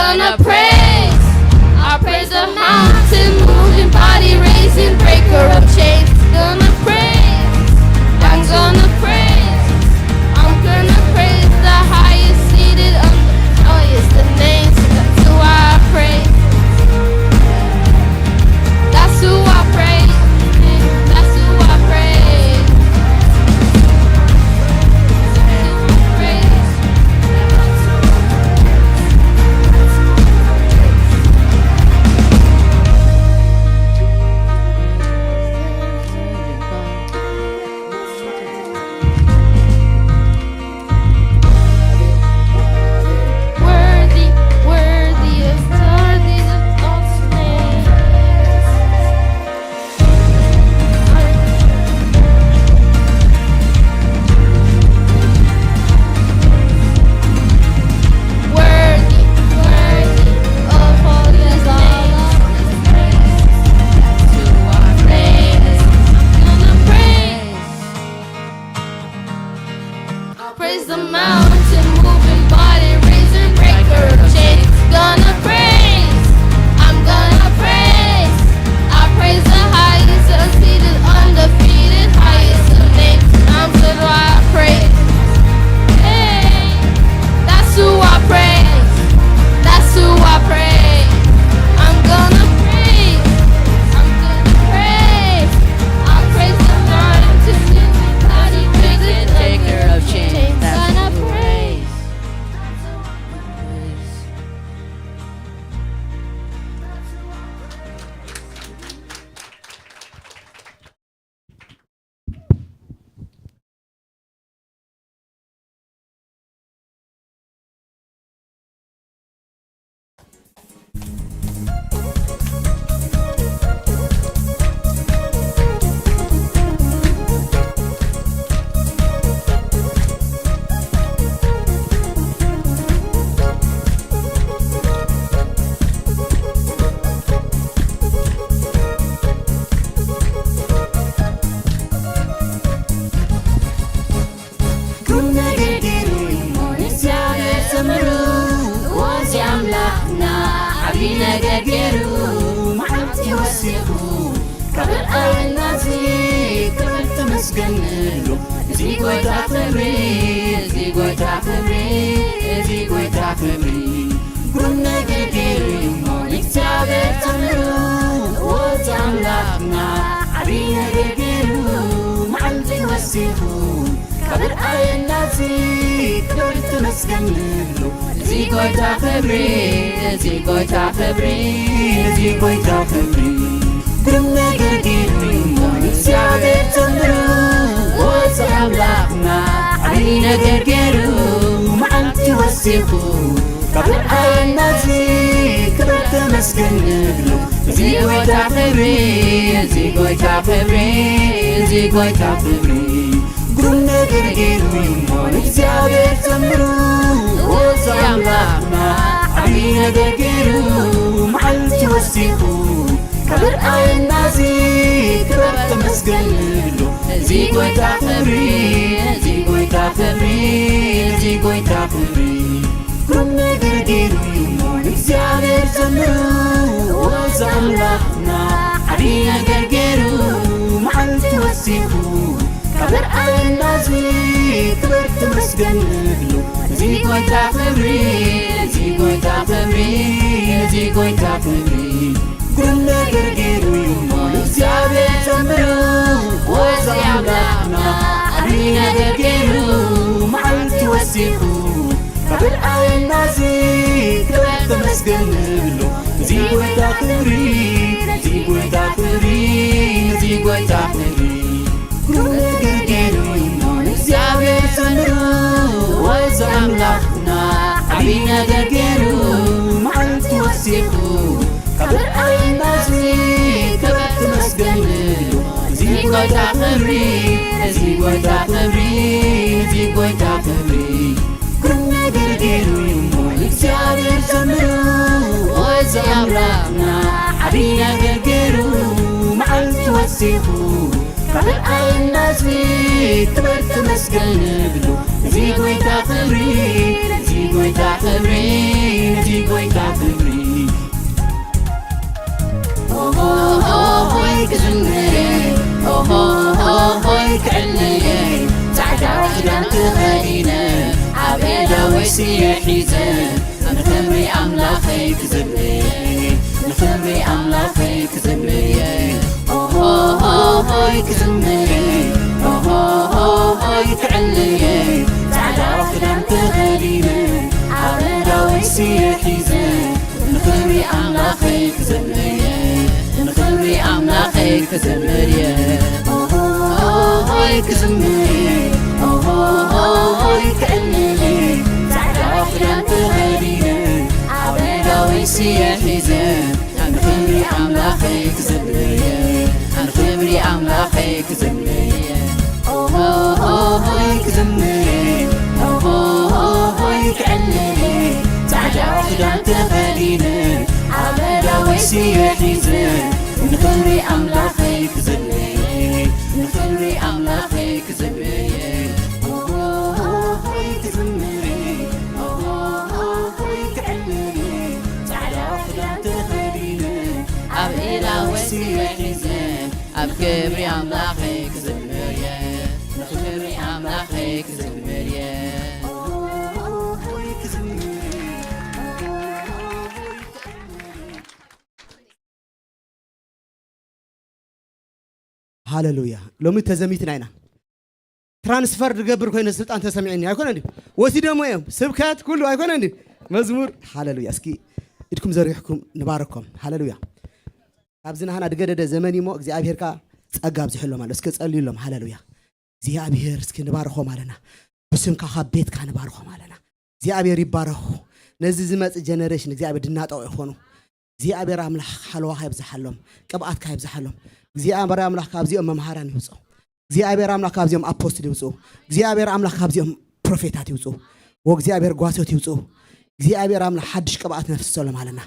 Gonna praise, I praise the mountain moving, body raising, breaker of chains. Gonna praise, I'm gonna praise, I'm gonna praise the highest seated on the highest the names. That's who I praise. That's who I praise. That's who I praise. That's who I praise. Worthy, worthy of, worthy of all praise. Worthy, worthy of all the praise. To our praise. I'm gonna praise. Praise the mountain moving, body raising, breaker of chains. Gonna praise, I'm gonna praise. I praise the highest, unseated, undefeated, highest of names. I'm so do I praise. Hey, that's who I praise. That's who I praise. I'm gonna praise. I'm gonna praise. I praise the Lord to you, body raising, breaker of chains. That's who I praise. ግሩም ነገር ገይሩ እሞ ንእግዚኣብሔር ዘምሩ። እዚ ኣምላኽና ዓብዪ ነገር ገይሩ፣ መዓልቲ ወሲኹ ካብ ኣርኣየና እዚ ክብሪ ተመስገን ንብሎ። እዚ ጎይታ ክብሪ፣ እዚ ጎይታ ክብሪ፣ እዚ ጎይታ ክብሪ። ግሩም ነገር ገይሩ እሞ ንእግዚኣብሔር ዘምሩ። እዚ ኣምላኽና ዓብዪ ነገር ገይሩ፣ መዓልቲ ወሲኹ ካብ ኣርኣየና እዚ ክብሪ ተመስገን ንብሎ። እዚ ጎይታ ክብሪ፣ እዚ ጎይታ ክብሪ፣ እዚ ጎይታ ክብሪ። ግሩም ነገር ገይሩ እሞ ንእግዚኣብሔር ዘምሩ። እዚ ኣምላኽና ዓብዪ ነገር ገይሩ፣ መዓልቲ ወሲኹ ካብ ኣርኣየና እዚ ክብሪ ተመስገን ንብሎ። እዚ ጎይታ ክብሪ፣ እዚ ጎይታ ክብሪ፣ እዚ ጎይታ ክብሪ። ግሩም ነገር ገይሩ እሞ ንእግዚኣብሔር ዘምሩ። እዚ ኣምላኽና ዓብዪ ነገር ገይሩ፣ መዓልቲ ወሲኹ ካብ ኣርኣየና እዚ ክብሪ ተመስገን ንብሎ። እዚ ጎይታ ክብሪ፣ እዚ ጎይታ ክብሪ፣ እዚ ጎይታ ክብሪ። ግሩም ነገር ገይሩ እሞ ንእግዚኣብሔር ዘምሩ። እዚ ኣምላኽና ዓብዪ ነገር ገይሩ፣ መዓልቲ ወሲኹ ካብ ኣርኣየና እዚ ክብሪ ተመስገን ንብሎ። እዚ ጎይታ ክብሪ፣ እዚ ጎይታ ክብሪ፣ እዚ ጎይታ ክብሪ። ግሩም ነገር ገይሩ እሞ ንእግዚኣብሔር ዘምሩ። እዚ ኣምላኽና ዓብዪ ነገር ገይሩ፣ መዓልቲ ወሲኹ ካብ ኣርኣየና እዚ ክብሪ ተመስገን ንብሎ። እዚ ጎይታ ክብሪ፣ እዚ ጎይታ ክብሪ፣ እዚ ጎይታ ክብሪ። ግሩም ነገር ገይሩ እሞ ንእግዚኣብሔር ዘምሩ። እዚ ኣምላኽና ዓብዪ ነገር ገይሩ፣ መዓልቲ ወሲኹ ካብ ኣርኣየና እዚ ክብሪ ተመስገን ንብሎ። እዚ ጎይታ ክብሪ፣ እዚ ጎይታ ክብሪ፣ እዚ ጎይታ ክብሪ። ግሩም ነገር ገይሩ እሞ ንእግዚኣብሔር ዘምሩ። እዚ ኣምላኽና ዓብዪ ነገር ገይሩ፣ መዓልቲ ወሲኹ ካብ ኣርኣየና እዚ ክብሪ ተመስገን ንብሎ። እዚ ጎይታ ክብሪ፣ እዚ ጎይታ ክብሪ፣ እዚ ጎይታ ክብሪ። ስየ ሒዘ ንኽብሪ ኣምላኸይ ክዝምር፣ ንኽብሪ ኣምላኸይ ክዝምር እየ። ኦሆሆሆይ ክዝምር እየ፣ ኦሆሆሆይ ክዕልል እየ። ጻዕዳ ክዳን ተኸዲነ ኣበዳወይ ስየ ሒዘ ንኽብሪ ኣምላኸይ ክዝምር እየ፣ ንኽብሪ ኣምላኸይ ክዝምር እየ። ኦሆሆሆይ ክዝምር እየ፣ ኦሆሆሆይ ክዕልል እየ። ጻዕዳ ክዳን ተኸዲነ ኣበዳወይ ስየ ሒዘ ንኽብሪ ኣምላኸይ ክዝምር እየ፣ ንኽብሪ ኣምላኸይ ክዝምር እየ። ኦሆሆሆይ ክዝምር እየ፣ ኦሆሆሆይ ክዕልል እየ። ጻዕዳ ክዳን ተኸዲነ ኣበዳወይ ስየ ሒዘ ንኽብሪ ኣምላኸይ ክዝምር እየ፣ ንኽብሪ ኣምላኸይ ክዝምር እየ። ኦሆሆሆይ ክዝምር እየ፣ ኦሆሆሆይ ክዕልል እየ። ጻዕዳ ክዳን ተኸዲነ ኣበዳወይ ስየ ሒዘ ኣብ ክብሪ ኣምላኸይ ክዝምር እየ፣ ንኽብሪ ኣምላኸይ ክዝምር እየ። ሃሌሉያ። ሎሚ ተዘሚትና ኢና። ትራንስፈር ዝገብር ኮይነ ስልጣን ተሰሚዕኒ ኣይኮነ እንዲ ወሲዶሞ እዮም። ስብከት ኩሉ ኣይኮነ እንዲ መዝሙር። ሃሌሉያ። እስኪ ኢድኩም ዘርግሕኩም ንባረኮም። ሃሌሉያ። ካብዚ ናህና ዝገደደ ዘመን እሞ እግዚኣብሔር ከኣ ጸጋ ኣብዝሕሎም ኣሎ። እስከ ጸልዩሎም። ሃሌሉያ። እግዚኣብሔር እስኪ ንባርኾም ኣለና። ብስምካ ካብ ቤትካ ንባርኾም ኣለና። እግዚኣብሔር ይባረኹ። ነዚ ዝመጽእ ጀነሬሽን እግዚኣብሔር ድናጠቑ ይኾኑ። እግዚኣብሔር ኣምላኽ ሓለዋኻ ይብዝሓሎም፣ ቅብኣትካ ይብዝሓሎም። እግዚኣብሔር ኣምላኽ ካብዚኦም መምሃራን ይውፅኡ። እግዚኣብሔር ኣምላኽ ካብዚኦም ኣፖስትል ይውፅኡ። እግዚኣብሔር ኣምላኽ ካብዚኦም ፕሮፌታት ይውፅኡ። ወእግዚኣብሔር ጓሶት ይውፅኡ። እግዚኣብሔር ኣምላኽ ሓድሽ ቅብኣት ነፍስሰሎም ኣለና።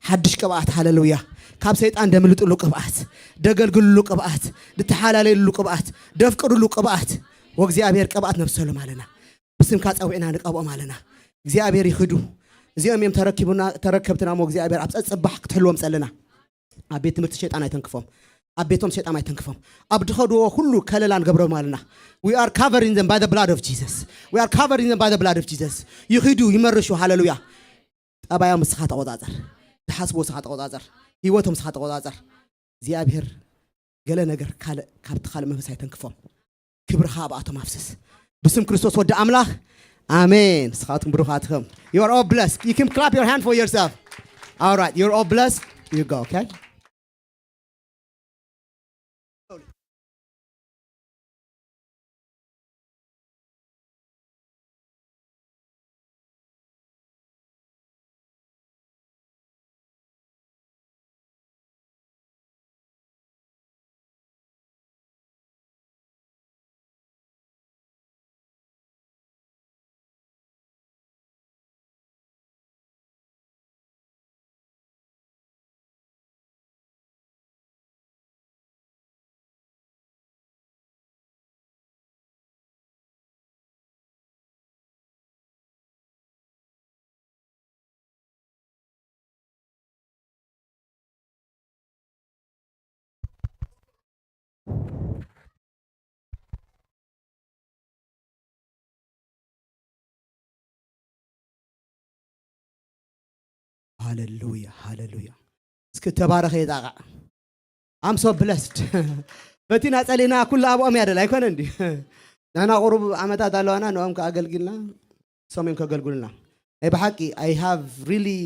ሓድሽ ቅብኣት፣ ሃሌሉያ። ካብ ሰይጣን ደምልጥሉ ቅብኣት፣ ደገልግልሉ ቅብኣት፣ ድተሓላለይሉ ቅብኣት፣ ደፍቅድሉ ቅብኣት፣ ወእግዚኣብሔር ቅብኣት ነፍስሰሎም ኣለና። ብስምካ ጸዊዕና ንቀብኦም ኣለና። እግዚኣብሔር ይኽዱ። እዚኦም እዮም ተረኪቡና፣ ተረከብትና እሞ እግዚኣብሔር ኣብ ጸጽባሕ ክትሕልዎም ጸለና። ኣብ ቤት ትምህርቲ ሸይጣን ኣይተንክፎም። ኣብ ቤቶም ሸይጣን ኣይተንክፎም። ኣብ ድኸድዎ ኩሉ ከለላ ንገብሮም ኣለና። We are covering them by the blood of Jesus. We are covering them by the blood of Jesus. ይኺዱ፣ ይመርሹ። ሃሌሉያ። ጠባዮም ንስኻ ተቆጻጸር። ዝሓስብዎ ንስኻ ተቆጻጸር። ህይወቶም ንስኻ ተቆጻጸር። እግዚኣብሔር ገለ ነገር ካልእ፣ ካብቲ ካልእ መንፈስ ኣይተንክፎም። ክብርኻ ኣብኣቶም ኣፍስስ። ብስም ክርስቶስ ወዲ ኣምላኽ። ኣሜን። ንስኻትኩም ብሩኻት ኢኹም። You are all blessed. You can clap your hand for yourself. All right, you're all blessed. You go, okay? ሃሌሉያ፣ ሃሌሉያ። እስኪ ተባረኸ ይጣቓዕ። I'm so blessed። በቲ ናጸሊና ኩሉ ኣብኦም ያደል ኣይኮነ እንዲ። ንሕና ቁሩብ ዓመታት ኣለዋና፣ ንኦም ከኣገልግልና፣ ሶም እዮም ከገልግሉና። ናይ ብሓቂ፣ I have really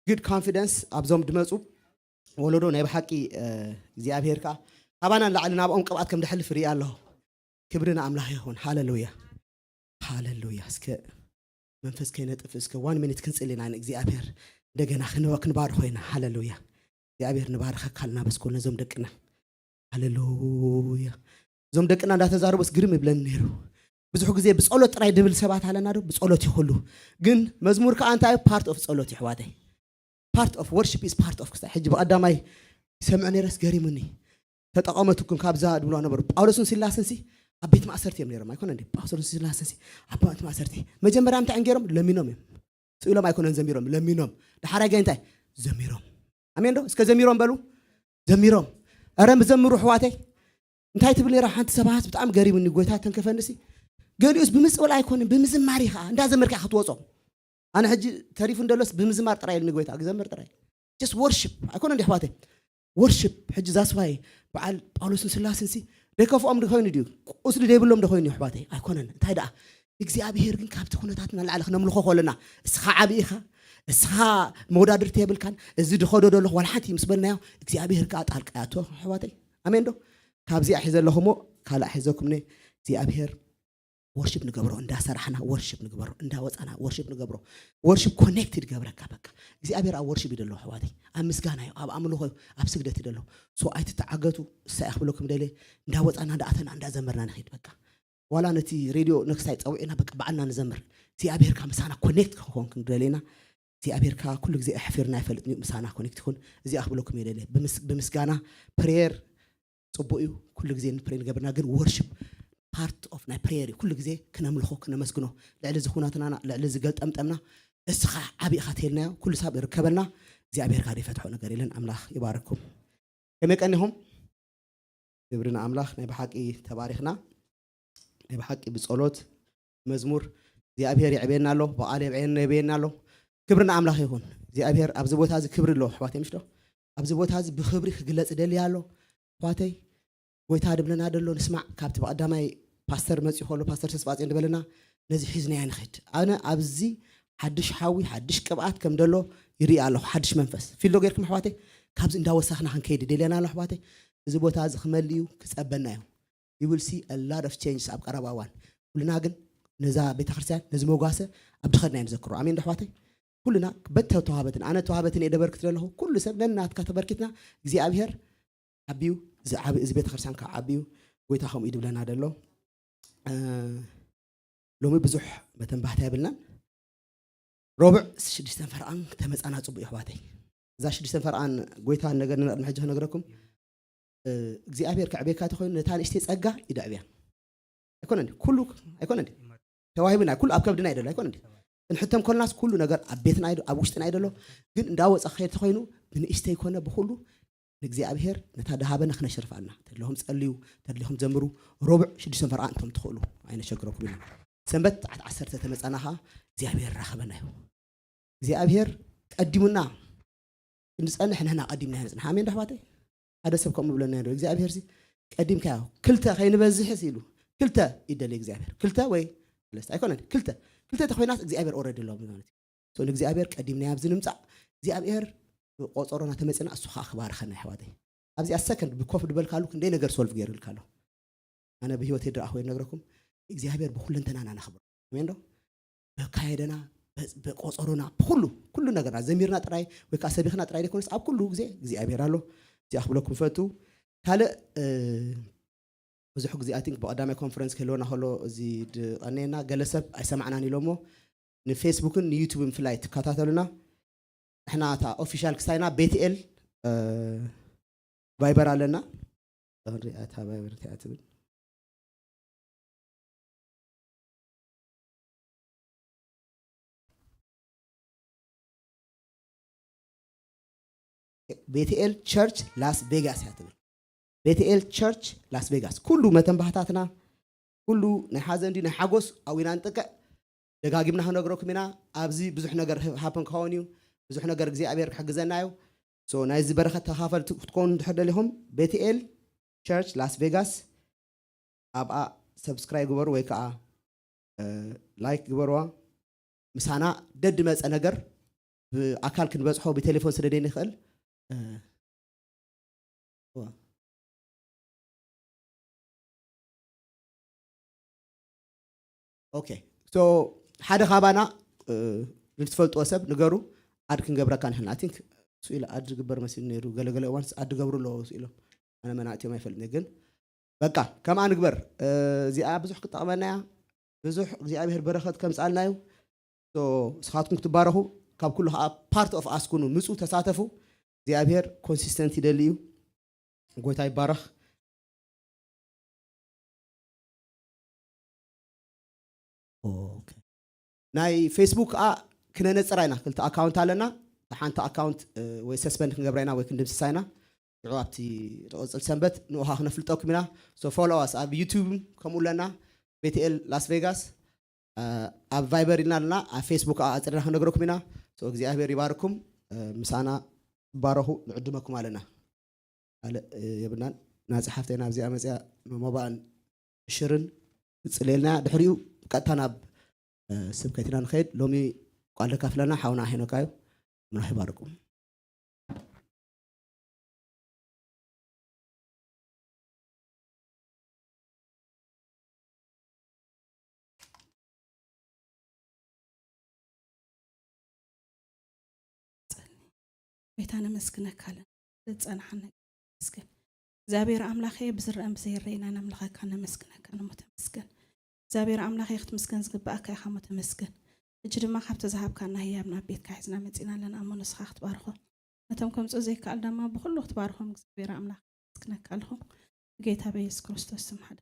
good confidence ኣብዞም ድመጹ ወለዶ። ናይ ብሓቂ፣ እ፣ እግዚኣብሔር ከኣ ካባና ንላዕሊ ናብኦም ቅብኣት ከም ደሕልፍ ርኢ ኣለኹ። ክብሪ ንኣምላኽ ይኹን። ሃሌሉያ፣ ሃሌሉያ። እስከ መንፈስ ከይነጥፍ እስከ ዋን ሚኒት ክንጽል ኢና። ንእግዚኣብሔር እንደገና ክንበ-፣ ክንባርኾ ኢና። ሃሌሉያ። እግዚኣብሔር ንባርኸካ ኣለና። በስኮ ነዞም ደቅና። ሃሌሉያ። እዞም ደቅና እንዳተዛረቡስ ግርም ይብለኒ ነይሩ። ብዙሕ ግዜ ብጸሎት ጥራይ ድብል ሰባት ኣለና ዶ? ብጸሎት እዩ ኩሉ። ግን መዝሙር ከኣ እንታይ? ፓርት ኦፍ ጸሎት እዩ፣ ኣሕዋተይ። Part of worship is part of ክስታይ ሕጂ ብቐዳማይ ይሰምዕ ነይረስ ገሪሙኒ። ተጠቐመትኩም ካብዛ ድብሎ ነበሩ። ጳውሎስን ሲላስን ሲ ኣብ ቤት ማእሰርቲ እዮም ነይሮም፣ ኣይኮነ እንዴ? ጳውሎስን ሲላስን ሲ ኣብ ቤት ማእሰርቲ መጀመርያ እንታይ እዮም ገይሮም? ለሚኖም እዮም። ስኢሎም ኣይኮነን ዘሚሮም፣ ለሚኖም። ደሓራይ ገ እንታይ? ዘሚሮም። ኣሜን ዶ? እስከ ዘሚሮም በሉ። ዘሚሮም። ኧረ ምዘምሩ ኣሕዋተይ። እንታይ ትብል ነይራ ሓንቲ ሰብኣይስ ብጣዕሚ ገሪሙኒ፣ ጎይታ ተንከፈኒ ሲ። ገሊኡስ ብምፅዋል ኣይኮንን፣ ብምዝማር ኢኻ፣ እንዳዘመርካ ኢኻ ክትወፆ። ኣነ ሕጂ ተሪፉ እንደሎስ ብምዝማር ጥራይ ኢልኒ ጎይታ፣ ክዘምር ጥራይ። Just worship ኣይኮነ እንዲ ኣሕዋተይ፣ worship። ሕጂ that's why በዓል ጳውሎስን ስላስን ሲ ደከፍኦም ዶ ኮይኑ ድዩ? ቁስሊ ደይብሎም ዶ ኮይኑ ኣሕዋተይ? ኣይኮነን። እንታይ ደኣ እግዚኣብሔር ግን ካብቲ ኩነታት ንላዕሊ ክነምልኾ ከለና፣ እስኻ ዓቢ ኢኻ፣ እስኻ መወዳድርቲ የብልካን፣ እዚ ድኸዶ ደለኹ ዋላ ሓንቲ ምስ በልናዮ እግዚኣብሔር ከኣ ጣልቃ ያቶ ኣሕዋተይ። ኣሜን ዶ? ካብዚኣ ሒዘ ኣለኹ እሞ ካልኣ ሒዘኩም ነ እግዚኣብሔር ወርሺፕ ንገብሮ፣ እንዳሰራሕና ወርሺፕ ንግበሮ፣ እንዳወፃና ወርሺፕ ንገብሮ። ወርሺፕ ኮኔክትድ ገብረካ። በቃ እግዚኣብሔር ኣብ ወርሺፕ ይደሎ ኣሕዋተይ፣ ኣብ ምስጋና እዩ፣ ኣብ ኣምልኾ እዩ፣ ኣብ ስግደት ይደሎ። ሶ ኣይትተዓገቱ። እሳ እያ ክብለኩም ደልየ። እንዳወፃና እንዳኣተና እንዳዘመርና ንኸይድ። በቃ ዋላ ነቲ ሬድዮ ነክስታይ ፀዊዕና በቃ ባዕልና ንዘምር። እግዚኣብሔር ካብ ምሳና ኮኔክት ክኾን ክንደለና እግዚኣብሔር ከዓ ኩሉ ግዜ ኣሕፊርና ኣይፈልጥን እዩ። ምሳና ኮኔክት ይኹን። እዚኣ ክብለኩም እየ ደልየ። ብምስ- ብምስጋና ፕሬየር ፅቡቅ እዩ። ኩሉ ግዜ ንፕሬ ንገብርና፣ ግን ወርሽፕ ፓርት ኦፍ ናይ ፕሬየር እዩ። ኩሉ ግዜ ክነምልኾ ክነመስግኖ፣ ልዕሊ እዚ ኩናትና ልዕሊ እዚ ገልጠምጠምና እስኻ ዓብይ ኢኻ ተይልናዮ። ኩሉ ሳብ ይርከበልና። እግዚኣብሔር ካደ ይፈትሖ ነገር የለን። ኣምላኽ ይባረኩም። ከመይ ቀኒኹም? ክብሪ ንኣምላኽ። ናይ ብሓቂ ተባሪኽና። ናይ ብሓቂ ብጸሎት መዝሙር እግዚኣብሔር የዕብየና ኣሎ፣ ብቓል የብዕየና የብየና ኣሎ። ክብሪ ንኣምላኽ ይኹን። እግዚኣብሔር ኣብዚ ቦታ እዚ ክብሪ ኣሎ ኣሕዋተይ፣ ምሽ ዶ? ኣብዚ ቦታ እዚ ብኽብሪ ክግለጽ ደልያ ኣሎ ኣሕዋተይ። ጎይታ ድብለና ደሎ ንስማዕ። ካብቲ ብቐዳማይ ፓስተር መጺኡ ከሎ፣ ፓስተር ተስፋጽዮን ድበለና፣ ነዚ ሒዝናዮ ንኽድ። ኣነ ኣብዚ ሓድሽ ሓዊ ሓድሽ ቅብኣት ከም ደሎ ይርኢ ኣለኹ። ሓድሽ መንፈስ ፊልዶ ጌርኩም ኣሕዋተይ፣ ካብዚ እንዳወሳኽና ክንከይድ ደልየና ኣሎ ኣሕዋተይ። እዚ ቦታ እዚ ክመልእ እዩ፣ ክጸበና እዩ። You will see a lot of changes ኣብ ቀረባ እዋን። ኩልና ግን ነዛ ቤተክርስትያን ነዚ መጓሰ ኣብ ድኸድና እዮም ዘክሮ። ኣሜን ዶ ኣሕዋተይ? ኩልና በተተዋህበትን ኣነ ተዋህበትን እየ ደበርክት ዘለኹ። ኩሉ ሰብ ነናትካ ተበርኪትና እግዚኣብሔር ዓብዩ፣ እዚ ዓብ- እዚ ቤተክርስትያን ካብ ዓብዩ ጎይታ ከምኡ እዩ ድብለና ደሎ። እ፣ ሎሚ ብዙሕ መተንባህታ የብልናን። ሮብዕ ሽዱሽተን ፈርቓን ተመፃና ፅቡቅ እዩ ኣሕዋተይ። እዛ ሽዱሽተን ፈርቓን ጎይታ ነገር ንነቕድሚ ሕጂ ክነግረኩም። እ፣ እግዚኣብሔር ከዕቤካ ተኮይኑ ነታ ንእሽተይ ጸጋ ይደዕብያ። ኣይኮነ እንዲ ኩሉ ኣይኮነ እንዲ ተዋሂብና ኩሉ ኣብ ከብድና ይደሎ ኣይኮነ እንዲ ክንሕተም ኮልናስ ኩሉ ነገር ኣብ ቤትና ይደ- ኣብ ውሽጥና ይደሎ። ግን እንዳወፀ ክኸይድ ተኮይኑ ብንእሽተይ ኮነ ብኩሉ ንእግዚኣብሔር ነታ ደሃበና ክነሸርፋልና። ተድለኹም ጸልዩ፣ ተድለኹም ዘምሩ። ሮብዕ ሽዱሽተ ፈርቓን እንቶም ትኽእሉ ኣይነሸግረኩም ኢና። ሰንበት ዓት ዓሰርተ ተመጻና ኸዓ እግዚኣብሔር ራኸበና እዩ። እግዚኣብሔር ቀዲሙና ክንጸንሕ ንሕና ቀዲምና ንጽንሕ። ኣሜን ዶ ኣሕዋተይ? ሓደ ሰብ ከምኡ ብለና ዶ እግዚኣብሔር ሲ ቀዲምካዮ ክልተ ከይንበዝሕስ ኢሉ ክልተ ይደሊ እግዚኣብሔር። ክልተ ወይ ሰለስተ ኣይኮነን፣ ክልተ ክልተ ተኮይናስ እግዚኣብሔር ኦረዲ ኣሎ ማለት እዩ። ንእግዚኣብሔር ቀዲምናዮ ኣብዚ ንምፃእ እግዚኣብሔር ቆፀሮና ተመፅና እሱ ከዓ ክባርኸና ኣሕዋተይ። ኣብዚኣ ሰከንድ ብኮፍ ድበልካሉ ክንደይ ነገር ሶልቭ ገይርልካ ኣሎ። ኣነ ብህይወት የድረኣ ኮይኑ ነግረኩም እግዚኣብሔር ብኩለንተናና ነኽብሮ። ኣሜን ዶ? በካየደና በቆፀሮና ብኩሉ ኩሉ ነገርና ዘሚርና ጥራይ ወይ ከዓ ሰቢኽና ጥራይ ዘይኮነስ ኣብ ኩሉ ግዜ እግዚኣብሔር ኣሎ። እዚኣ ክብለኩም ፈቱ። ካልእ ብዙሕ ግዜ ኣይ ቲንክ ብቐዳማይ ኮንፈረንስ ክህልወና ከሎ እዚ ድቐነየና ገለ ሰብ ኣይሰማዕናን ኢሎሞ ንፌስቡክን ንዩቱብን ብፍላይ ትከታተሉና። ንሕና እታ ኦፊሻል ክሳይና ቤትኤል ቫይበር ኣለና። ክንሪኣ እታ ቫይበር እንታይ እያ ትብል። ቤትኤል ቸርች ላስ ቬጋስ እያ ትብል። ቤትኤል ቸርች ላስ ቬጋስ ኩሉ መተንባህታትና ኩሉ ናይ ሓዘን ድዩ ናይ ሓጎስ ኣብኡ ኢና ንጥቅዕ። ደጋጊምና ክነግረኩም ኢና። ኣብዚ ብዙሕ ነገር ሃ- ሃፕን ክኸውን እዩ። ብዙሕ ነገር እግዚኣብሔር ክሕግዘና እዩ። ሶ ናይዚ በረኸት ተኻፈልቲ ክትኮኑ እንድሕር ደሊኹም ቤትኤል ቸርች ላስ ቬጋስ ኣብኣ ሰብስክራይብ ግበሩ ወይ ከዓ እ፣ ላይክ ግበርዋ። ምሳና ደድ መፀ ነገር ብኣካል ክንበፅሖ ብቴሌፎን ስለ ደይንኽእል እ፣ እዋ። ኦኬ ሶ ሓደ ካባና እ፣ ንትፈልጥዎ ሰብ ንገሩ። ኣድ ክንገብረካ ንሕና ኣይ ቲንክ ስኢሉ ኣድ ዝግበር መሲሉ ነይሩ። ገለገለ እዋንስ ኣድ ገብሩ ኣለዎ ስኢሎም ኣነ መናእትዮም ኣይፈልጥኒ ግን በቃ ከምኣ ንግበር። እ፣ እዚኣ ብዙሕ ክጠቕመና እያ። ብዙሕ እግዚኣብሔር በረኸት ከምፅኣልና እዩ። ሶ፣ ንስኻትኩም ክትባረኹ ካብ ኩሉ ከዓ ፓርት ኦፍ ኣስ ኩኑ፣ ምፁ ተሳተፉ። እግዚኣብሔር ኮንሲስተንት ይደሊ እዩ። ጎይታ ይባረኽ። ኦኬ። ናይ ፌስቡክ ከዓ ክነነፅራ ኢና። ክልተ ኣካውንት ኣለና። እታ ሓንቲ ኣካውንት እ፣ ወይ ሰስፐንድ ክንገብራ ኢና ወይ ክንድምስሳ ኢና። ሽዑ ኣብቲ ትቕፅል ሰንበት ንኡኻ ክነፍልጠኩም ኢና። ሶ ፎሎዋስ ኣብ ዩቱብ ከምኡ ኣለና። ቤትኤል ላስ ቬጋስ፣ ኣብ ቫይበር ኢልና ኣለና፣ ኣብ ፌስቡክ ኣፅርና ክነግረኩም ኢና። እግዚኣብሔር ይባርኩም። ምሳና ባረኹ፣ ንዕድመኩም ኣለና። ካልእ የብልናን። ናፂ ሓፍተይ ናብዚኣ መፅያ፣ መባእን ሽርን ክፅልየልና፣ ድሕሪኡ ቀጥታ ናብ ስብከት ኢና ንኸይድ። ሎሚ ቃል ዘካፍለና ሓውና ሄኖካ እዩ። ኣምላኽ ይባርኩም። ጎይታ ነመስግነካ ኣለና። ዝጸናሓና ነመስግን። እግዚኣብሔር ኣምላኸ ብዝረአን ብዘይረአን ነምልኸካ ነመስግነካ ነሞ ተመስገን። እግዚኣብሔር ኣምላኸ ክትምስገን ዝግብኣካ ኢኻ እሞ ተመስገን። ሕጂ ድማ ካብቲ ዝሃብካና ህያብ ናብ ቤትካ ሒዝና መጺና ኣለና እሞ ንስኻ ክትባርኾ ነቶም ከምጽኡ ዘይከኣል ድማ ብኹሉ ክትባርኾም እግዚኣብሔር ኣምላኽ ነመስግነካ ኣለኹ። ብጌታ በየሱስ ክርስቶስ ስም ሓደ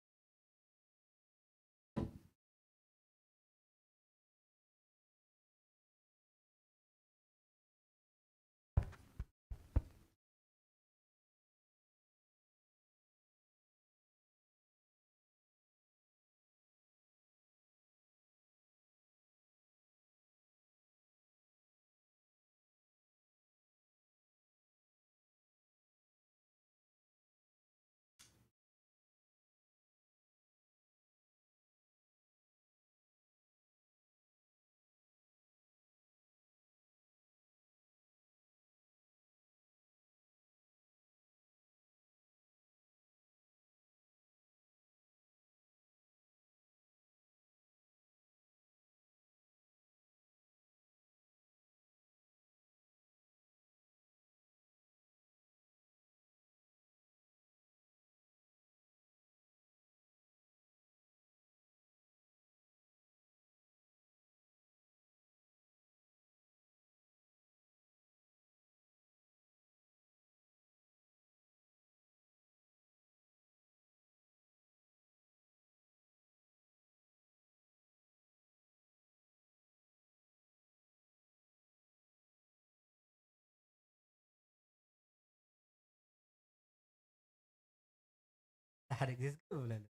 ሓደ ግዜ ዝቅብ ብለለ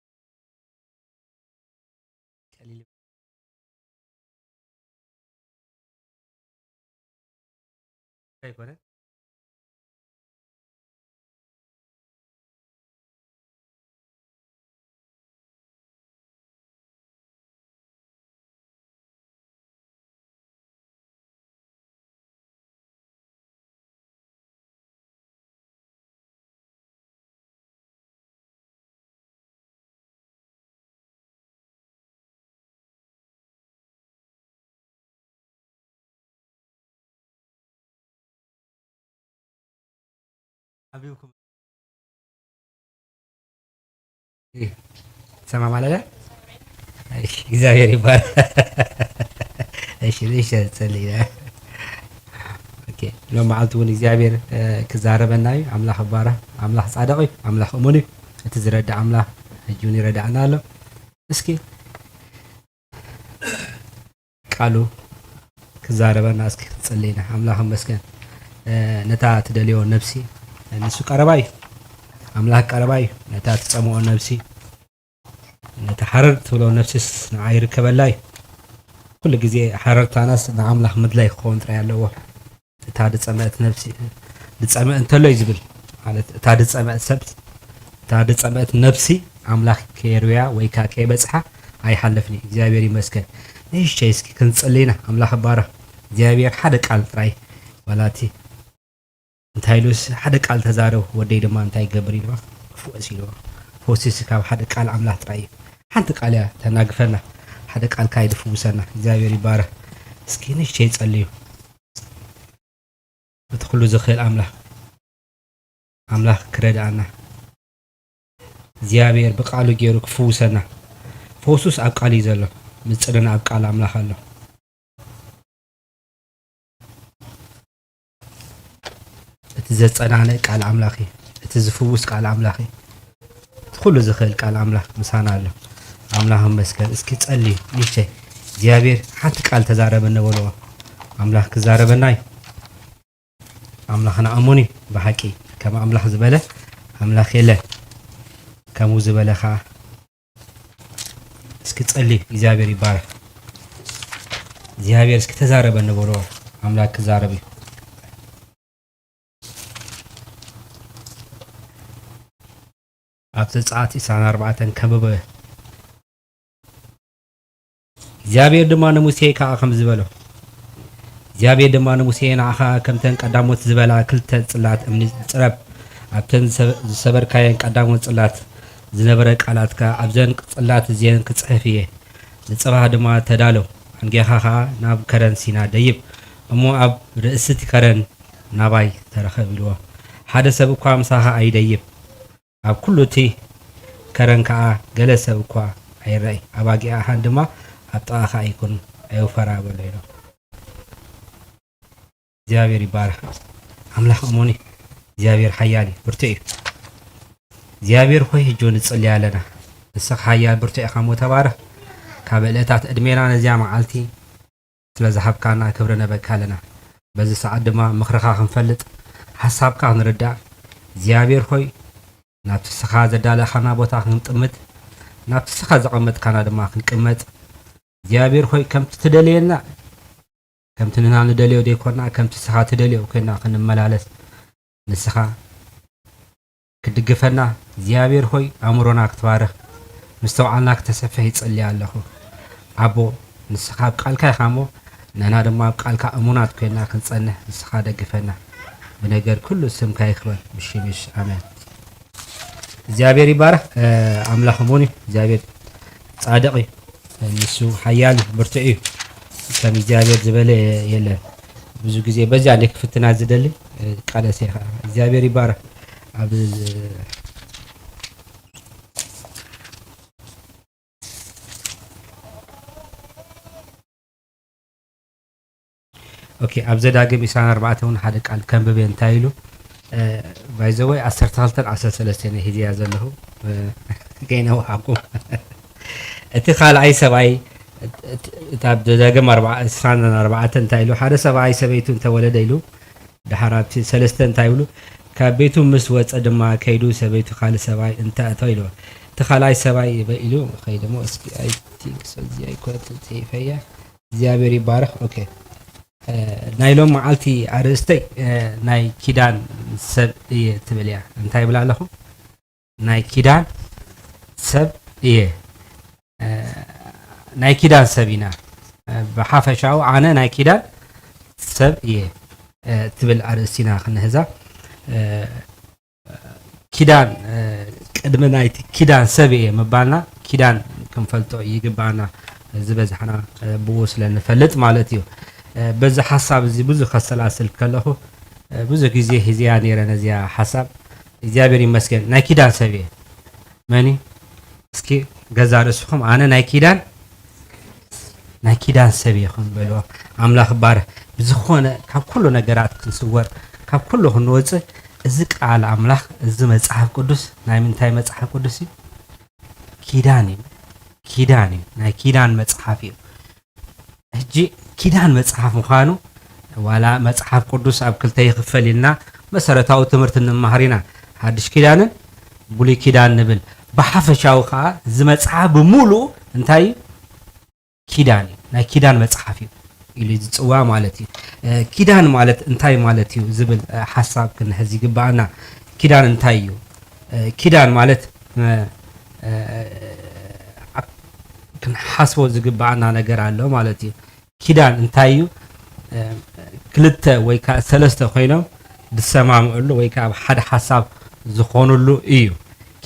ቀሊል ኣይኮነን። ሓቢብኩም ሰማ ማለዳ እግዚኣብሔር ይባል። እሺ ንእሽተ ጸልይ ሎም መዓልቲ እውን እግዚኣብሔር ክዛረበና እዩ። ኣምላኽ ባራ ኣምላኽ ጻድቕ እዩ። ኣምላኽ እሙን እዩ። እቲ ዝረዳ ኣምላኽ ሕጂ እውን ይረዳእና ኣሎ። እስኪ ቃሉ ክዛረበና እስኪ ክንጸልይ ኢና። ኣምላኽ ይመስገን። ነታ ትደልዮ ነብሲ ንሱ ቀረባ እዩ። ኣምላኽ ቀረባ እዩ። ነታ ትጸምኦ ነብሲ ነታ ሓረር ትብሎ ነብሲስ ንዓ ይርከበላ እዩ። ኩሉ ግዜ ሓረርታናስ ንኣምላኽ ምድላይ ክኸውን ጥራይ ኣለዎ። እታ ዝጸመአት ነብሲ ዝጸመአ እንተሎ እዩ ዝብል ማለት እታ ዝጸመአት ሰብ እታ ዝጸመአት ነብሲ ኣምላኽ ከየርውያ ወይ ከኣ ከየበጽሓ ኣይሓልፍን እዩ እግዚኣብሔር ይመስገን ንእሽተይ እስኪ ክንጽሊ ኢና ኣምላኽ ባረኽ እግዚኣብሔር ሓደ ቃል ጥራይ ዋላቲ እንታይ ኢሉስ ሓደ ቃል ተዛረብ ወደይ ድማ እንታይ ይገብር ኢልዋ ክፉእስ ኢልዋ ፈውሲስ ካብ ሓደ ቃል ኣምላኽ ጥራይ እዩ ሓንቲ ቃል እያ ተናግፈና ሓደ ቃል ካይድ ፍውሰና እግዚኣብሔር ይባረኽ እስኪ ንእሽተይ ጸልዩ እቲ ኩሉ ዝኽእል ኣምላኽ ኣምላኽ ክረድኣና እግዚኣብሔር ብቃሉ ገይሩ ክፍውሰና ፈውሱስ ኣብ ቃል እዩ ዘሎ ምፅንና ኣብ ቃል ኣምላኽ ኣሎ እቲ ዘፀናንእ ቃል ኣምላኽ እዩ እቲ ዝፍውስ ቃል ኣምላኽ እዩ እቲ ኩሉ ዝኽእል ቃል ኣምላኽ ምሳና ኣሎ ኣምላኽ መስገን እስኪ ጸልዩ ንሸይ እግዚኣብሔር ሓንቲ ቃል ተዛረበ ነበልዎ ኣምላኽ ክዛረበና እዩ ኣምላኽና እሙን እዩ ብሓቂ ከም ኣምላኽ ዝበለ ኣምላኽ የለን ከምኡ ዝበለ ከዓ ክጸሊ እግዚኣብሔር ይባረክ። እግዚኣብሔር እስኪ ተዛረበ ንበሎ ኣምላክ ክዛረብ እዩ። ኣብ ዘጸኣት ዕስራን ኣርባዕተን ከበበ እግዚኣብሔር ድማ ንሙሴ ከኣ ከም ዝበሎ እግዚኣብሔር ድማ ንሙሴ ንዓኻ ከምተን ቀዳሞት ዝበላ ክልተ ጽላት እምኒ ጽረብ ኣብተን ዝሰበርካየን ቀዳሞት ጽላት ዝነበረ ቃላትካ ኣብዘን ጽላት እዚአን ክጽሕፍ እየ። ንጽባሕ ድማ ተዳሎ፣ ኣንጌኻ ኸኣ ናብ ከረን ሲና ደይብ፣ እሞ ኣብ ርእሲ እቲ ከረን ናባይ ተረኸብ ኢልዎ። ሓደ ሰብ እኳ ምሳኻ ኣይደይብ፣ ኣብ ኩሉ እቲ ከረን ከኣ ገለ ሰብ እኳ ኣይረኣይ፣ ኣባጊዕ ኣኻን ድማ ኣብ ጥቓኻ ኣይኩን፣ ኣይውፈራ በሎ ኢሎ። እግዚኣብሔር ይባረኽ። ኣምላኽ እሙን እዩ። እግዚኣብሔር ሓያል እዩ፣ ብርቱዕ እዩ። እግዚኣብሔር ሆይ፣ ሕጂ እውን ንጽሊ ኣለና። ንስኻ ሓያል ብርቱዕ ኢኻ እሞ ተባረኽ። ካብ ዕለታት ዕድሜና ነዚኣ መዓልቲ ስለ ዝሃብካና ክብሪ ነበካ ኣለና። በዚ ሰዓት ድማ ምኽርኻ ክንፈልጥ፣ ሓሳብካ ክንርዳእ፣ እግዚኣብሔር ሆይ፣ ናብቲ ስኻ ዘዳለኻና ቦታ ክንጥምት፣ ናብቲ ስኻ ዘቐመጥካና ድማ ክንቅመጥ፣ እግዚኣብሔር ሆይ፣ ከምቲ ትደልየና፣ ከምቲ ንሕና ንደልዮ ዘይኮና፣ ከምቲ ስኻ ትደልዮ ኮይና ክንመላለስ፣ ንስኻ ክትድግፈና፣ እግዚኣብሔር ሆይ፣ ኣእምሮና ክትባርኽ፣ ምስትውዓልና ክተሰፍሕ ይጽሊ ኣለኹ። ኣቦ፣ ንስኻ ኣብ ቃልካ ኢኻ እሞ፣ ንሕና ድማ ኣብ ቃልካ እሙናት ኮይና ክንጸንሕ፣ ንስኻ ደግፈና። ብነገር ኩሉ ስምካ ይኽበር፣ ብሽምሽ፣ ኣሜን። እግዚኣብሔር ይባረኽ። እ፣ ኣምላኽ እሙን እዩ። እግዚኣብሔር ጻድቕ እዩ። ንሱ ሓያል እዩ፣ ብርቱዕ እዩ። ከም እግዚኣብሔር ዝበለ የለን። ብዙ ግዜ በዚኣ እንደ ክፍትና ዝደሊ፣ እ፣ ቃለሰ ኢኻ። እግዚኣብሔር ይባረኽ። ኣብ ኦኬ፣ ኣብ ዘዳግም ዕስራን ኣርባዕተን እውን ሓደ ቃል ከንብብ እየ። እንታይ ኢሉ? እ፣ by the way፣ ዓሰርተ ክልተን ዓሰርተ ሰለስተን እየ ሒዘያ ዘለኹ፣ እ፣ ከይነውሓኩም። እቲ ካልኣይ ሰብኣይ፣ እት-፣ እት-፣ እታ ኣብ ዘዳግም ኣርባ-፣ ዕስራን ኣርባዕተን እንታይ ኢሉ? ሓደ ሰብኣይ ሰበይቱ እንተወለደ ኢሉ፣ ደሓር ኣብቲ ሰለስተ እንታይ ይብሉ? ካብ ቤቱ ምስ ወጸ ድማ ከይዱ ሰበይቱ ካልእ ሰብኣይ እንተ ኣእተወ ኢልዎ። እቲ ካልኣይ ሰብኣይ ይበ-፣ ኢሉ ኸይደ እሞ እስኪ፣ I think so፣ እዚ ኣይኮነትን ጽሒፈያ። እግዚኣብሔር ይባረኽ። ኦኬ። እ፣ ናይ ሎም መዓልቲ ኣርእስተይ፣ እ፣ ናይ ኪዳን ሰብ እየ ትብል እያ። እንታይ ይብል ኣለኹ? ናይ ኪዳን ሰብ እየ። እ፣ ናይ ኪዳን ሰብ ኢና። እ፣ ብሓፈሻኡ ኣነ ናይ ኪዳን ሰብ እየ፣ እ፣ ትብል ኣርእስቲ ኢና ክንህዛ። እ፣ ኪዳን፣ እ፣ ቅድሚ ናይቲ ኪዳን ሰብ እየ ምባልና ኪዳን ክንፈልጦ ይግባኣና። ዝበዝሓና፣ እ፣ ብኡ ስለ ንፈልጥ ማለት እዩ። እ፣ በዚ ሓሳብ እዚ ብዙሕ ከሰላስል ከለኹ፣ እ፣ ብዙሕ ግዜ ሒዘያ ነይረ ነዚኣ ሓሳብ። እግዚኣብሔር ይመስገን። ናይ ኪዳን ሰብ እየ። መን እዩ? እስኪ ገዛ ርእስኹም፣ ኣነ ናይ ኪዳን፣ ናይ ኪዳን ሰብ እየ ኹም በልዎ። ኣምላኽ ይባረኽ። ብዝኾነ ካብ ኩሉ ነገራት ክንስወር፣ ካብ ኩሉ ክንወጽእ፣ እዚ ቃል ኣምላኽ፣ እዚ መጽሓፍ ቅዱስ ናይ ምንታይ መጽሓፍ ቅዱስ እዩ? ኪዳን እዩ። ኪዳን እዩ። ናይ ኪዳን መጽሓፍ እዩ። ሕጂ ኪዳን መጽሓፍ ምዃኑ፣ ዋላ መጽሓፍ ቅዱስ ኣብ ክልተ ይኽፈል ኢልና መሰረታዊ ትምህርቲ እንመሃር ኢና። ሓድሽ ኪዳንን ብሉይ ኪዳን ንብል። ብሓፈሻዊ ከኣ እዚ መጽሓፍ ብምሉኡ እንታይ እዩ? ኪዳን እዩ። ናይ ኪዳን መጽሓፍ እዩ ኢሉ ዝጽዋዕ ማለት እዩ። እ፣ ኪዳን ማለት እንታይ ማለት እዩ ዝብል፣ እ፣ ሓሳብ ክንሕዝ ይግባኣና። ኪዳን እንታይ እዩ? እ፣ ኪዳን ማለት፣ እ፣ እ፣ ክንሓስቦ ዝግባኣና ነገር ኣሎ ማለት እዩ። ኪዳን እንታይ እዩ? እ፣ ክልተ ወይ ከኣ ሰለስተ ኮይኖም ዝሰማምዕሉ ወይ ከኣ ኣብ ሓደ ሓሳብ ዝኾኑሉ እዩ።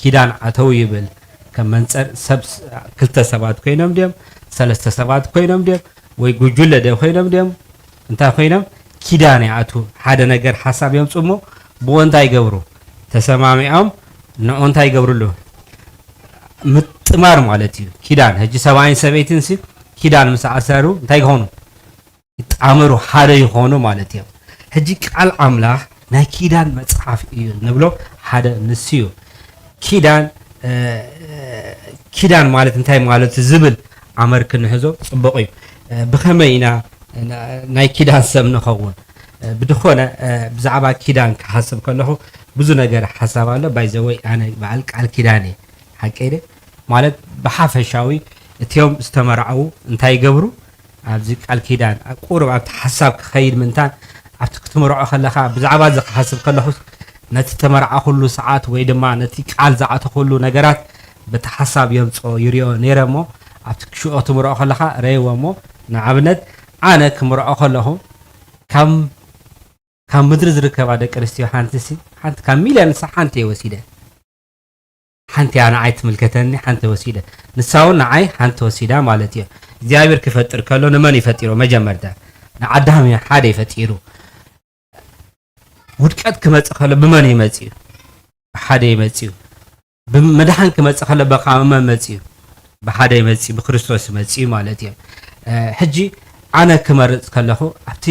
ኪዳን ኣተው ይብል። ከም መንጸር ሰብ ስ-፣ ክልተ ሰባት ኮይኖም ድዮም? ሰለስተ ሰባት ኮይኖም ድዮም? ወይ ጉጅለ ደ ኮይኖም ድዮም? እንታይ ኮይኖም? ኪዳን ይኣትዉ። ሓደ ነገር ሓሳብ የምጽኡ እሞ ብኡ እንታይ ይገብሩ? ተሰማሚዖም ንኡ እንታይ ይገብርሉ? ምጥማር ማለት እዩ። ኪዳን፣ ሕጂ ሰብኣይን ሰበይትን ሲ ኪዳን ምስ ኣሰሩ እንታይ ይኾኑ? ይጣመሩ፣ ሓደ ይኾኑ ማለት እዮም። ሕጂ ቃል ኣምላኽ ናይ ኪዳን መጽሓፍ እዩ ንብሎ ሓደ ንሱ እዩ። ኪዳን፣ እ፣ ኪዳን ማለት እንታይ ማለት እዩ ዝብል ኣመር ክንሕዞ ጽቡቕ እዩ። እ፣ ብኸመይ ኢና ና-፣ ናይ ኪዳን ሰብ ንኸውን? እ፣ ብድኾነ፣ እ፣ ብዛዕባ ኪዳን ክሓስብ ከለኹ ብዙ ነገር ሓሳብ ኣሎ። ባይ ዘ ወይ ኣነ በዓል ቃል ኪዳን እየ። ሓቀይ ደ? ማለት ብሓፈሻዊ እቲኦም ዝተመርዓዉ እንታይ ይገብሩ? ኣብዚ ቃል ኪዳን ኣብ ቁሩብ ኣብቲ ሓሳብ ክኸይድ ምእንታን ኣብቲ ክትምርዖ ከለኻ ብዛዕባ እዚ ክሓስብ ከለኹስ ነቲ ተመርዓኹሉ ሰዓት ወይ ድማ ነቲ ቃል ዝኣተኹሉ ነገራት በቲ ሓሳብ የምፅኦ ይሪኦ ነይረ እሞ ኣብቲ ሽዑ ክትምርዖ ከለኻ ረእይዎ እሞ ንኣብነት ኣነ ክምርዖ ከለኹ ካብ ካብ ምድሪ ዝርከባ ደቂ ኣንስትዮ ሓንቲ ሲ ሓንቲ ካብ ሚልዮን ሳ ሓንቲ እየ ወሲደ ሓንቲ እያ ንዓይ ትምልከተኒ ሓንቲ ወሲደ ንሳ እውን ንዓይ ሓንቲ ወሲዳ ማለት እዩ እግዚኣብሔር ክፈጥር ከሎ ንመን ይፈጢሮ መጀመርታ ንዓዳም ሓደ ይፈጢሩ ውድቀት ክመፅእ ከሎ ብመን ይመፅእ እዩ ብሓደ ይመፅእ እዩ ብመድሓን ክመፅእ ከሎ በካ መን መፅእ እዩ ብሓደ ይመፅእ ብክርስቶስ ይመፅእ እዩ ማለት እዩ ሕጂ ኣነ ክመርፅ ከለኹ ኣብቲ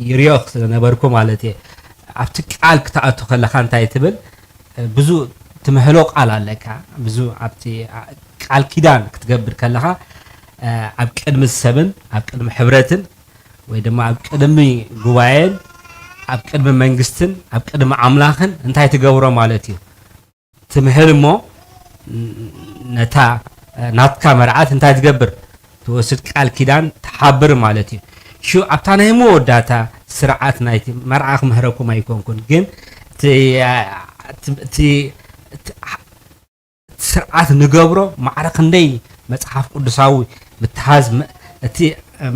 ይሪኦ ስለነበርኩ ማለት እየ ኣብቲ ቃል ክትኣቱ ከለካ እንታይ ትብል ብዙ ትምሕሎ ቃል ኣለካ ብዙ ኣብቲ ቃል ኪዳን ክትገብር ከለካ ኣብ ቅድሚ ሰብን ኣብ ቅድሚ ሕብረትን ወይ ድማ ኣብ ቅድሚ ጉባኤን ኣብ ቅድሚ መንግስትን ኣብ ቅድሚ ኣምላኽን እንታይ ትገብሮ ማለት እዩ ትምህር እሞ ነታ ናትካ መርዓት እንታይ ትገብር ትወስድ ቃል ኪዳን ትሓብር ማለት እዩ ሽው ኣብታ ናይ መወዳእታ ስርዓት ናይቲ መርዓ ክምህረኩም ኣይኮንኩን ግን ስርዓት ንገብሮ ማዕረ ክንደይ መፅሓፍ ቅዱሳዊ ምትሃዝ እቲ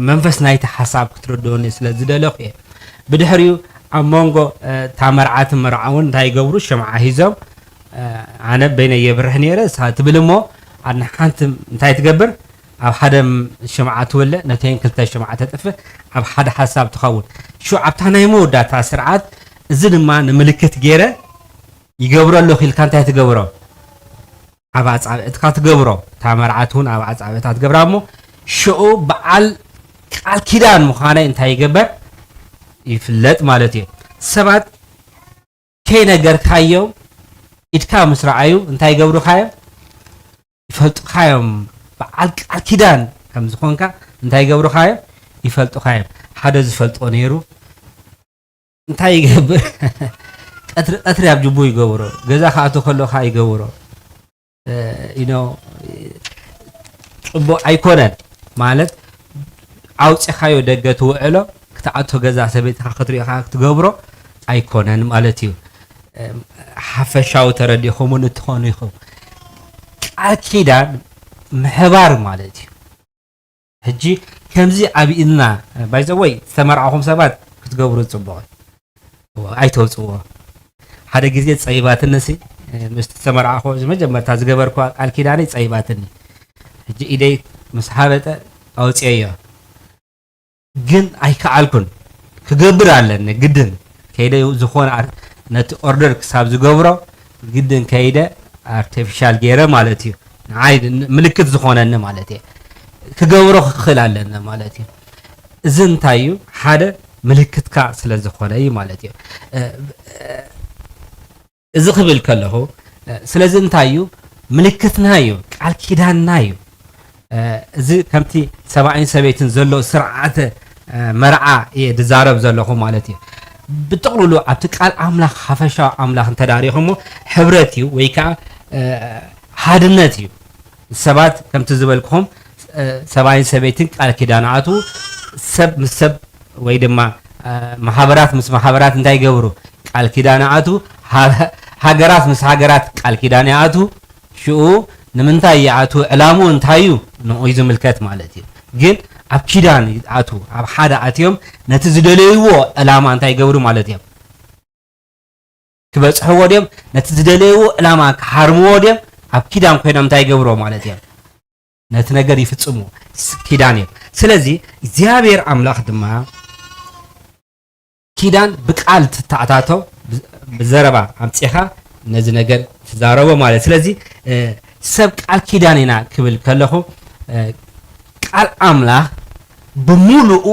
መንፈስ ናይቲ ሓሳብ ክትረድኡኒ ስለ ዝደለኹ እየ ብድሕሪኡ ኣብ መንጎ እታ መርዓትን መርዓውን እንታይ ይገብሩ ሽምዓ ሒዞም ኣነ በይነ የብርሕ ነይረ እሳ ትብል እሞ ኣድና ሓንቲ እንታይ ትገብር ኣብ ሓደ ሽምዓ ትውልዕ ነተን ክልተ ሽምዓ ተጥፍእ ኣብ ሓደ ሓሳብ ትኸውን ሹ ኣብታ ናይ መወዳእታ ስርዓት እዚ ድማ ንምልክት ገይረ ይገብሮ ኣለኹ ኢልካ እንታይ ትገብሮ ኣብ ኣጻብዕትካ ትገብሮ እታ መርዓት እውን ኣብ ኣጻብዕታ ትገብራ እሞ ሽዑ በዓል ቃል ኪዳን ምዃነይ እንታይ ይገበር ይፍለጥ ማለት እዩ ሰባት ከይነገርካዮም ኢድካ ምስ ረኣዩ እንታይ ይገብሩኻዮም ይፈልጡኻዮም በዓል ቃል ኪዳን ከም ዝኾንካ እንታይ ይገብሩኻዮም ይፈልጡኻዮም ሓደ ዝፈልጦ ነይሩ እንታይ ይገብር ቀትሪ ቀትሪ ኣብ ጅቡ ይገብሮ ገዛ ክኣቱ ከሎ ከዓ ይገብሮ you know ፅቡቅ ኣይኮነን ማለት ኣውፅኻዮ ደገ ትውዕሎ ክትኣቶ ገዛ ሰበይትኻ ክትሪኦ ከዓ ክትገብሮ ኣይኮነን ማለት እዩ ሓፈሻዊ ተረዲኹምን እትኾኑ ኢኹም ቃል ኪዳን ምሕባር ማለት እዩ ሕጂ ከምዚ ኣብ ኢድና ባይዘወይ ዝተመርዓኹም ሰባት ክትገብሩ ፅቡቕ ኣይተውፅዎ ሓደ ግዜ ፀይባትኒ ሲ ምስ ዝተመርዓኹ መጀመርታ ዝገበርኩ ቃል ኪዳነይ ፀይባትኒ ሕጂ ኢደይ ምስ ሃበጠ ኣውፅየዮ ግን ኣይከኣልኩን ክገብር ኣለኒ ግድን ከይደ ዝኾነ ነቲ ኦርደር ክሳብ ዝገብሮ ግድን ከይደ ኣርቲፊሻል ገይረ ማለት እዩ ንዓይ ምልክት ዝኾነኒ ማለት እየ ክገብሮ ክኽእል ኣለኒ ማለት እዩ እዚ እንታይ እዩ ሓደ ምልክትካ ስለ ዝኾነ እዩ ማለት እዩ እዚ ክብል ከለኹ ስለዚ እንታይ እዩ ምልክትና እዩ ቃል ኪዳንና እዩ እዚ ከምቲ ሰብኣይን ሰበይትን ዘሎ ስርዓተ መርዓ እየ ዝዛረብ ዘለኹ ማለት እዩ ብጥቕልሉ ኣብቲ ቃል ኣምላኽ ሓፈሻዊ ኣምላኽ እንተዳሪኹሞ ሕብረት እዩ ወይ ከዓ ሓድነት እዩ ሰባት ከምቲ ዝበልኩኹም ሰብኣይን ሰበይትን ቃል ኪዳን ኣቱ ሰብ ምስ ሰብ ወይ ድማ ማሕበራት ምስ ማሕበራት እንታይ ይገብሩ ቃል ኪዳን ኣቱ ሃገራት ምስ ሃገራት ቃል ኪዳን ይኣቱ ሽኡ ንምንታይ ይኣቱ ዕላሙ እንታይ እዩ ንኡ ዝምልከት ማለት እዩ ግን ኣብ ኪዳን ይኣቱ ኣብ ሓደ ኣትዮም ነቲ ዝደለይዎ ዕላማ እንታይ ይገብሩ ማለት እዮም ክበፅሕዎ ድዮም ነቲ ዝደለይዎ ዕላማ ክሓርምዎ ድዮም ኣብ ኪዳን ኮይኖም እንታይ ይገብርዎ ማለት እዮም ነቲ ነገር ይፍፅሙ ኪዳን እዮም ስለዚ እግዚኣብሔር ኣምላኽ ድማ ኪዳን ብቃል ትተኣታቶ ብዘረባ ኣምፂኻ ነዚ ነገር ትዛረቦ ማለት ስለዚ ሰብ ቃል ኪዳን ኢና ክብል ከለኹ ቃል ኣምላኽ ብምሉኡ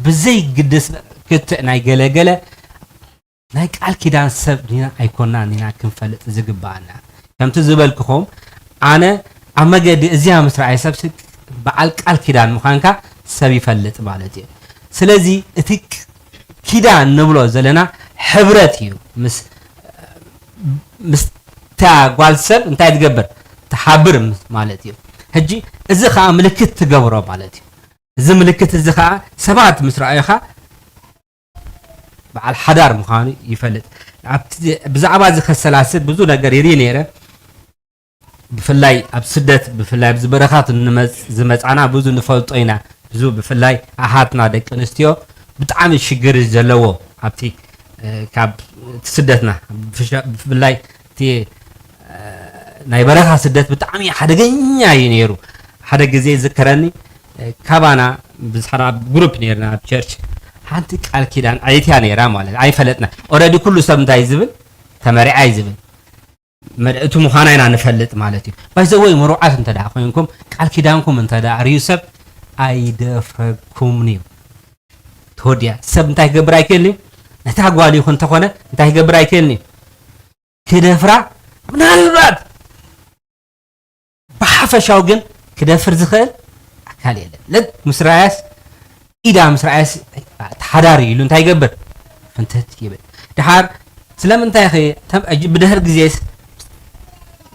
ብዘይግድስ ክትዕ ናይ ገለገለ ናይ ቃል ኪዳን ሰብ ዲና ኣይኮናን ኢና ክንፈልጥ ዝግባኣና። ከምቲ ዝበልክኹም ኣነ ኣብ መገዲ እዚኣ ምስ ረኣየ ሰብ በዓል ቃል ኪዳን ምዃንካ ሰብ ይፈልጥ ማለት እዩ። ስለዚ እቲ ኪዳን ንብሎ ዘለና ሕብረት እዩ ምስ ምስታ ጓል ሰብ እንታይ ትገብር ትሓብር ማለት እዩ። ሕጂ እዚ ኸዓ ምልክት ትገብሮ ማለት እዩ። እዚ ምልክት እዚ ኸዓ ሰባት ምስ ረኣዩኻ በዓል ሓዳር ምዃኑ ይፈልጥ። ኣብቲ ብዛዕባ እዚ ከሰላስል ብዙ ነገር ይርኢ ነይረ። ብፍላይ ኣብ ስደት፣ ብፍላይ ኣብዚ በረኻት እንመጽ-፣ ዝመጻና ብዙ ንፈልጦ ኢና። ብዙ ብፍላይ ኣሓትና ደቂ ኣንስትዮ ብጣዕሚ ሽግር ዘለዎ ኣብቲ፣ እ፣ ካብ እቲ ስደትና ብፍሻ-፣ ብፍላይ እቲ፣ እ፣ ናይ በረኻ ስደት ብጣዕሚ ሓደገኛ እዩ ነይሩ። ሓደ ግዜ ዝከረኒ፣ እ፣ ካባና ብዙሓት ኣብ ግሩፕ ነይርና ኣብ ቸርች ሓንቲ ቃል ኪዳን ኣየትያ ነይራ ማለት ኣይፈለጥና። ኦረዲ ኩሉ ሰብ እንታይ ዝብል ተመሪዓ እዩ ዝብል። መርዕቲ ምዃና ኢና ንፈልጥ ማለት እዩ። ባይዘወይ ምሩዓት እንተ ደኣ ኮይንኩም ቃል ኪዳንኩም እንተ ደኣ ርዩ ሰብ ኣይደፍረኩምን እዩ። ተወዲያ ሰብ እንታይ ክገብር ኣይክእልን እዩ። ነታ ጓል ይኹን እንተኾነ እንታይ ክገብር ኣይክእልን እዩ። ክደፍራ ምናልባት ብሓፈሻው ግን ክደፍር ዝኽእል ኣካል የለን። ልክ ምስ ረኣያስ ኢዳ ምስ ረኣያስ ተሓዳሪ ኢሉ እንታይ ይገብር? ፍንትት ይብል። ድሓር ስለምንታይ ኸ ተም-፣ ኣጅ-፣ ብድሕር ግዜስ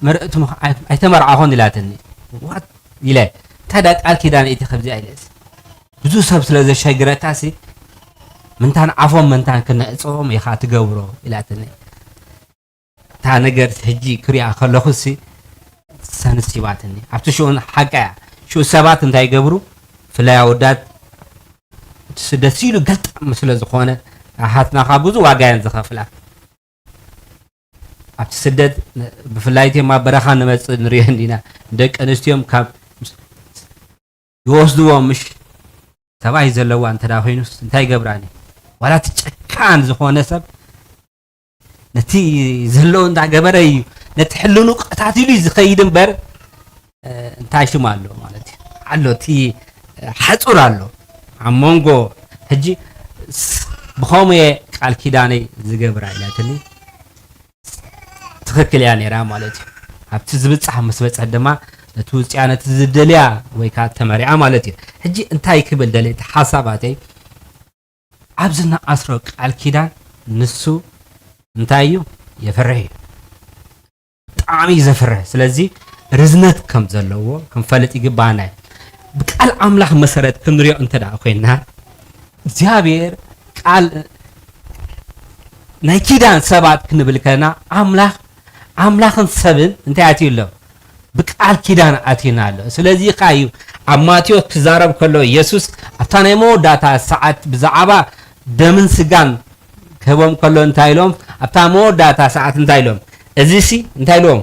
መርዕቲ ምኽ-፣ ኣይ-፣ ኣይተመርዓኹን ኢላትኒ። ዋት ኢለ እንታይ ዳ ቃል ኪዳን እቲ ከብዚኣ ኢለስ ብዙ ሰብ ስለ ዘሸግረካ ሲ ምንታን ዓፎም ምንታን ክነዕጾም ኢኻ ትገብሮ ኢላትኒ። እታ ነገር ሕጂ ክሪኣ ከለኹ ሲ ሰንስ ይባትኒ። ኣብቲ ሽኡን ሓቃ እያ። ሽኡ ሰባት እንታይ ይገብሩ? ፍላይ ኣወዳት እቲ ስደት ሲሉ ገልጣም ስለ ዝኾነ ኣሓትና ካብ ብዙ ዋጋ እየን ዝኸፍላ። ኣብቲ ስደት ን-፣ ብፍላይ እቲኦም ኣብ በረኻ ንመጽእ ንሪኦ እንዲና። ደቂ ኣንስትዮዮም ካብ ይወስድዎ ምሽ ሰብኣይ ዘለዋ እንተ ደኣ ኮይኑስ እንታይ ይገብራኒ? ዋላ እቲ ጨካን ዝኾነ ሰብ ነቲ ዘለዎ እንዳገበረ እዩ፣ ነቲ ሕልኑ ቀታቲሉ እዩ ዝኸይድ እምበር፣ እ፣ እንታይ ሽም ኣሎ ማለት እዩ? ኣሎ፣ እቲ፣ እ፣ ሓጹር ኣሎ ኣብ መንጎ። ሕጂ ስ-፣ ብኸምኡ እየ ቃል ኪዳነይ ዝገብራ ኢላትኒ። ትኽክል እያ ነይራ ማለት እዩ። ኣብቲ ዝብጻሕ ምስ በጽሐት ድማ ነቲ ውጽያ ነቲ ዝደልያ ወይ ከዓ ተመሪዓ ማለት እዩ። ሕጂ እንታይ ክብል ደልየ እቲ ሓሳባተይ ኣብዚ ንኣስሮ ቃል ኪዳን ንሱ እንታይ እዩ? የፍርህ እዩ። ብጣዕሚ እዩ ዘፍርህ። ስለዚ ርዝነት ከም ዘለዎ ክንፈልጥ ይግባና እዩ። ብቃል ኣምላኽ መሰረት ክንሪኦ እንተ ደኣ ኮይንና እግዚኣብሔር ቃል ናይ ኪዳን ሰባት ክንብል ከለና ኣምላኽ ኣምላኽን ሰብን እንታይ ኣትዩ ኣሎ? ብቃል ኪዳን ኣትዩና ኣሎ። ስለዚ ኸዓ እዩ ኣብ ማቴዎስ ክዛረብ ከሎ የሱስ ኣብታ ናይ መወዳእታ ሰዓት ብዛዕባ ደምን ስጋን ክህቦም ከሎ እንታይ ኢሎም? ኣብታ መወዳእታ ሰዓት እንታይ ኢሎም? እዚ ሲ እንታይ ኢሎም?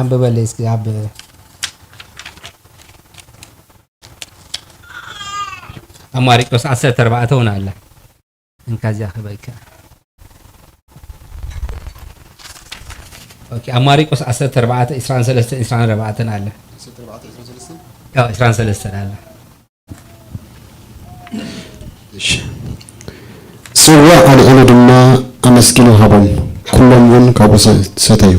ኣንብበለይ እስኪ ኣብ ኣብ ማርቆስ ዓሰርተ ኣርባዕተ እውን ኣላ። እንካ እዚኣ ክበልካ። ኦኬ፣ ኣብ ማርቆስ ዓሰርተ ኣርባዕተ፣ ዕስራን ሰለስተን፣ ዕስራን ኣርባዕተን ኣለ። ዓሰርተ ኣርባዕተ፣ ዕስራን ሰለስተን? ያው፣ ዕስራን ሰለስተን ኣለ። እሺ። ጽዋእ ኣልዒሉ ድማ ኣመስጊኑ ሃቦም፣ ኩሎም እውን ካብኡ ሰ-፣ ሰተዩ።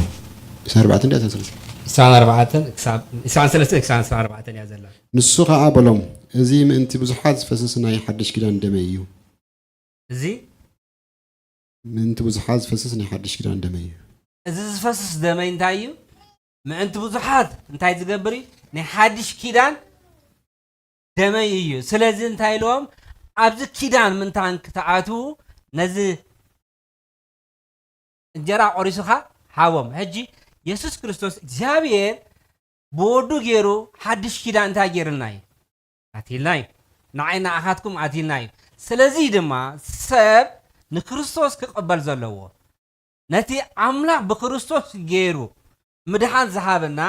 ዕስራን ኣርባዕተን ድያ ዕስራን ሰለስተን? ዕስራን ኣርባዕተን ክሳብ፣ ዕስራን ሰለስተን ክሳብ ዕስራን ኣርባዕተን እያ ዘላ። ንሱ ኸኣ በሎም፣ እዚ ምእንቲ ብዙሓት ዝፈስስ ናይ ሓድሽ ኪዳን ደመይ እዩ። እዚ ምእንቲ ብዙሓት ዝፈስስ ናይ ሓድሽ ኪዳን ደመይ እዩ። እዚ ዝፈስስ ደመይ እንታይ እዩ? ምእንቲ ብዙሓት እንታይ ዝገብር እዩ? ናይ ሓድሽ ኪዳን ደመይ እዩ። ስለዚ እንታይ ኢልዎም? ኣብዚ ኪዳን ምንታን ክትኣትዉ ነዚ እንጀራ ቆሪስኻ ሃቦም። ሕጂ የሱስ ክርስቶስ እግዚኣብሔር ብወዱ ገይሩ ሓድሽ ኪዳን እንታይ ገይርልና እዩ? ኣትይልና እዩ። ንዓይ ንኣኻትኩም ኣትይልና እዩ። ስለዚ ድማ ሰብ ንክርስቶስ ክቕበል ዘለዎ፣ ነቲ ኣምላኽ ብክርስቶስ ገይሩ ምድሓን ዝሃበና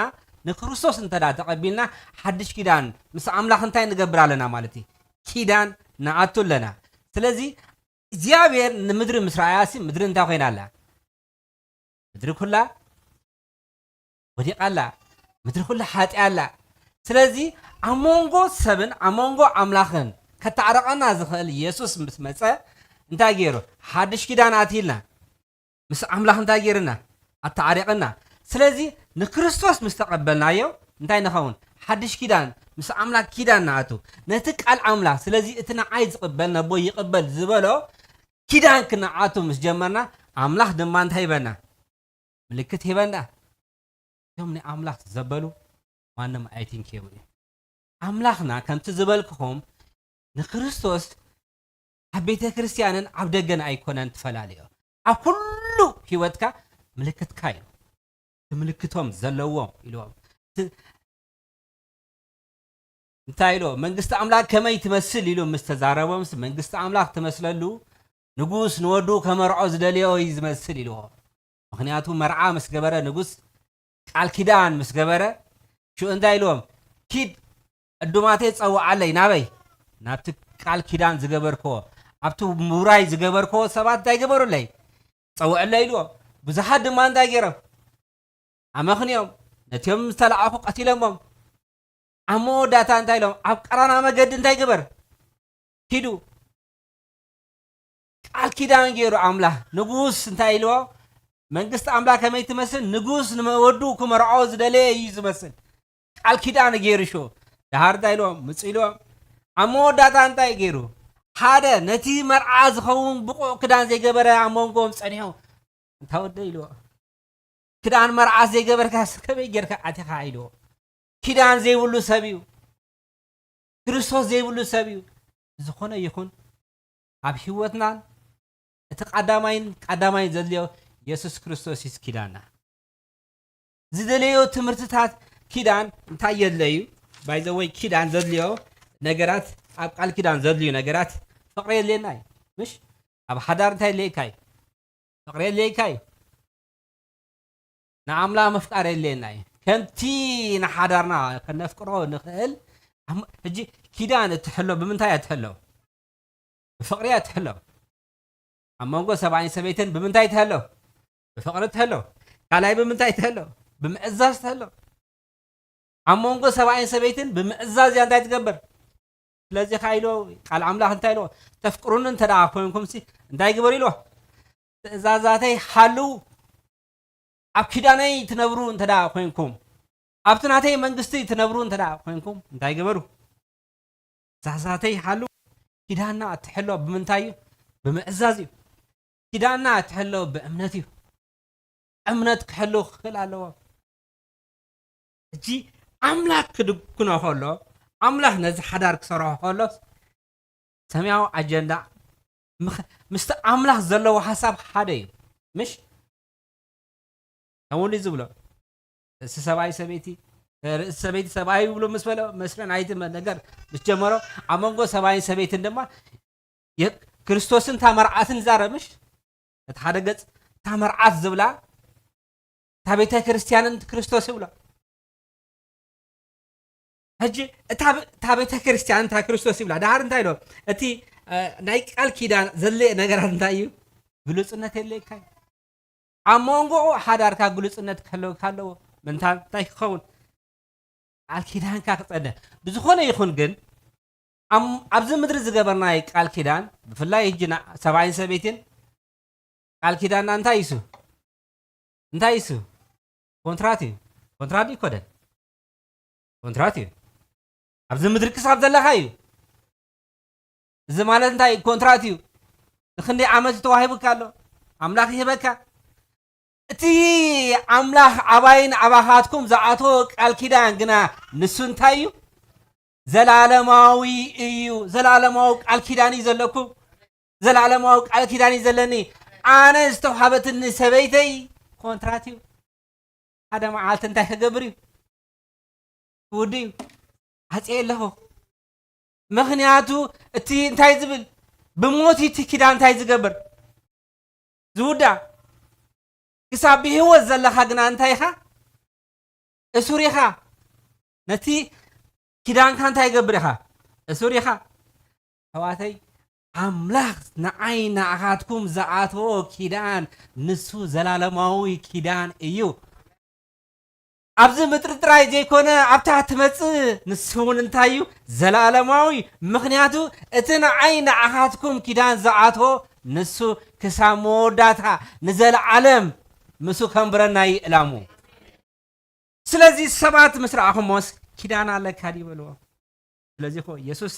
ንክርስቶስ እንተ ደኣ ተቐቢልና፣ ሓድሽ ኪዳን ምስ ኣምላኽ እንታይ ንገብር ኣለና ማለት እዩ? ኪዳን ንኣቱ ኣለና። ስለዚ እግዚኣብሔር ንምድሪ ምስ ረኣያሲ፣ ምድሪ እንታይ ኮይና ኣላ? ምድሪ ኩላ ወዲቓ ኣላ። ምድሪ ኩላ ሓጢኣ ኣላ። ስለዚ ኣብ መንጎ ሰብን ኣብ መንጎ ኣምላኽን ከተዓርቐና ዝኽእል የሱስ ምስ መጸ እንታይ ገይሩ? ሓድሽ ኪዳን ኣትይልና። ምስ ኣምላኽ እንታይ ገይርና? ኣተዓሪቕና። ስለዚ ንክርስቶስ ምስ ተቐበልናዮ እንታይ ንኸውን? ሓድሽ ኪዳን፣ ምስ ኣምላኽ ኪዳን ንኣቱ። ነቲ ቃል ኣምላኽ፣ ስለዚ እቲ ንዓይ ዝቕበል ነቦይ ይቕበል ዝበሎ ኪዳን ክንኣቱ ምስ ጀመርና፣ ኣምላኽ ድማ እንታይ ሂበና? ምልክት ሂበና። እቶም ንኣምላኽ ዘበሉ ማንም ኣይትንክዮም እዩ። ኣምላኽና ከምቲ ዝበልክኹም ንክርስቶስ ኣብ ቤተ ክርስቲያንን ኣብ ደገን ኣይኮነን ትፈላለዮ። ኣብ ኩሉ ህይወትካ ምልክትካ እዩ። እቲ ምልክቶም ዘለዎም ኢልዎም። እቲ እንታይ ኢልዎም? መንግስቲ ኣምላኽ ከመይ ትመስል ኢሉ ምስ ተዛረቦምስ፣ መንግስቲ ኣምላኽ ትመስለሉ ንጉስ ንወዱ ከመርዖ ዝደልዮ እዩ ዝመስል ኢልዎ። ምኽንያቱ መርዓ ምስ ገበረ ንጉስ ቃል ኪዳን ምስ ገበረ ሽኡ እንታይ ኢልዎም? ኪድ ዕዱማተይ ጸውዓለይ። ናበይ? ናብቲ ቃል ኪዳን ዝገበርክዎ፣ ኣብቲ ምውራይ ዝገበርክዎ ሰባት እንታይ ገበሩለይ? ጸውዕለይ ኢልዎም። ብዙሓት ድማ እንታይ ገይሮም? ኣመኽንዮም ነቲኦም ዝተለኣኹ ቀቲሎሞም። ኣብ መወዳእታ እንታይ ኢሎም? ኣብ ቀራና መገዲ እንታይ ግበር? ኪዱ። ቃል ኪዳን ገይሩ ኣምላኽ። ንጉስ እንታይ ኢልዎ? መንግስቲ ኣምላኽ ከመይ ትመስል? ንጉስ ንወዱ ክመርዖ ዝደለየ እዩ ዝመስል። ቃል ኪዳን ገይሩ ሽዑ። ደሃር እንታይ ኢልዎም? ምጹ ኢልዎም። ኣብ መወዳእታ እንታይ ገይሩ? ሓደ ነቲ መርዓ ዝኸውን ብቑዕ ክዳን ዘይገበረ ኣብ መንጎኦም ጸኒሑ። እንታ ወደ ኢልዎ። ክዳን መርዓ ዘይገበርካስ ከመይ ጌርካ ኣቲኻ ኢልዎ። ኪዳን ዘይብሉ ሰብ እዩ። ክርስቶስ ዘይብሉ ሰብ እዩ። ዝኾነ ይኹን ኣብ ህይወትናን እቲ ቀዳማይን ቀዳማይን ዘድልዮ የሱስ ክርስቶስ እዩ ኪዳንና። ዝደለዮ ትምህርትታት ኪዳን እንታይ የድለዩ? ባይ ዘ ወይ ኪዳን ዘድልዮ ነገራት ኣብ ቃል ኪዳን ዘድልዩ ነገራት ፍቕሪ የድልየና እዩ። ምሽ ኣብ ሓዳር እንታይ የድልየካ እዩ? ፍቕሪ የድልየካ እዩ። ንኣምላኽ ምፍቃር የድልየና እዩ። ከምቲ ንሓዳርና ከነፍቅሮ ንኽእል ኣም- ሕጂ ኪዳን እትሕሎ ብምንታይ እያ ትሕሎ? ብፍቕሪ እያ ትሕሎ። ኣብ መንጎ ሰብኣይን ሰበይትን ብምንታይ ትሕሎ? ብፍቕሪ ትሕሎ። ካልኣይ ብምንታይ ትሕሎ? ብምእዛዝ ትሕሎ። ኣብ መንጎ ሰብኣይን ሰበይትን ብምእዛዝ እያ እንታይ ትገብር? ስለዚ ኸዓ ኢሎ ቃል ኣምላኽ እንታይ ኢሎ? ተፍቅሩኒ እንተ ደኣ ኮይንኩም ሲ እንታይ ግበሩ ኢልዎ? ትእዛዛተይ ሓልዉ። ኣብ ኪዳነይ ትነብሩ እንተ ደኣ ኮይንኩም፣ ኣብቲ ናተይ መንግስቲ ትነብሩ እንተ ደኣ ኮይንኩም እንታይ ግበሩ? ትእዛዛተይ ሓልዉ። ኪዳንና እትሕሎ ብምንታይ እዩ? ብምእዛዝ እዩ። ኪዳንና እትሕሎ ብእምነት እዩ። እምነት ክሕልው ክኽእል ኣለዎ። ሕጂ ኣምላኽ ክድኩኖ ከሎ፣ ኣምላኽ ነዚ ሓዳር ክሰርሖ ከሎ፣ ሰማያዊ ኣጀንዳ ምኽ- ምስቲ ኣምላኽ ዘለዎ ሓሳብ ሓደ እዩ። ምሽ ከምኡ ዝብሎ ርእሲ ሰብኣይ ሰበይቲ፣ ርእሲ ሰበይቲ ሰብኣይ ይብሎ ምስ በሎ መስፍን ኣይቲ መ- ነገር ምስ ጀመሮ ኣብ መንጎ ሰብኣይን ሰበይትን ድማ የ- ክርስቶስን እታ መርዓትን ዛረብ ምሽ እቲ ሓደ ገጽ እታ መርዓት ዝብላ እታ ቤተ ክርስቲያንን ክርስቶስ ይብላ። ሕጂ እታ ብ- እታ ቤተ ክርስቲያን እታ ክርስቶስ ይብላ። ደሓር እንታይ ኢሎ? እቲ እ፣ ናይ ቃል ኪዳን ዘድልየ ነገራት እንታይ እዩ? ግሉጽነት የድልየካ እዩ። ኣብ መንጎኡ ሓዳርካ ግሉጽነት ክህልወካ ኣለዎ። ምንታ እንታይ ክኸውን? ቃል ኪዳንካ ክጸንዕ። ብዝኾነ ይኹን ግን ኣም- ኣብዚ ምድሪ ዝገበርናይ ቃል ኪዳን ብፍላይ ሕጂ ና- ሰብኣይን ሰበይትን ቃል ኪዳንና እንታይ እዩ? እንታይ እዩ? ኮንትራት እዩ። ኮንትራት እዩ ኮደን ኮንትራት እዩ። ኣብዚ ምድሪ ክሳብ ዘለኻ እዩ። እዚ ማለት እንታይ ኮንትራት እዩ? ንክንደይ ዓመት ተዋሂቡካ ኣሎ? ኣምላኽ ይህበካ። እቲ ኣምላኽ ኣባይን ኣባኻትኩም ዝኣተወ ቃል ኪዳን ግና ንሱ እንታይ እዩ? ዘላለማዊ እዩ። ዘላለማዊ ቃል ኪዳን እዩ ዘለኩም። ዘላለማዊ ቃል ኪዳን እዩ ዘለኒ። ኣነ ዝተውሃበትኒ ሰበይተይ ኮንትራት እዩ። ሓደ መዓልቲ እንታይ ክገብር እዩ? ክውዲ እዩ። ዓፅየ ኣለኹ። ምኽንያቱ እቲ እንታይ ዝብል ብሞት እቲ ኪዳን እንታይ ዝገብር ዝውዳ ክሳብ ብህይወት ዘለኻ ግና እንታይ ኢኻ? እሱር ኢኻ። ነቲ ኪዳንካ እንታይ ይገብር ኢኻ? እሱር ኢኻ። ኣሕዋተይ ኣምላኽ ንዓይ ንኣኻትኩም ዝኣተዎ ኪዳን ንሱ ዘላለማዊ ኪዳን እዩ። ኣብዚ ምድሪ ጥራይ ዘይኮነ ኣብታ ትመጽእ ንሱ እውን እንታይ እዩ? ዘላለማዊ። ምኽንያቱ እቲ ንዓይ ንኣኻትኩም ኪዳን ዝኣትዎ ንሱ ክሳብ መወዳእታ ንዘለዓለም ምስ ከንብረና እዩ እላሙ። ስለዚ ሰባት ምስ ረኣኹሞስ ኪዳን ኣለካ ድዩ በልዎ። ስለዚ እኮ የሱስ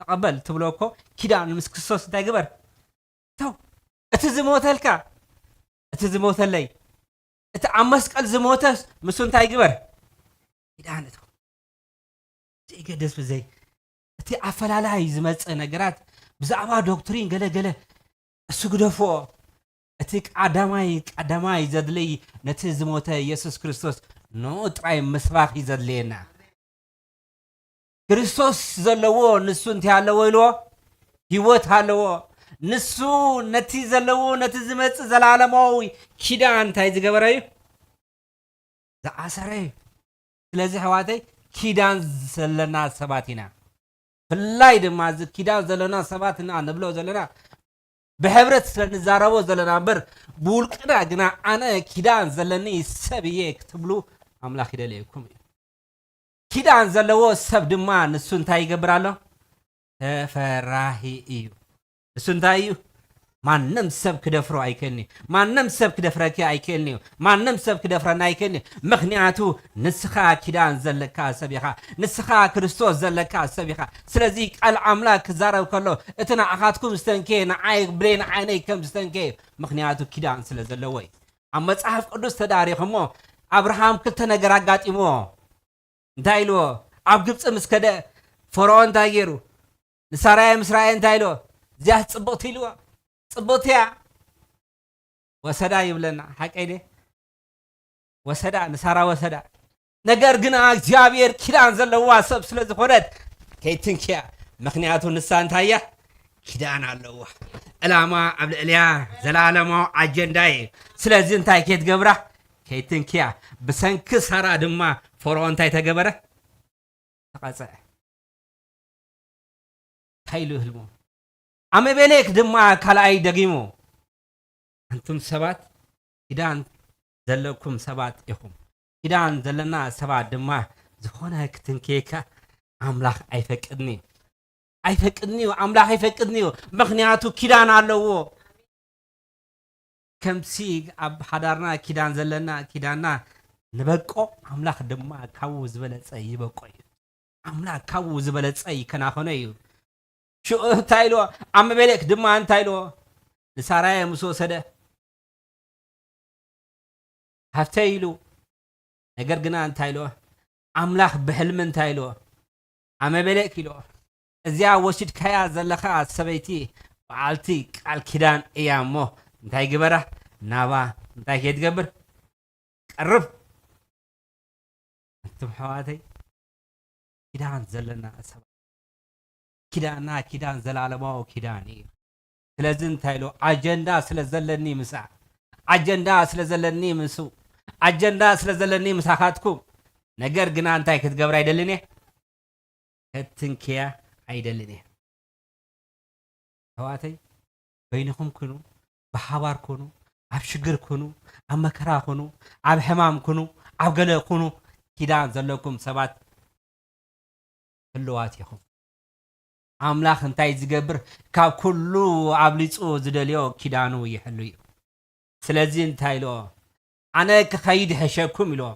ተቐበል ትብሎ እኮ ኪዳን ምስ ክርስቶስ እንታይ ግበር? ተው። እቲ ዝሞተልካ እቲ ዝሞተለይ እቲ ኣብ መስቀል ዝሞተስ ምስ እንታይ ግበር? ኪዳን እትኹ። ዘይገደስ ብዘይ እቲ ኣፈላላይ ዝመጽእ ነገራት ብዛዕባ ዶክትሪን ገለ ገለ እሱ ግደፍዎ። እቲ ቀዳማይ ቀዳማይ ዘድልይ ነቲ ዝሞተ የሱስ ክርስቶስ ንኡ ጥራይ ምስባኽ እዩ ዘድልየና። ክርስቶስ ዘለዎ ንሱ እንታይ ኣለዎ ኢልዎ? ህይወት ኣለዎ። ንሱ ነቲ ዘለዎ ነቲ ዝመጽእ ዘላለማዊ ኪዳን እንታይ ዝገበረ እዩ? ዝኣሰረ እዩ። ስለዚ ኣሕዋተይ ኪዳን ዘለና ሰባት ኢና። ብፍላይ ድማ እዚ ኪዳን ዘለና ሰባት ኢና ንብሎ ዘለና ብሕብረት ስለ ንዛረቦ ዘለና እምበር ብውልቅና ግና ኣነ ኪዳን ዘለኒ ሰብ እየ ክትብሉ ኣምላኽ ይደልየኩም እዩ። ኪዳን ዘለዎ ሰብ ድማ ንሱ እንታይ ይገብር ኣሎ? ተፈራሂ እዩ። ንሱ እንታይ እዩ? ማንም ሰብ ክደፍሮ ኣይክእልን እዩ። ማንም ሰብ ክደፍረኪ ኣይክእልን እዩ። ማንም ሰብ ክደፍረና ኣይክእልን እዩ። ምኽንያቱ ንስኻ ኪዳን ዘለካ ሰብ ኢኻ። ንስኻ ክርስቶስ ዘለካ ሰብ ኢኻ። ስለዚ ቃል ኣምላኽ ክዛረብ ከሎ እቲ ንዓኻትኩም ዝተንከየ ንዓይ ብሌን ዓይነይ ከም ዝተንከየ ምኽንያቱ ኪዳን ስለ ዘለዎ እዩ። ኣብ መጽሓፍ ቅዱስ ተዳሪኹሞ ኣብርሃም ክልተ ነገር ኣጋጢምዎ። እንታይ ኢልዎ? ኣብ ግብፂ ምስ ከደ ፈርዖን እንታይ ገይሩ? ንሳራየ ምስ ረኣየ እንታይ ኢልዎ? እዚኣ ጽብቕቲ ኢልዎ። ጽብቕቲ እያ። ወሰዳ ይብለና ሓቀይ ደ ወሰዳ ንሳራ ወሰዳ። ነገር ግና እግዚኣብሔር ኪዳን ዘለዋ ሰብ ስለ ዝኾነት ከይትንክያ። ምኽንያቱ ንሳ እንታይ እያ? ኪዳን ኣለዋ። ዕላማ ኣብ ልዕልያ ዘላለማዊ ኣጀንዳ እዩ። ስለዚ እንታይ ከይትገብራ? ከይትንክያ። ብሰንኪ ሳራ ድማ ፈርዖን እንታይ ተገበረ? ተቐጽዐ። እንታይ ኢሉ ህልሙ? ኣመቤሌክ ድማ ካልኣይ ደጊሙ፣ ኣንቱም ሰባት ኪዳን ዘለኩም ሰባት ኢኹም። ኪዳን ዘለና ሰባት ድማ ዝኾነ ክትንክየካ ኣምላኽ ኣይፈቅድን እዩ። ኣይፈቅድን እዩ። ኣምላኽ ኣይፈቅድን እዩ። ምኽንያቱ ኪዳን ኣለዎ። ከምሲ ኣብ ሓዳርና ኪዳን ዘለና ኪዳንና ንበቆ ኣምላኽ ድማ ካብኡ ዝበለጸ ይበቆ እዩ። ኣምላኽ ካብኡ ዝበለጸ ይከናኸኖ እዩ። ሽዑ እንታይ ኢልዎ? ኣመቤሌክ ድማ እንታይ ኢልዎ? ንሳራየ ምስ ወሰደ ሃብተይ ኢሉ። ነገር ግና እንታይ ኢልዎ? ኣምላኽ ብሕልሚ እንታይ ኢልዎ? ኣመቤሌክ ኢልዎ። እዚኣ ወሲድካያ ዘለኻ ሰበይቲ በዓልቲ ቃል ኪዳን እያ እሞ እንታይ ግበራ? ናባ እንታይ ከይትገብር? ቀርብ። ኣንቱም ኣሕዋተይ ኪዳን ዘለና ሰባት ኪዳንና ኪዳን ዘላለማዊ ኪዳን እዩ። ስለዚ እንታይ ኢሉ ኣጀንዳ ስለ ዘለኒ ምሳ ኣጀንዳ ስለ ዘለኒ ምስ ኣጀንዳ ስለ ዘለኒ ምሳኻትኩም ነገር ግና እንታይ ክትገብር ኣይደልን እየ ከትንክያ ኣይደልን እየ። ኣሕዋተይ በይንኹም ኩኑ፣ ብሓባር ኩኑ፣ ኣብ ሽግር ኩኑ፣ ኣብ መከራ ኩኑ፣ ኣብ ሕማም ኩኑ፣ ኣብ ገለ ኩኑ ኪዳን ዘለኩም ሰባት ህልዋት ኢኹም። ኣምላኽ እንታይ ዝገብር ካብ ኩሉ ኣብሊጹ ዝደልዮ ኪዳኑ ይሕሉ እዩ። ስለዚ እንታይ ኢልዎ? ኣነ ክኸይድ ይሕሸኩም ኢልዎ።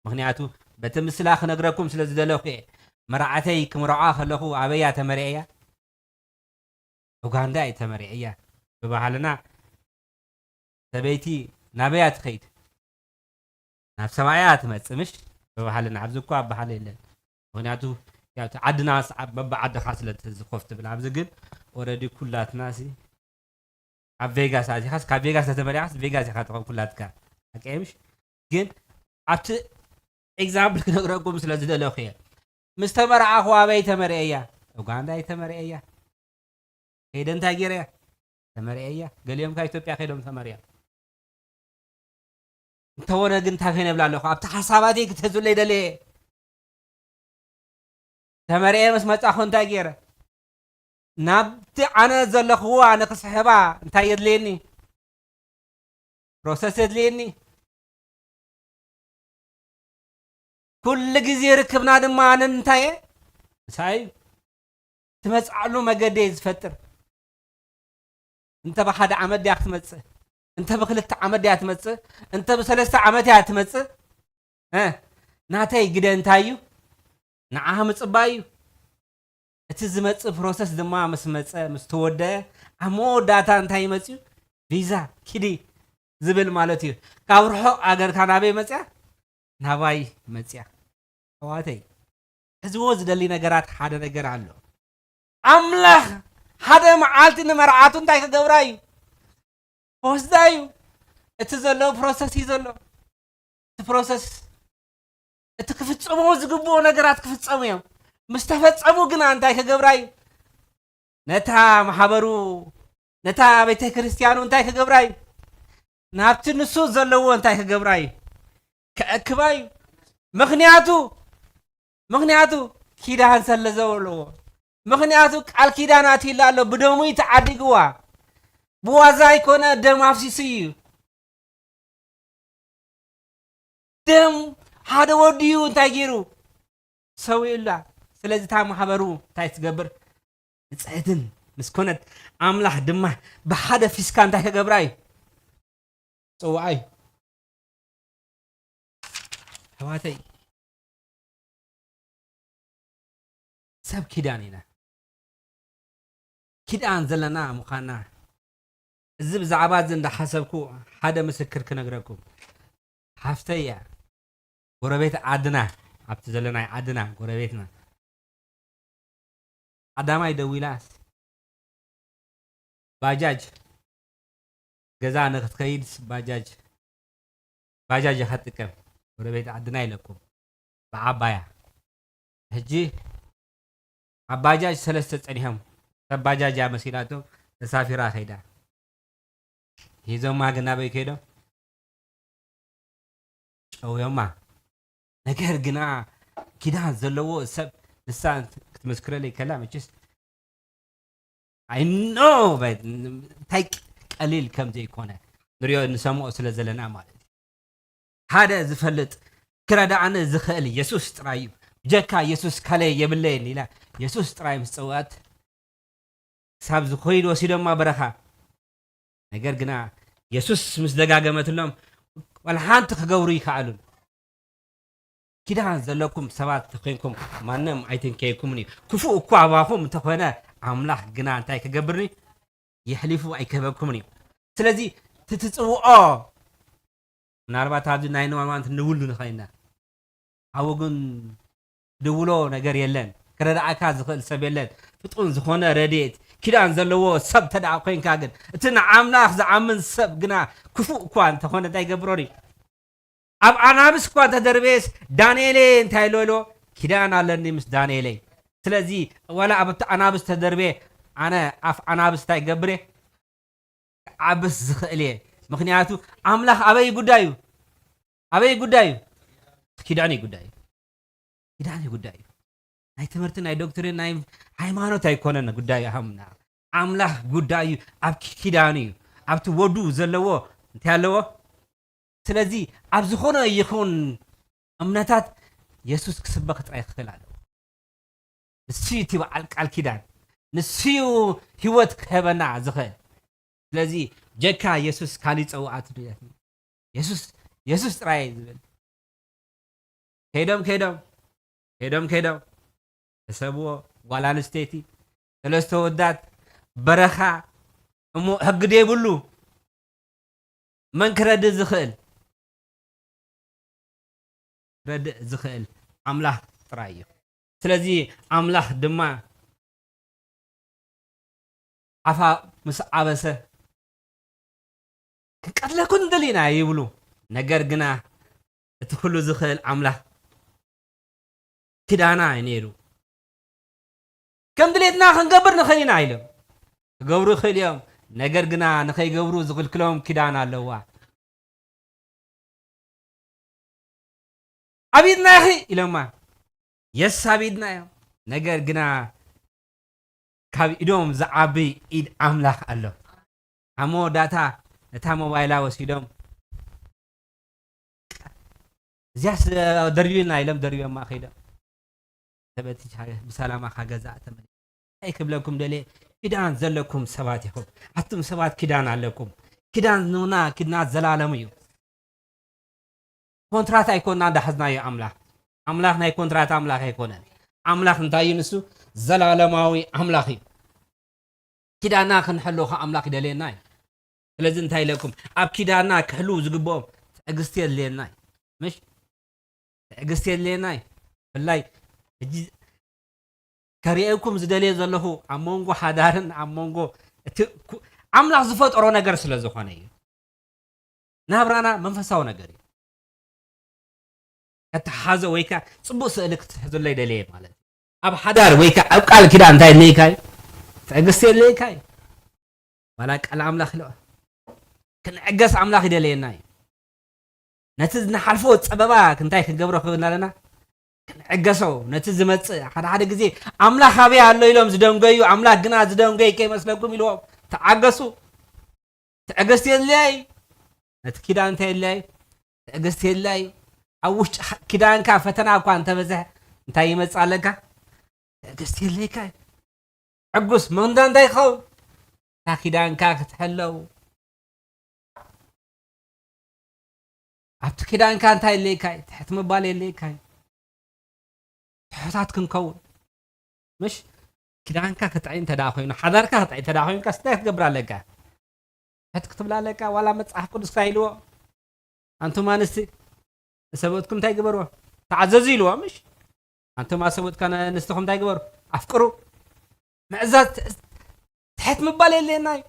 ምኽንያቱ በቲ ምስላ ክነግረኩም ስለ ዝደለኹ እየ። መርዓተይ ክምርዓ ከለኹ ኣበያ ተመርዐያ? ኡጋንዳ እየ ተመርዐያ። ብባህልና ሰበይቲ ናበያ ትኸይድ? ናብ ሰብኣያ ትመጽእ ምሽ? ብባህልና ኣብዚ እኮ ኣባህላ የለን። ምኽንያቱ ያው እቲ ዓድና ስ- ኣብ- በብዓድኻ ስለ ዝኮፍ ትብል ኣብዚ ግን ኦረዲ ኩላትና ሲ ኣብ ቬጋስ ኣዚኻስ ካብ ቬጋስ ተተመሪዓስ ቬጋስ ኢኻ ትኾን ኩላትካ ኣቀየምሽ ግን ኣብቲ ኤግዛምፕል ክነግረኩም ስለ ዝደለኹ እየ ምስ ተመርዓኹ ኣበይ ተመርዐያ ኡጋንዳ እየ ተመርዐያ ከይደ እንታይ ገይረ እያ ተመርዐያ ገሊኦም ካብ ኢትዮጵያ ከይዶም ተመርዕዮም እንተኾነ ግን እንታይ ኮይነ እብላ ኣለኹ ኣብቲ ሓሳባተይ ክትሕዙለይ ደልየ ተመርዐ ምስ መጻኹ እንታይ ገይረ ናብቲ ኣነ ዘለኽዋ ንክስሕባ እንታይ የድልየኒ ፕሮሰስ የድልየኒ ኩሉ ግዜ ርክብና ድማ ኣነ እንታይ እየ ምሳይ ትመፅኣሉ መገዲ እየ ዝፈጥር እንተ ብሓደ ዓመት ድያ ክትመፅእ እንተ ብክልተ ዓመት ድያ ትመፅእ እንተ ብሰለስተ ዓመት እያ ትመፅእ እ ናተይ ግደ እንታይ እዩ ንዓኻ ምፅባይ እዩ እቲ ዝመፅእ ፕሮሰስ ድማ ምስ መፀ ምስ ተወደአ ኣብ መወዳእታ እንታይ ይመፅእ እዩ ቪዛ ኪዲ ዝብል ማለት እዩ። ካብ ርሑቕ ኣገርካ ናበይ መጽያ? ናባይ መጽያ። ኣሕዋተይ፣ ሕዝዎ ዝደሊ ነገራት ሓደ ነገር ኣሎ። ኣምላኽ ሓደ መዓልቲ ንመርዓቱ እንታይ ክገብራ እዩ? ክወስዳ እዩ። እቲ ዘሎ ፕሮሰስ እዩ ዘሎ። እቲ ፕሮሰስ፣ እቲ ክፍጸሙ ዝግብኡ ነገራት ክፍጸሙ እዮም። ምስ ተፈጸሙ ግና እንታይ ክገብራ እዩ? ነታ ማሕበሩ፣ ነታ ቤተ ክርስቲያኑ እንታይ ክገብራ እዩ? ናብቲ ንሱ ዘለዎ እንታይ ክገብራ እዩ? ከእክባ እዩ። ምኽንያቱ፣ ምኽንያቱ ኪዳን ስለ ዘለዎ። ምኽንያቱ ቃል ኪዳን ኣትዩላ ኣሎ፣ ብደሙ እዩ ተዓዲግዋ። ብዋዛ ኣይኮነ፣ ደም ኣፍሲሱ እዩ። ደም ሓደ ወዲ እዩ እንታይ ገይሩ? ሰዊኡላ። ስለዚ እታ ማሕበሩ እንታይ ትገብር? ንጽሕትን ምስ ኮነት፣ ኣምላኽ ድማ ብሓደ ፊስካ እንታይ ክገብራ እዩ? ጽውዓ እዩ። ኣሕዋተይ፣ ሰብ ኪዳን ኢና። ኪዳን ዘለና ምዃንና፣ እዚ ብዛዕባ እዚ እንዳሓሰብኩ ሓደ ምስክር ክነግረኩም። ሓፍተይ እያ፣ ጎረቤት ዓድና፣ ኣብቲ ዘለናይ ዓድና ጎረቤትና። ቀዳማይ ደዊላስ፣ ባጃጅ ገዛ ንክትከይድ ባጃጅ፣ ባጃጅ እያ ክትጥቀም። ጎረቤት ዓድና ኢለኩም፣ ብዓባያ። ሕጂ ኣብ ባጃጅ ሰለስተ ጸኒሖም፣ ሰብ ባጃጅ እያ መሲላቶም፣ ተሳፊራ ከይዳ። ሂዞማ ግን ናበይ ከይዶም? ጨውዮማ። ነገር ግና ኪዳን ዘለዎ ሰብ ንሳ ክትምስክረለይ ከላ መቸስ፣ I know፣ እንታይ ቀሊል ከም ዘይኮነ ንሪኦ ንሰምዖ ስለ ዘለና ማለት እዩ። ሓደ ዝፈልጥ ክረዳእኒ ዝኽእል የሱስ ጥራይ እዩ። ብጀካ የሱስ ካልእ የብለይን ኢላ የሱስ ጥራይ ምስ ጸውዐት፣ ክሳብ ዝኸይድ ወሲዶማ በረኻ። ነገር ግና የሱስ ምስ ደጋገመትሎም፣ ዋላ ሓንቲ ክገብሩ ይከኣሉን። ኪዳን ዘለኩም ሰባት ተኮይንኩም ማንም ኣይትንከየኩምን እዩ። ክፉእ እኳ ኣባኹም እንተኾነ፣ ኣምላኽ ግና እንታይ ክገብርኒ? የሕሊፉ ኣይክህበኩምን እዩ። ስለዚ፣ ትትጽውዖ፣ ምናልባት ኣብዚ ናይ ኖርማንት ንውሉ ንኸይና፣ ኣብኡ ግን ድውሎ ነገር የለን። ክረዳእካ ዝኽእል ሰብ የለን። ፍጡን ዝኾነ ረድኤት፣ ኪዳን ዘለዎ ሰብ ተደኣ ኮይንካ ግን፣ እቲ ንኣምላኽ ዝኣምን ሰብ ግና ክፉእ እኳ እንተኾነ እንታይ ይገብሮ ድዩ? ኣብ ኣናብስ እኳ እንተደርበየስ፣ ዳንኤለይ እንታይ ኢሎ ኢሎ? ኪዳን ኣለኒ ምስ ዳንኤለይ። ስለዚ፣ ዋላ ኣብቲ ኣናብስ ተደርበየ፣ ኣነ ኣፍ ኣናብስ እንታይ ይገብር እየ? ክዓብስ ዝኽእል እየ። ምኽንያቱ፣ ኣምላኽ ኣበይ ጉዳዩ? ኣበይ ጉዳዩ? ኪዳን እዩ ጉዳዩ። ኪዳን እዩ ጉዳዩ። ናይ ትምህርቲ፣ ናይ ዶክትሪን፣ ናይ ሃይማኖት ኣይኮነን ጉዳዩ። ሃምና ኣምላኽ ጉዳዩ ኣብ ኪ-፣ ኪዳኑ እዩ። ኣብቲ ወዱ ዘለዎ እንታይ ኣለዎ? ስለዚ ኣብ ዝኾነ ይኹን እምነታት የሱስ ክስበኽ ጥራይ ክኽእል ኣለዎ። ንሱ እዩ እቲ በዓል ቃል ኪዳን። ንሱ እዩ ህይወት ክህበና ዝኽእል። ስለዚ ጀካ የሱስ ካሊእ ጸዋዕቲ ድሌት። የሱስ፣ የሱስ ጥራይ እዩ ዝብል። ከይዶም፣ ከይዶም፣ ከይዶም፣ ከይዶም። ሕሰብዎ፣ ጓል ኣንስተይቲ፣ ሰለስተ ወዳት፣ በረኻ፣ እሞ ሕጊ ዘይብሉ፣ መን ክረድእ ዝኽእል? ክረድእ ዝኽእል ኣምላኽ ጥራይ እዩ። ስለዚ ኣምላኽ ድማ ኣፋ ምስ ዓበሰ፣ "ክንቀትለኩም ንደሊ ኢና" ይብሉ። ነገር ግና እቲ ኩሉ ዝኽእል ኣምላኽ ኪዳና እዩ ነይሩ። ከም ድሌትና ክንገብር ንኽእል ኢና ኢሎም። ክገብሩ ይኽእሉ እዮም፣ ነገር ግና ንኸይገብሩ ዝኽልክሎም ኪዳን ኣለዋ። "ኣብ ኢድና ኢኺ" ኢሎማ። የስ፣ ኣብ ኢድና እዮም። ነገር ግና ካብ ኢዶም ዝዓቢ ኢድ ኣምላኽ ኣሎ። ኣብ መወዳእታ ነታ ሞባይላ ወሲዶም፣ "እዚያስ ደርብዩና" ኢሎም ደርብዮማ ከይዶም። ሰበቲ ብሰላማ ካብ ገዛ ተመሊሳ። እንታይ ክብለኩም ደልየ፣ ኪዳን ዘለኩም ሰባት ኢኹም። ኣቱም ሰባት ኪዳን ኣለኩም። ኪዳንና፣ ኪዳን ዘላለም እዩ። ኮንትራት ኣይኮንና እንዳሓዝናዮ ኣምላኽ። ኣምላኽ ናይ ኮንትራት ኣምላኽ ኣይኮነን። ኣምላኽ እንታይ እዩ ንሱ? ዘላለማዊ ኣምላኽ እዩ። ኪዳና ክንሕሎ ከ ኣምላኽ ይደልየና እዩ። ስለዚ እንታይ ኢለኩም? ኣብ ኪዳና ክሕልዉ ዝግብኦም ትዕግስቲ የድልየና እዩ። ምሽ? ትዕግስቲ የድልየና እዩ። ብፍላይ ሕጂ ከርእየኩም ዝደልየ ዘለኹ ኣብ መንጎ ሓዳርን ኣብ መንጎ እቲ ኩ-፣ ኣምላኽ ዝፈጠሮ ነገር ስለ ዝኾነ እዩ። ናብራና መንፈሳዊ ነገር እዩ። ከተሓዞ ወይ ከኣ ጽቡቕ ስእሊ ክትሕዘለይ ደልየ ማለት እዩ። ኣብ ሓዳር ወይ ከኣ ኣብ ቃል ኪዳን እንታይ የድልየካ እዩ? ትዕግስቲ የድልየካ እዩ። ዋላ ቃል ኣምላኽ ኢልዋ። ክንዕገስ ኣምላኽ ይደልየና እዩ። ነቲ ንሓልፎ ጸበባ እንታይ ክንገብሮ ክብል ኣለና? ክንዕገሶ። ነቲ ዝመጽእ ሓደ ሓደ ግዜ ኣምላኽ ኣበይ ኣሎ ኢሎም ዝደንገዩ፣ ኣምላኽ ግና ዝደንገየ ከይመስለኩም ኢልዎም። ተዓገሱ። ትዕግስቲ የድልያ እዩ። ነቲ ኪዳን እንታይ የድልያ እዩ? ትዕግስቲ የድልያ እዩ። ኣብ ውሽጢ ኪዳንካ ፈተና እኳ እንተበዝሐ እንታይ ይመጽእ ኣለካ? ትዕግስቲ የድልየካ እዩ። ዕጉስ መንዳ እንታይ ክኸውን? እታ ኪዳንካ ክትሕለው። ኣብቲ ኪዳንካ እንታይ የድልየካ እዩ? ትሕት ምባል የድልየካ እዩ። ትሑታት ክንከውን። ምሽ? ኪዳንካ ክጥዕይ እንተ ደኣ ኮይኑ፣ ሓዳርካ ክጥዕይ እንተ ደኣ ኮይንካ፣ እንታይ ክትገብር ኣለካ? ትሕት ክትብል ኣለካ። ዋላ መጽሓፍ ቅዱስ እንታይ ኢልዎ? ኣንቱም ኣንስቲ፣ ንሰብኡትኩም እንታይ ግበርዎ? ተዓዘዙ ኢልዎ፣ ምሽ? ኣንቱም ኣሰብኡትካ ንስትኹም እንታይ ግበሩ? ኣፍቅሩ። ምዕዛዝ ትሕ-፣ ትሕት ምባል የድልየና እዩ።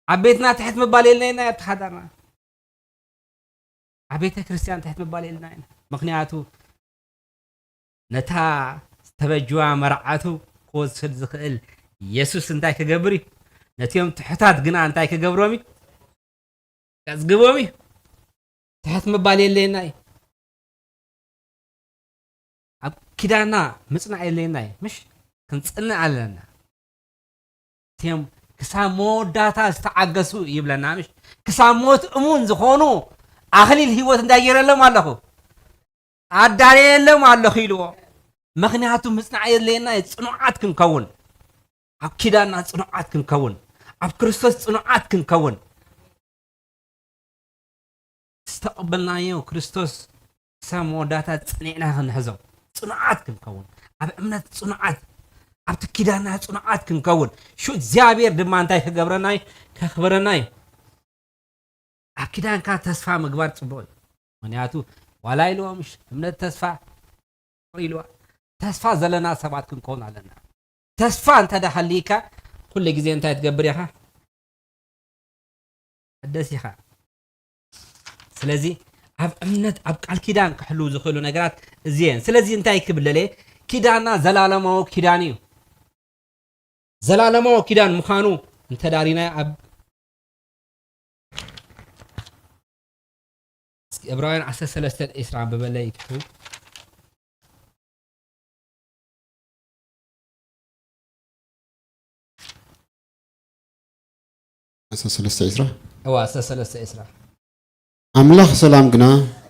ኣብ ቤትና ትሕት ምባል የድልየና እዩ፣ ኣብቲ ሓዳርና። ኣብ ቤተ ክርስቲያን ትሕት ምባል የድልየና እዩ። ምኽንያቱ ነታ ዝተበጅዋ መርዓቱ ክወስድ ዝኽእል የሱስ እንታይ ክገብር እዩ? ነቲኦም ትሑታት ግና እንታይ ክገብሮም እዩ? ከጽግቦም እዩ። ትሕት ምባል የድልየና እዩ። ኣብ ኪዳና ምጽናዕ የድልየና እዩ። ምሽ? ክንጽንዕ ኣለና። እቲኦም ክሳብ መወዳእታ ዝተዓገሱ ይብለና፣ ምሽ? ክሳብ ሞት እሙን ዝኾኑ ኣኽሊል ህይወት እንታይ ገይረሎም ኣለኹ? ኣዳልየሎም ኣለኹ ኢልዎ። ምኽንያቱ ምጽናዕ የድልየና እዩ፣ ጽኑዓት ክንከውን። ኣብ ኪዳንና ጽኑዓት ክንከውን። ኣብ ክርስቶስ ጽኑዓት ክንከውን። ዝተቐበልናዮ ክርስቶስ ክሳብ መወዳእታ ጸኒዕና ክንሕዞ፣ ጽኑዓት ክንከውን፣ ኣብ እምነት ጽኑዓት፣ ኣብቲ ኪዳንና ጽኑዓት ክንከውን፣ ሽዑ እግዚኣብሔር ድማ እንታይ ክገብረና እዩ? ከኽብረና እዩ። ኣብ ኪዳንካ ተስፋ ምግባር ጽቡቕ እዩ። ምኽንያቱ ዋላ ኢልዎም እምነት ተስፋ ኢልዋ፣ ተስፋ ዘለና ሰባት ክንከውን ኣለና። ተስፋ እንተ ደኣ ሃልይካ፣ ኩሉ ግዜ እንታይ ትገብር ኢኻ? ትሕደስ ኢኻ። ስለዚ ኣብ እምነት፣ ኣብ ቃል ኪዳን ክሕልዉ ዝኽእሉ ነገራት እዚ እየን። ስለዚ እንታይ ክብል ደልየ? ኪዳንና ዘላለማዊ ኪዳን እዩ። ዘላለማዊ ኪዳን ምዃኑ እንተ ዳሪና ኣብ እስኪ ዕብራውያን ዓሰርተ ሰለስተ ዒስራ ኣንብበለይ ትሕቱ። ዓሰርተ ሰለስተ ዒስራ። እዋ፣ ዓሰርተ ሰለስተ ዒስራ። ኣምላኽ ሰላም ግና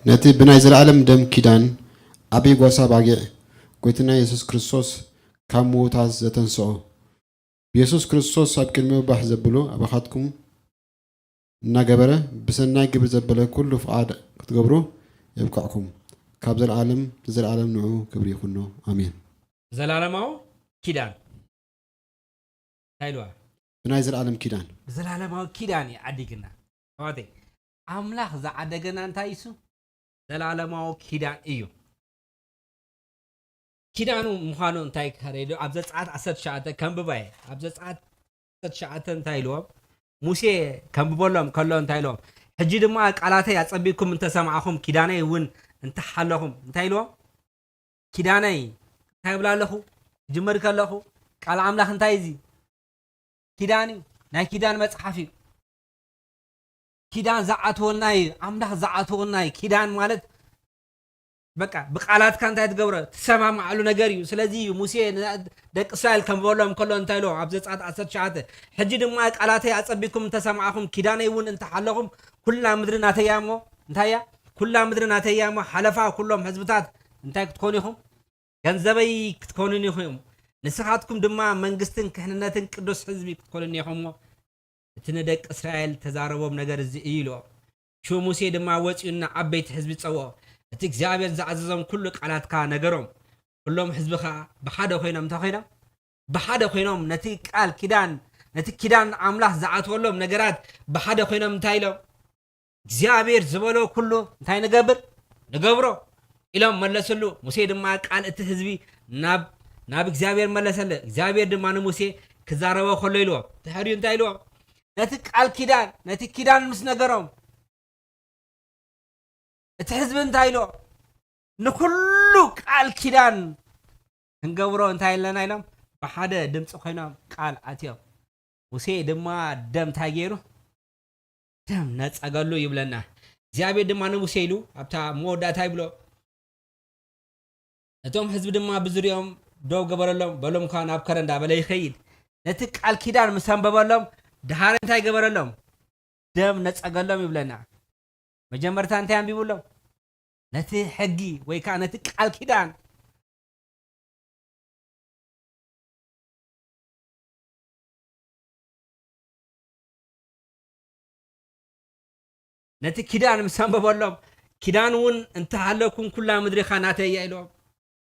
ነቲ ብናይ ዘለኣለም ደም ኪዳን ዓብዪ ጓሳ ባጊዕ፣ ጐይታና የሱስ ክርስቶስ፣ ካብ ምዉታት ዘተንስኦ፣ ብየሱስ ክርስቶስ ኣብ ቅድሚኡ ባህ ዘብሉ ኣባኻትኩም እናገበረ፣ ብሰናይ ግብሪ ዘበለ ኩሉ ፍቓድ ክትገብሩ የብቅዕኩም። ካብ ዘለኣለም ንዘለኣለም ንዕኡ ክብሪ ይኹኖ። ኣሜን። ዘላለማዊ ኪዳን እንታይ ኢልዋ? ብናይ ዘለኣለም ኪዳን። ብዘላለማዊ ኪዳን እዩ ዓዲግና። ኣሕዋተይ፣ ኣምላኽ ዝዓደገና እንታይ እዩ? ዘላለማዊ ኪዳን እዩ። ኪዳኑ ምዃኑ እንታይ ከረድኡ? ኣብ ዘጸኣት ዓሰርተ ትሽዓተ ከንብባ እየ። ኣብ ዘጸኣት ዓሰርተ ትሽዓተ እንታይ ኢልዎም? ሙሴ ከንብበሎም ከሎ እንታይ ኢልዎም? ሕጂ ድማ ቃላተይ ኣጸቢቕኩም እንተሰማዕኹም፣ ኪዳነይ እውን እንተሓለኹም፣ እንታይ ኢልዎም? ኪዳነይ እንታይ እብል ኣለኹ? ክጅምር ከለኹ ቃል ኣምላኽ እንታይ እዩ እዚ? ኪዳን እዩ። ናይ ኪዳን መጽሓፍ እዩ። ኪዳን ዝኣተወና እዩ። ኣምላኽ ዝኣተወና እዩ። ኪዳን ማለት በቃ ብቃላትካ እንታይ ትገብሮ? ትሰማማዓሉ ነገር እዩ። ስለዚ እዩ ሙሴ ን-፣ ደቂ እስራኤል ከንብበሎም ከሎ እንታይ ኢልዎም? ኣብ ዘጸኣት ዓሰርተ ትሽዓተ፣ "ሕጂ ድማ ቃላተይ ኣጸቢቕኩም እንተሰማዕኹም፣ ኪዳነይ እውን እንተሓለኹም፣ ኩላ ምድሪ ናተይ እያ እሞ፣ እንታይ እያ? ኩላ ምድሪ ናተይ እያ እሞ፣ ሓለፋ ኩሎም ህዝብታት እንታይ ክትኮኑ ኢኹም? ገንዘበይ ክትኮኑኒ ኢኹም። ንስኻትኩም ድማ መንግስትን ክህንነትን ቅዱስ ህዝቢ ክትኮኑኒ ኢኹም እሞ፣ እቲ ንደቂ እስራኤል ተዛረቦም ነገር እዚ እዩ" ኢልዎ። ሽዑ ሙሴ ድማ ወጺኡ ንዓበይቲ ህዝቢ ጸውዖ። እቲ እግዚኣብሔር ዝኣዘዞም ኩሉ ቃላት ከኣ ነገሮም። ኩሎም ህዝቢ ከኣ ብሓደ ኮይኖም፣ እንታይ ኮይኖም? ብሓደ ኮይኖም ነቲ ቃል ኪዳን ነቲ ኪዳን ኣምላኽ ዝኣተወሎም ነገራት ብሓደ ኮይኖም እንታይ ኢሎም? እግዚኣብሔር ዝበሎ ኩሉ እንታይ ንገብር? ንገብሮ ኢሎም መለስሉ። ሙሴ ድማ ቃል እቲ ህዝቢ ናብ፣ ናብ እግዚኣብሔር መለሰለ። እግዚኣብሔር ድማ ንሙሴ ክዛረቦ ከሎ ኢልዎ። ድሕሪኡ እንታይ ኢልዎ? ነቲ ቃል ኪዳን፣ ነቲ ኪዳን ምስ ነገሮም፣ እቲ ህዝቢ እንታይ ኢልዎ? ንኹሉ ቃል ኪዳን ክንገብሮ እንታይ ኣለና ኢሎም ብሓደ ድምፂ ኮይኖም ቃል ኣትዮም። ሙሴ ድማ ደም እንታይ ገይሩ? ደም ነጸገሉ ይብለና። እግዚኣብሔር ድማ ንሙሴ ኢሉ ኣብታ መወዳእታ ይብሎ፣ ነቶም ህዝቢ ድማ ብዙሪኦም ደው ገበረሎም፣ በሎም ከኣ ናብ ከረ እንዳበለ ይኸይድ። ነቲ ቃል ኪዳን ምስ ኣንበበሎም፣ ድሓር እንታይ ገበረሎም? ደም ነጸገሎም ይብለና። መጀመርታ እንታይ ኣንቢቡሎም? ነቲ ሕጊ ወይ ከኣ ነቲ ቃል ኪዳን። ነቲ ኪዳን ምስ ኣንበበሎም፣ ኪዳን እውን እንተሃለኩም ኩላ ምድሪኻ ናተይ እያ ኢሎም።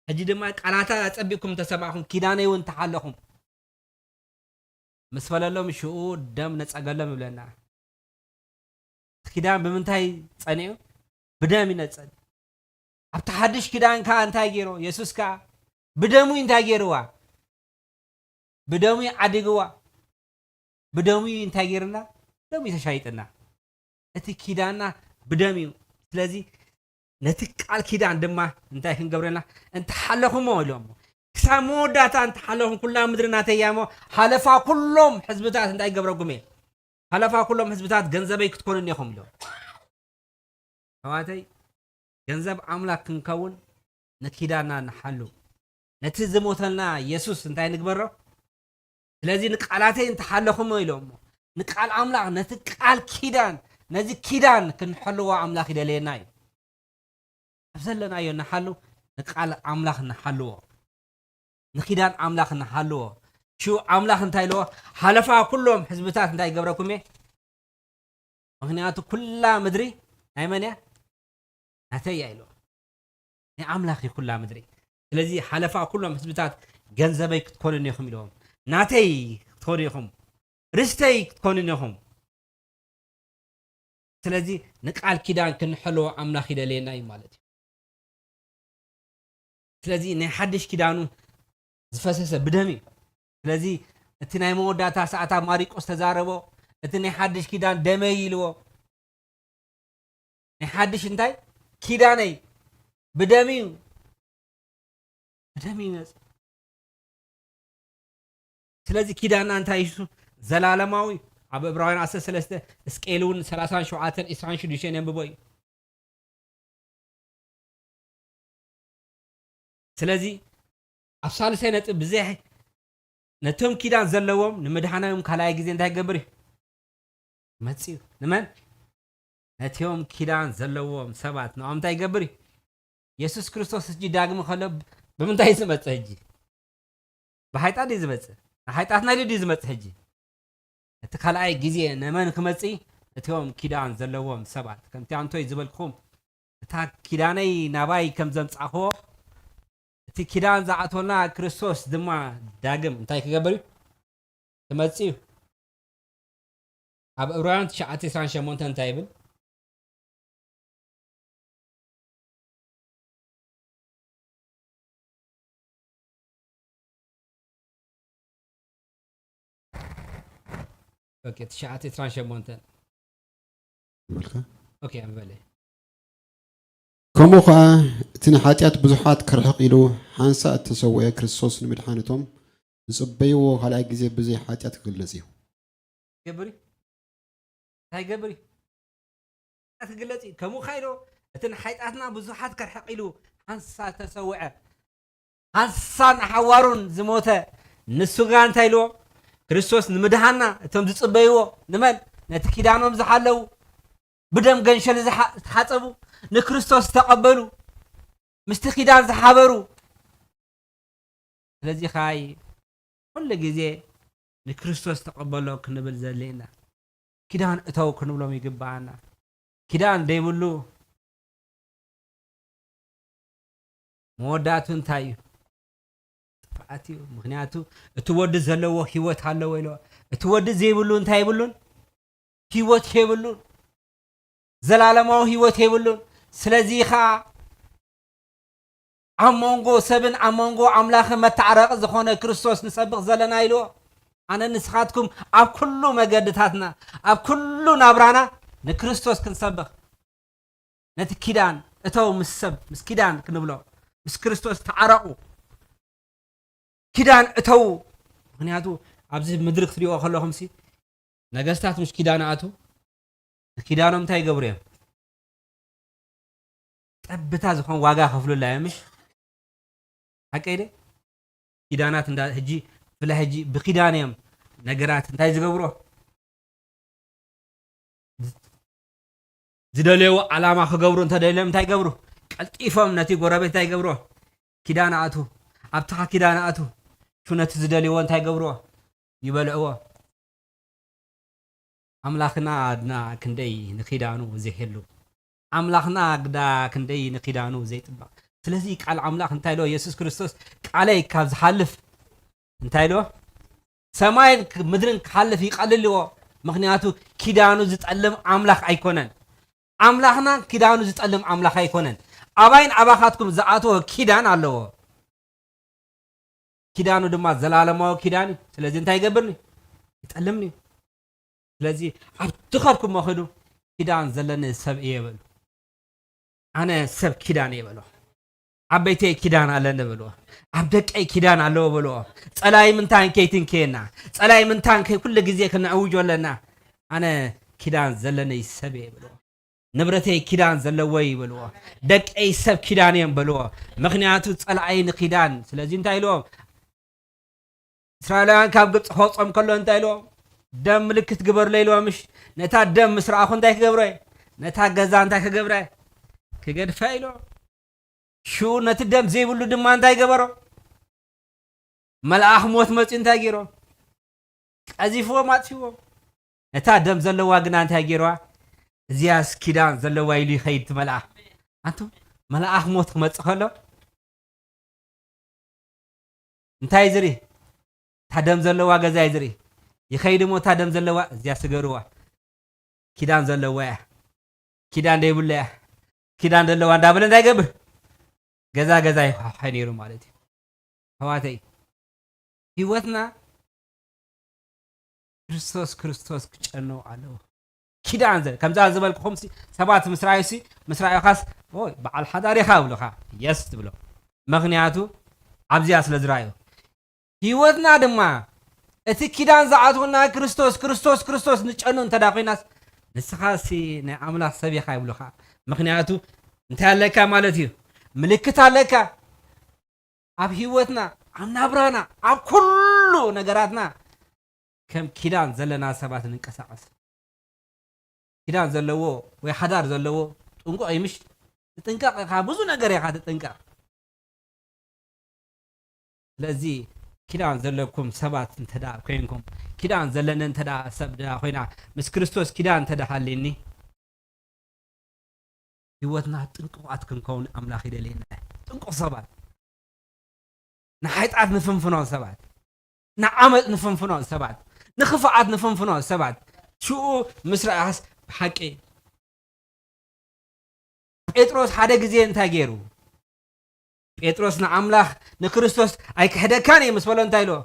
ሕጂ ድማ ቃላታ ኣጸቢቕኩም እንተሰማዕኹም፣ ኪዳነይ እውን እንተሓለኹም ምስ በለሎም፣ ሽኡ ደም ነጸገሎም ይብለና። እቲ ኪዳን ብምንታይ ጸኒዑ? ብደም ይነጸግ። ኣብቲ ሓድሽ ኪዳን ከኣ እንታይ ገይሩ? የሱስ ከኣ ብደሙ እንታይ ገይርዋ? ብደሙ ዓዲግዋ። ብደሙ እንታይ ገይርና? ደሙ ተሻይጥና። እቲ ኪዳንና ብደም እዩ። ስለዚ ነቲ ቃል ኪዳን ድማ እንታይ ክንገብረልና? እንተሓለኹሞ ኢሎሞ። ክሳብ መወዳእታ እንተሓለኹም ኩላ ምድሪ ናተይ እያ እሞ፣ ሓለፋ ኩሎም ህዝብታት እንታይ ይገብረኩም እየ? ሓለፋ ኩሎም ህዝብታት ገንዘበይ ክትኮኑኒ ኢኹም ኢሎም። ኣሕዋተይ፣ ገንዘብ ኣምላኽ ክንከውን ንኪዳንና ንሓሉ። ነቲ ዝሞተልና የሱስ እንታይ ንግበሮ? ስለዚ ንቃላተይ እንተሓለኹሞ ኢሎሞ። ንቃል ኣምላኽ፣ ነቲ ቃል ኪዳን፣ ነዚ ኪዳን ክንሕልዎ ኣምላኽ ይደልየና እዩ። ኣብ ዘለናዮ ንሓሉ፣ ንቃል ኣምላኽ ንሓልዎ። ንኪዳን ኣምላኽ ንሓልዎ። ሽዑ ኣምላኽ እንታይ ኢልዎ? ሓለፋ ኩሎም ህዝብታት እንታይ ይገብረኩም እየ? ምኽንያቱ ኩላ ምድሪ ናይ መን እያ? ናተይ እያ ኢልዎ። ናይ ኣምላኽ እዩ ኩላ ምድሪ። ስለዚ ሓለፋ ኩሎም ህዝብታት ገንዘበይ ክትኮኑኒ ኢኹም ኢልዎም። ናተይ ክትኮኑ ኢኹም። ርስተይ ክትኮኑኒ ኢኹም። ስለዚ ንቃል ኪዳን ክንሕልዎ ኣምላኽ ይደልየና እዩ ማለት እዩ። ስለዚ ናይ ሓድሽ ኪዳኑ ዝፈሰሰ ብደም እዩ። ስለዚ እቲ ናይ መወዳእታ ሰዓታት ማሪቆስ ተዛረቦ፣ እቲ ናይ ሓድሽ ኪዳን ደመይ ኢልዎ። ናይ ሓድሽ እንታይ? ኪዳነይ ብደም እዩ። ብደም እዩ ይመጽእ። ስለዚ ኪዳንና እንታይ እዩ? ዘላለማዊ። ኣብ ዕብራውያን ዓሰርተ ሰለስተ፣ እስቄል እውን ሰላሳን ሸውዓተን፣ ዕስራን ሽዱሽተን የንብቦ እዩ። ስለዚ ኣብ ሳልሳይ ነጥብ ብዘይ ነቶም ኪዳን ዘለዎም ንምድሓናዮም ካልኣይ ግዜ እንታይ ይገብር እዩ? ይመጽእ እዩ። ንመን? ነቲኦም ኪዳን ዘለዎም ሰባት ንኦም እንታይ ይገብር እዩ? የሱስ ክርስቶስ ሕጂ ዳግም ከሎ ብምንታይ እዩ ዝመጽእ ሕጂ? ብሓይጣት ድዩ ዝመጽእ? ንሓይጣትና ኢሉ ድዩ ዝመጽእ ሕጂ? እቲ ካልኣይ ግዜ ንመን ክመጽእ? ነቲኦም ኪዳን ዘለዎም ሰባት። ከምቲ ኣንቶይ ዝበልኩኹም፣ እታ ኪዳነይ ናባይ ከም ዘምጻእክዎ፣ እቲ ኪዳን ዝኣትወልና ክርስቶስ ድማ ዳግም እንታይ ክገብር እዩ? ክመጽእ እዩ። ኣብ ዕብራውያን ትሽዓተ ዕስራን ሸሞንተን እንታይ ይብል? ኦኬ፣ ትሽዓተ ዕስራን ሸሞንተን። በልካ? ኦኬ፣ ኣንበለ። ከምኡ ኸኣ እቲ ንሓጢኣት ብዙሓት ከርሕቕ ኢሉ ሓንሳእ እተሰውአ ክርስቶስ ንምድሓን እቶም ዝጽበይዎ ካልኣይ ግዜ ብዘይ ሓጢኣት ክግለጽ እዩ። ገብር እዩ። እንታይ ገብር እዩ? ሓጢኣት ክግለጽ እዩ። ከምኡ ኸኣ ኢሉ እቲ ንሓጢኣትና ብዙሓት ከርሕቕ ኢሉ ሓንሳእ ተሰውዐ። ሓንሳእ ንሓዋሩን ዝሞተ ንሱ ግና እንታይ ኢልዎ? ክርስቶስ ንምድሓና እቶም ዝጽበይዎ ንመን? ነቲ ኪዳኖም ዝሓለዉ፣ ብደም ገንሸል ዝሓ-፣ ዝተሓጸቡ፣ ንክርስቶስ ዝተቐበሉ፣ ምስቲ ኪዳን ዝሓበሩ። ስለዚ ኸኣ ኩሉ ግዜ ንክርስቶስ ተቐበሎ ክንብል ዘድልየና። ኪዳን እተው ክንብሎም ይግብኣና። ኪዳን ዘይብሉ መወዳእቱ እንታይ እዩ? ጥፍኣት እዩ። ምኽንያቱ እቲ ወዲ ዘለዎ ህይወት ኣለዎ ኢልዎ። እቲ ወዲ ዘይብሉ እንታይ የብሉን? ህይወት የብሉን። ዘላለማዊ ህይወት የብሉን። ስለዚ ኸዓ ኣብ መንጎ ሰብን ኣብ መንጎ ኣምላኽን መተዓረቒ ዝኾነ ክርስቶስ ንሰብኽ ዘለና ኢልዎ። ኣነ ንስኻትኩም ኣብ ኩሉ መገድታትና፣ ኣብ ኩሉ ናብራና ንክርስቶስ ክንሰብኽ፣ ነቲ ኪዳን እተው፣ ምስ ሰብ፣ ምስ ኪዳን ክንብሎ፣ ምስ ክርስቶስ ተዓረቑ፣ ኪዳን እተው። ምኽንያቱ ኣብዚ ምድሪ ክትሪእዎ ከለኹም ሲ፣ ነገስታት ምስ ኪዳን ኣቱ፣ ንኪዳኖም እንታይ ይገብሩ እዮም? ጠብታ ዝኾን ዋጋ ከፍሉላ እዮም፣ ምሽ? ሓቀይ ደ? ኪዳናት እንዳ-፣ ሕጂ፣ ብፍላይ ሕጂ ብኪዳን እዮም ነገራት እንታይ ዝገብሩ? ዝደለይዎ ዓላማ ክገብሩ እንተደልዮም እንታይ ይገብሩ? ቀልጢፎም ነቲ ጎረቤት እንታይ ይገብሩ? ኪዳን ኣቱ። ኣብትኻ ኪዳን ኣቱ። ሹ ነቲ ዝደልይዎ እንታይ ይገብርዎ? ይበልዕዎ። ኣምላኽና ግና ክንደይ ንኪዳኑ ዘይሕሉ። ኣምላኽና ግዳ ክንደይ ንኪዳኑ ዘይጥበቕ። ስለዚ ቃል ኣምላኽ እንታይ ኢሎ? የሱስ ክርስቶስ፣ "ቃለይ ካብ ዝሓልፍ" እንታይ ኢሎ? "ሰማይን ክ-፣ ምድርን ክሓልፍ ይቐልል" ኢልዎ። ምኽንያቱ ኪዳኑ ዝጠልም ኣምላኽ ኣይኮነን። ኣምላኽና ኪዳኑ ዝጠልም ኣምላኽ ኣይኮነን። ኣባይን ኣባኻትኩም ዝኣተወ ኪዳን ኣለዎ። ኪዳኑ ድማ ዘላለማዊ ኪዳን እዩ። ስለዚ እንታይ ይገብርኒ? ይጠልምኒ እዩ። ስለዚ ኣብ ትኸድኩሞ ኽዱ፣ "ኪዳን ዘለኒ ሰብ እየ" በሉ። "ኣነ ሰብ ኪዳን እየ" በሉ። "ኣብ ቤተይ ኪዳን ኣለኒ" በልዎ። "ኣብ ደቀይ ኪዳን ኣለዎ" በልዎ። ጸላይ ምንታን ከይትንከየና፣ ጸላይ ምንታን ከይ-፣ ኩሉ ግዜ ክንዕውጆ ኣለና። "ኣነ ኪዳን ዘለኒ ሰብ እየ" በልዎ። "ንብረተይ ኪዳን ዘለዎ እዩ" በልዎ። "ደቀይ ሰብ ኪዳን እዮም" በልዎ። ምኽንያቱ ጸላኣይ ንኪዳን። ስለዚ እንታይ ኢልዎም? እስራኤላውያን ካብ ግብፂ ክወፅኦም ከሎ እንታይ ኢልዎም? "ደም ምልክት ግበሩለይ" ኢልዎም። ምሽ ነታ ደም ምስ ረኣኹ እንታይ ክገብረ? ነታ ገዛ እንታይ ክገብረ? ክገድፈ ኢልዎም። ሽኡ ነቲ ደም ዘይብሉ ድማ እንታይ ገበሮ? መልኣኽ ሞት መፂኡ እንታይ ገይሮ? ቀዚፍዎም፣ ኣጥፊዎም። ነታ ደም ዘለዋ ግና እንታይ ገይርዋ? "እዚያስ ኪዳን ዘለዋ" ኢሉ ይኸይድ እቲ መልኣኽ። ኣንቱም፣ መልኣኽ ሞት ክመጽእ ከሎ እንታይ ዝርኢ? እታ ደም ዘለዋ ገዛ እዩ ዝርኢ። ይኸይድ እሞ እታ ደም ዘለዋ፣ "እዚያ ስገርዋ፣ ኪዳን ዘለዋ እያ፣ ኪዳን ዘይብላ እያ፣ ኪዳን ዘለዋ" እንዳበለ እንታይ ይገብር? ገዛ ገዛ ይኳሓ ነይሩ ማለት እዩ። ኣሕዋተይ፣ ህይወትና ክርስቶስ፣ ክርስቶስ ክጨነው ኣለዎ። ኪዳን ዘ-፣ ከምዛ ዝበልኩኹም ሲ-፣ ሰባት ምስ ረኣዩ ሲ-፣ ምስ ረኣዩኻስ፣ "ኦይ፣ በዓል ሓዳር ኢኻ" ይብሉኻ። የስ ትብሎ። ምኽንያቱ ኣብዚኣ ስለ ዝረኣዩ። ህይወትና ድማ እቲ ኪዳን ዝኣትወና ክርስቶስ፣ ክርስቶስ፣ ክርስቶስ ንጨኑ እንተ ደኣ ኮይናስ፣ "ንስኻ ሲ ናይ ኣምላኽ ሰብ ኢኻ" ይብሉኻ። ምኽንያቱ እንታይ ኣለካ ማለት እዩ? ምልክት ኣለካ። ኣብ ህይወትና፣ ኣብ ናብራና፣ ኣብ ኩሉ ነገራትና ከም ኪዳን ዘለና ሰባት ንንቀሳቐስ። ኪዳን ዘለዎ ወይ ሓዳር ዘለዎ ጥንቁቕ እዩ፣ ምሽ? ትጥንቀቕ ኢኻ፣ ብዙ ነገር ኢኻ ትጥንቀቕ። ስለዚ ኪዳን ዘለኩም ሰባት እንተ ደኣ ኮይንኩም፣ ኪዳን ዘለኒ እንተ ደኣ ሰብ ደኣ ኮይና፣ ምስ ክርስቶስ ኪዳን እንተ ደኣ ሃልዩኒ፣ ህይወትና ጥንቁቓት ክንከውን ኣምላኽ ይደልየና። ጥንቁቕ ሰባት፣ ንሓይጣት ንፍንፍኖ ሰባት፣ ንዓመጽ ንፍንፍኖ ሰባት፣ ንኽፍኣት ንፍንፍኖ ሰባት፣ ሽኡ ምስ ረኣኻስ ብሓቂ ጴጥሮስ ሓደ ግዜ እንታይ ገይሩ? ጴጥሮስ ንኣምላኽ ንክርስቶስ ኣይክሕደካን እየ ምስ በሎ እንታይ ኢልዎ?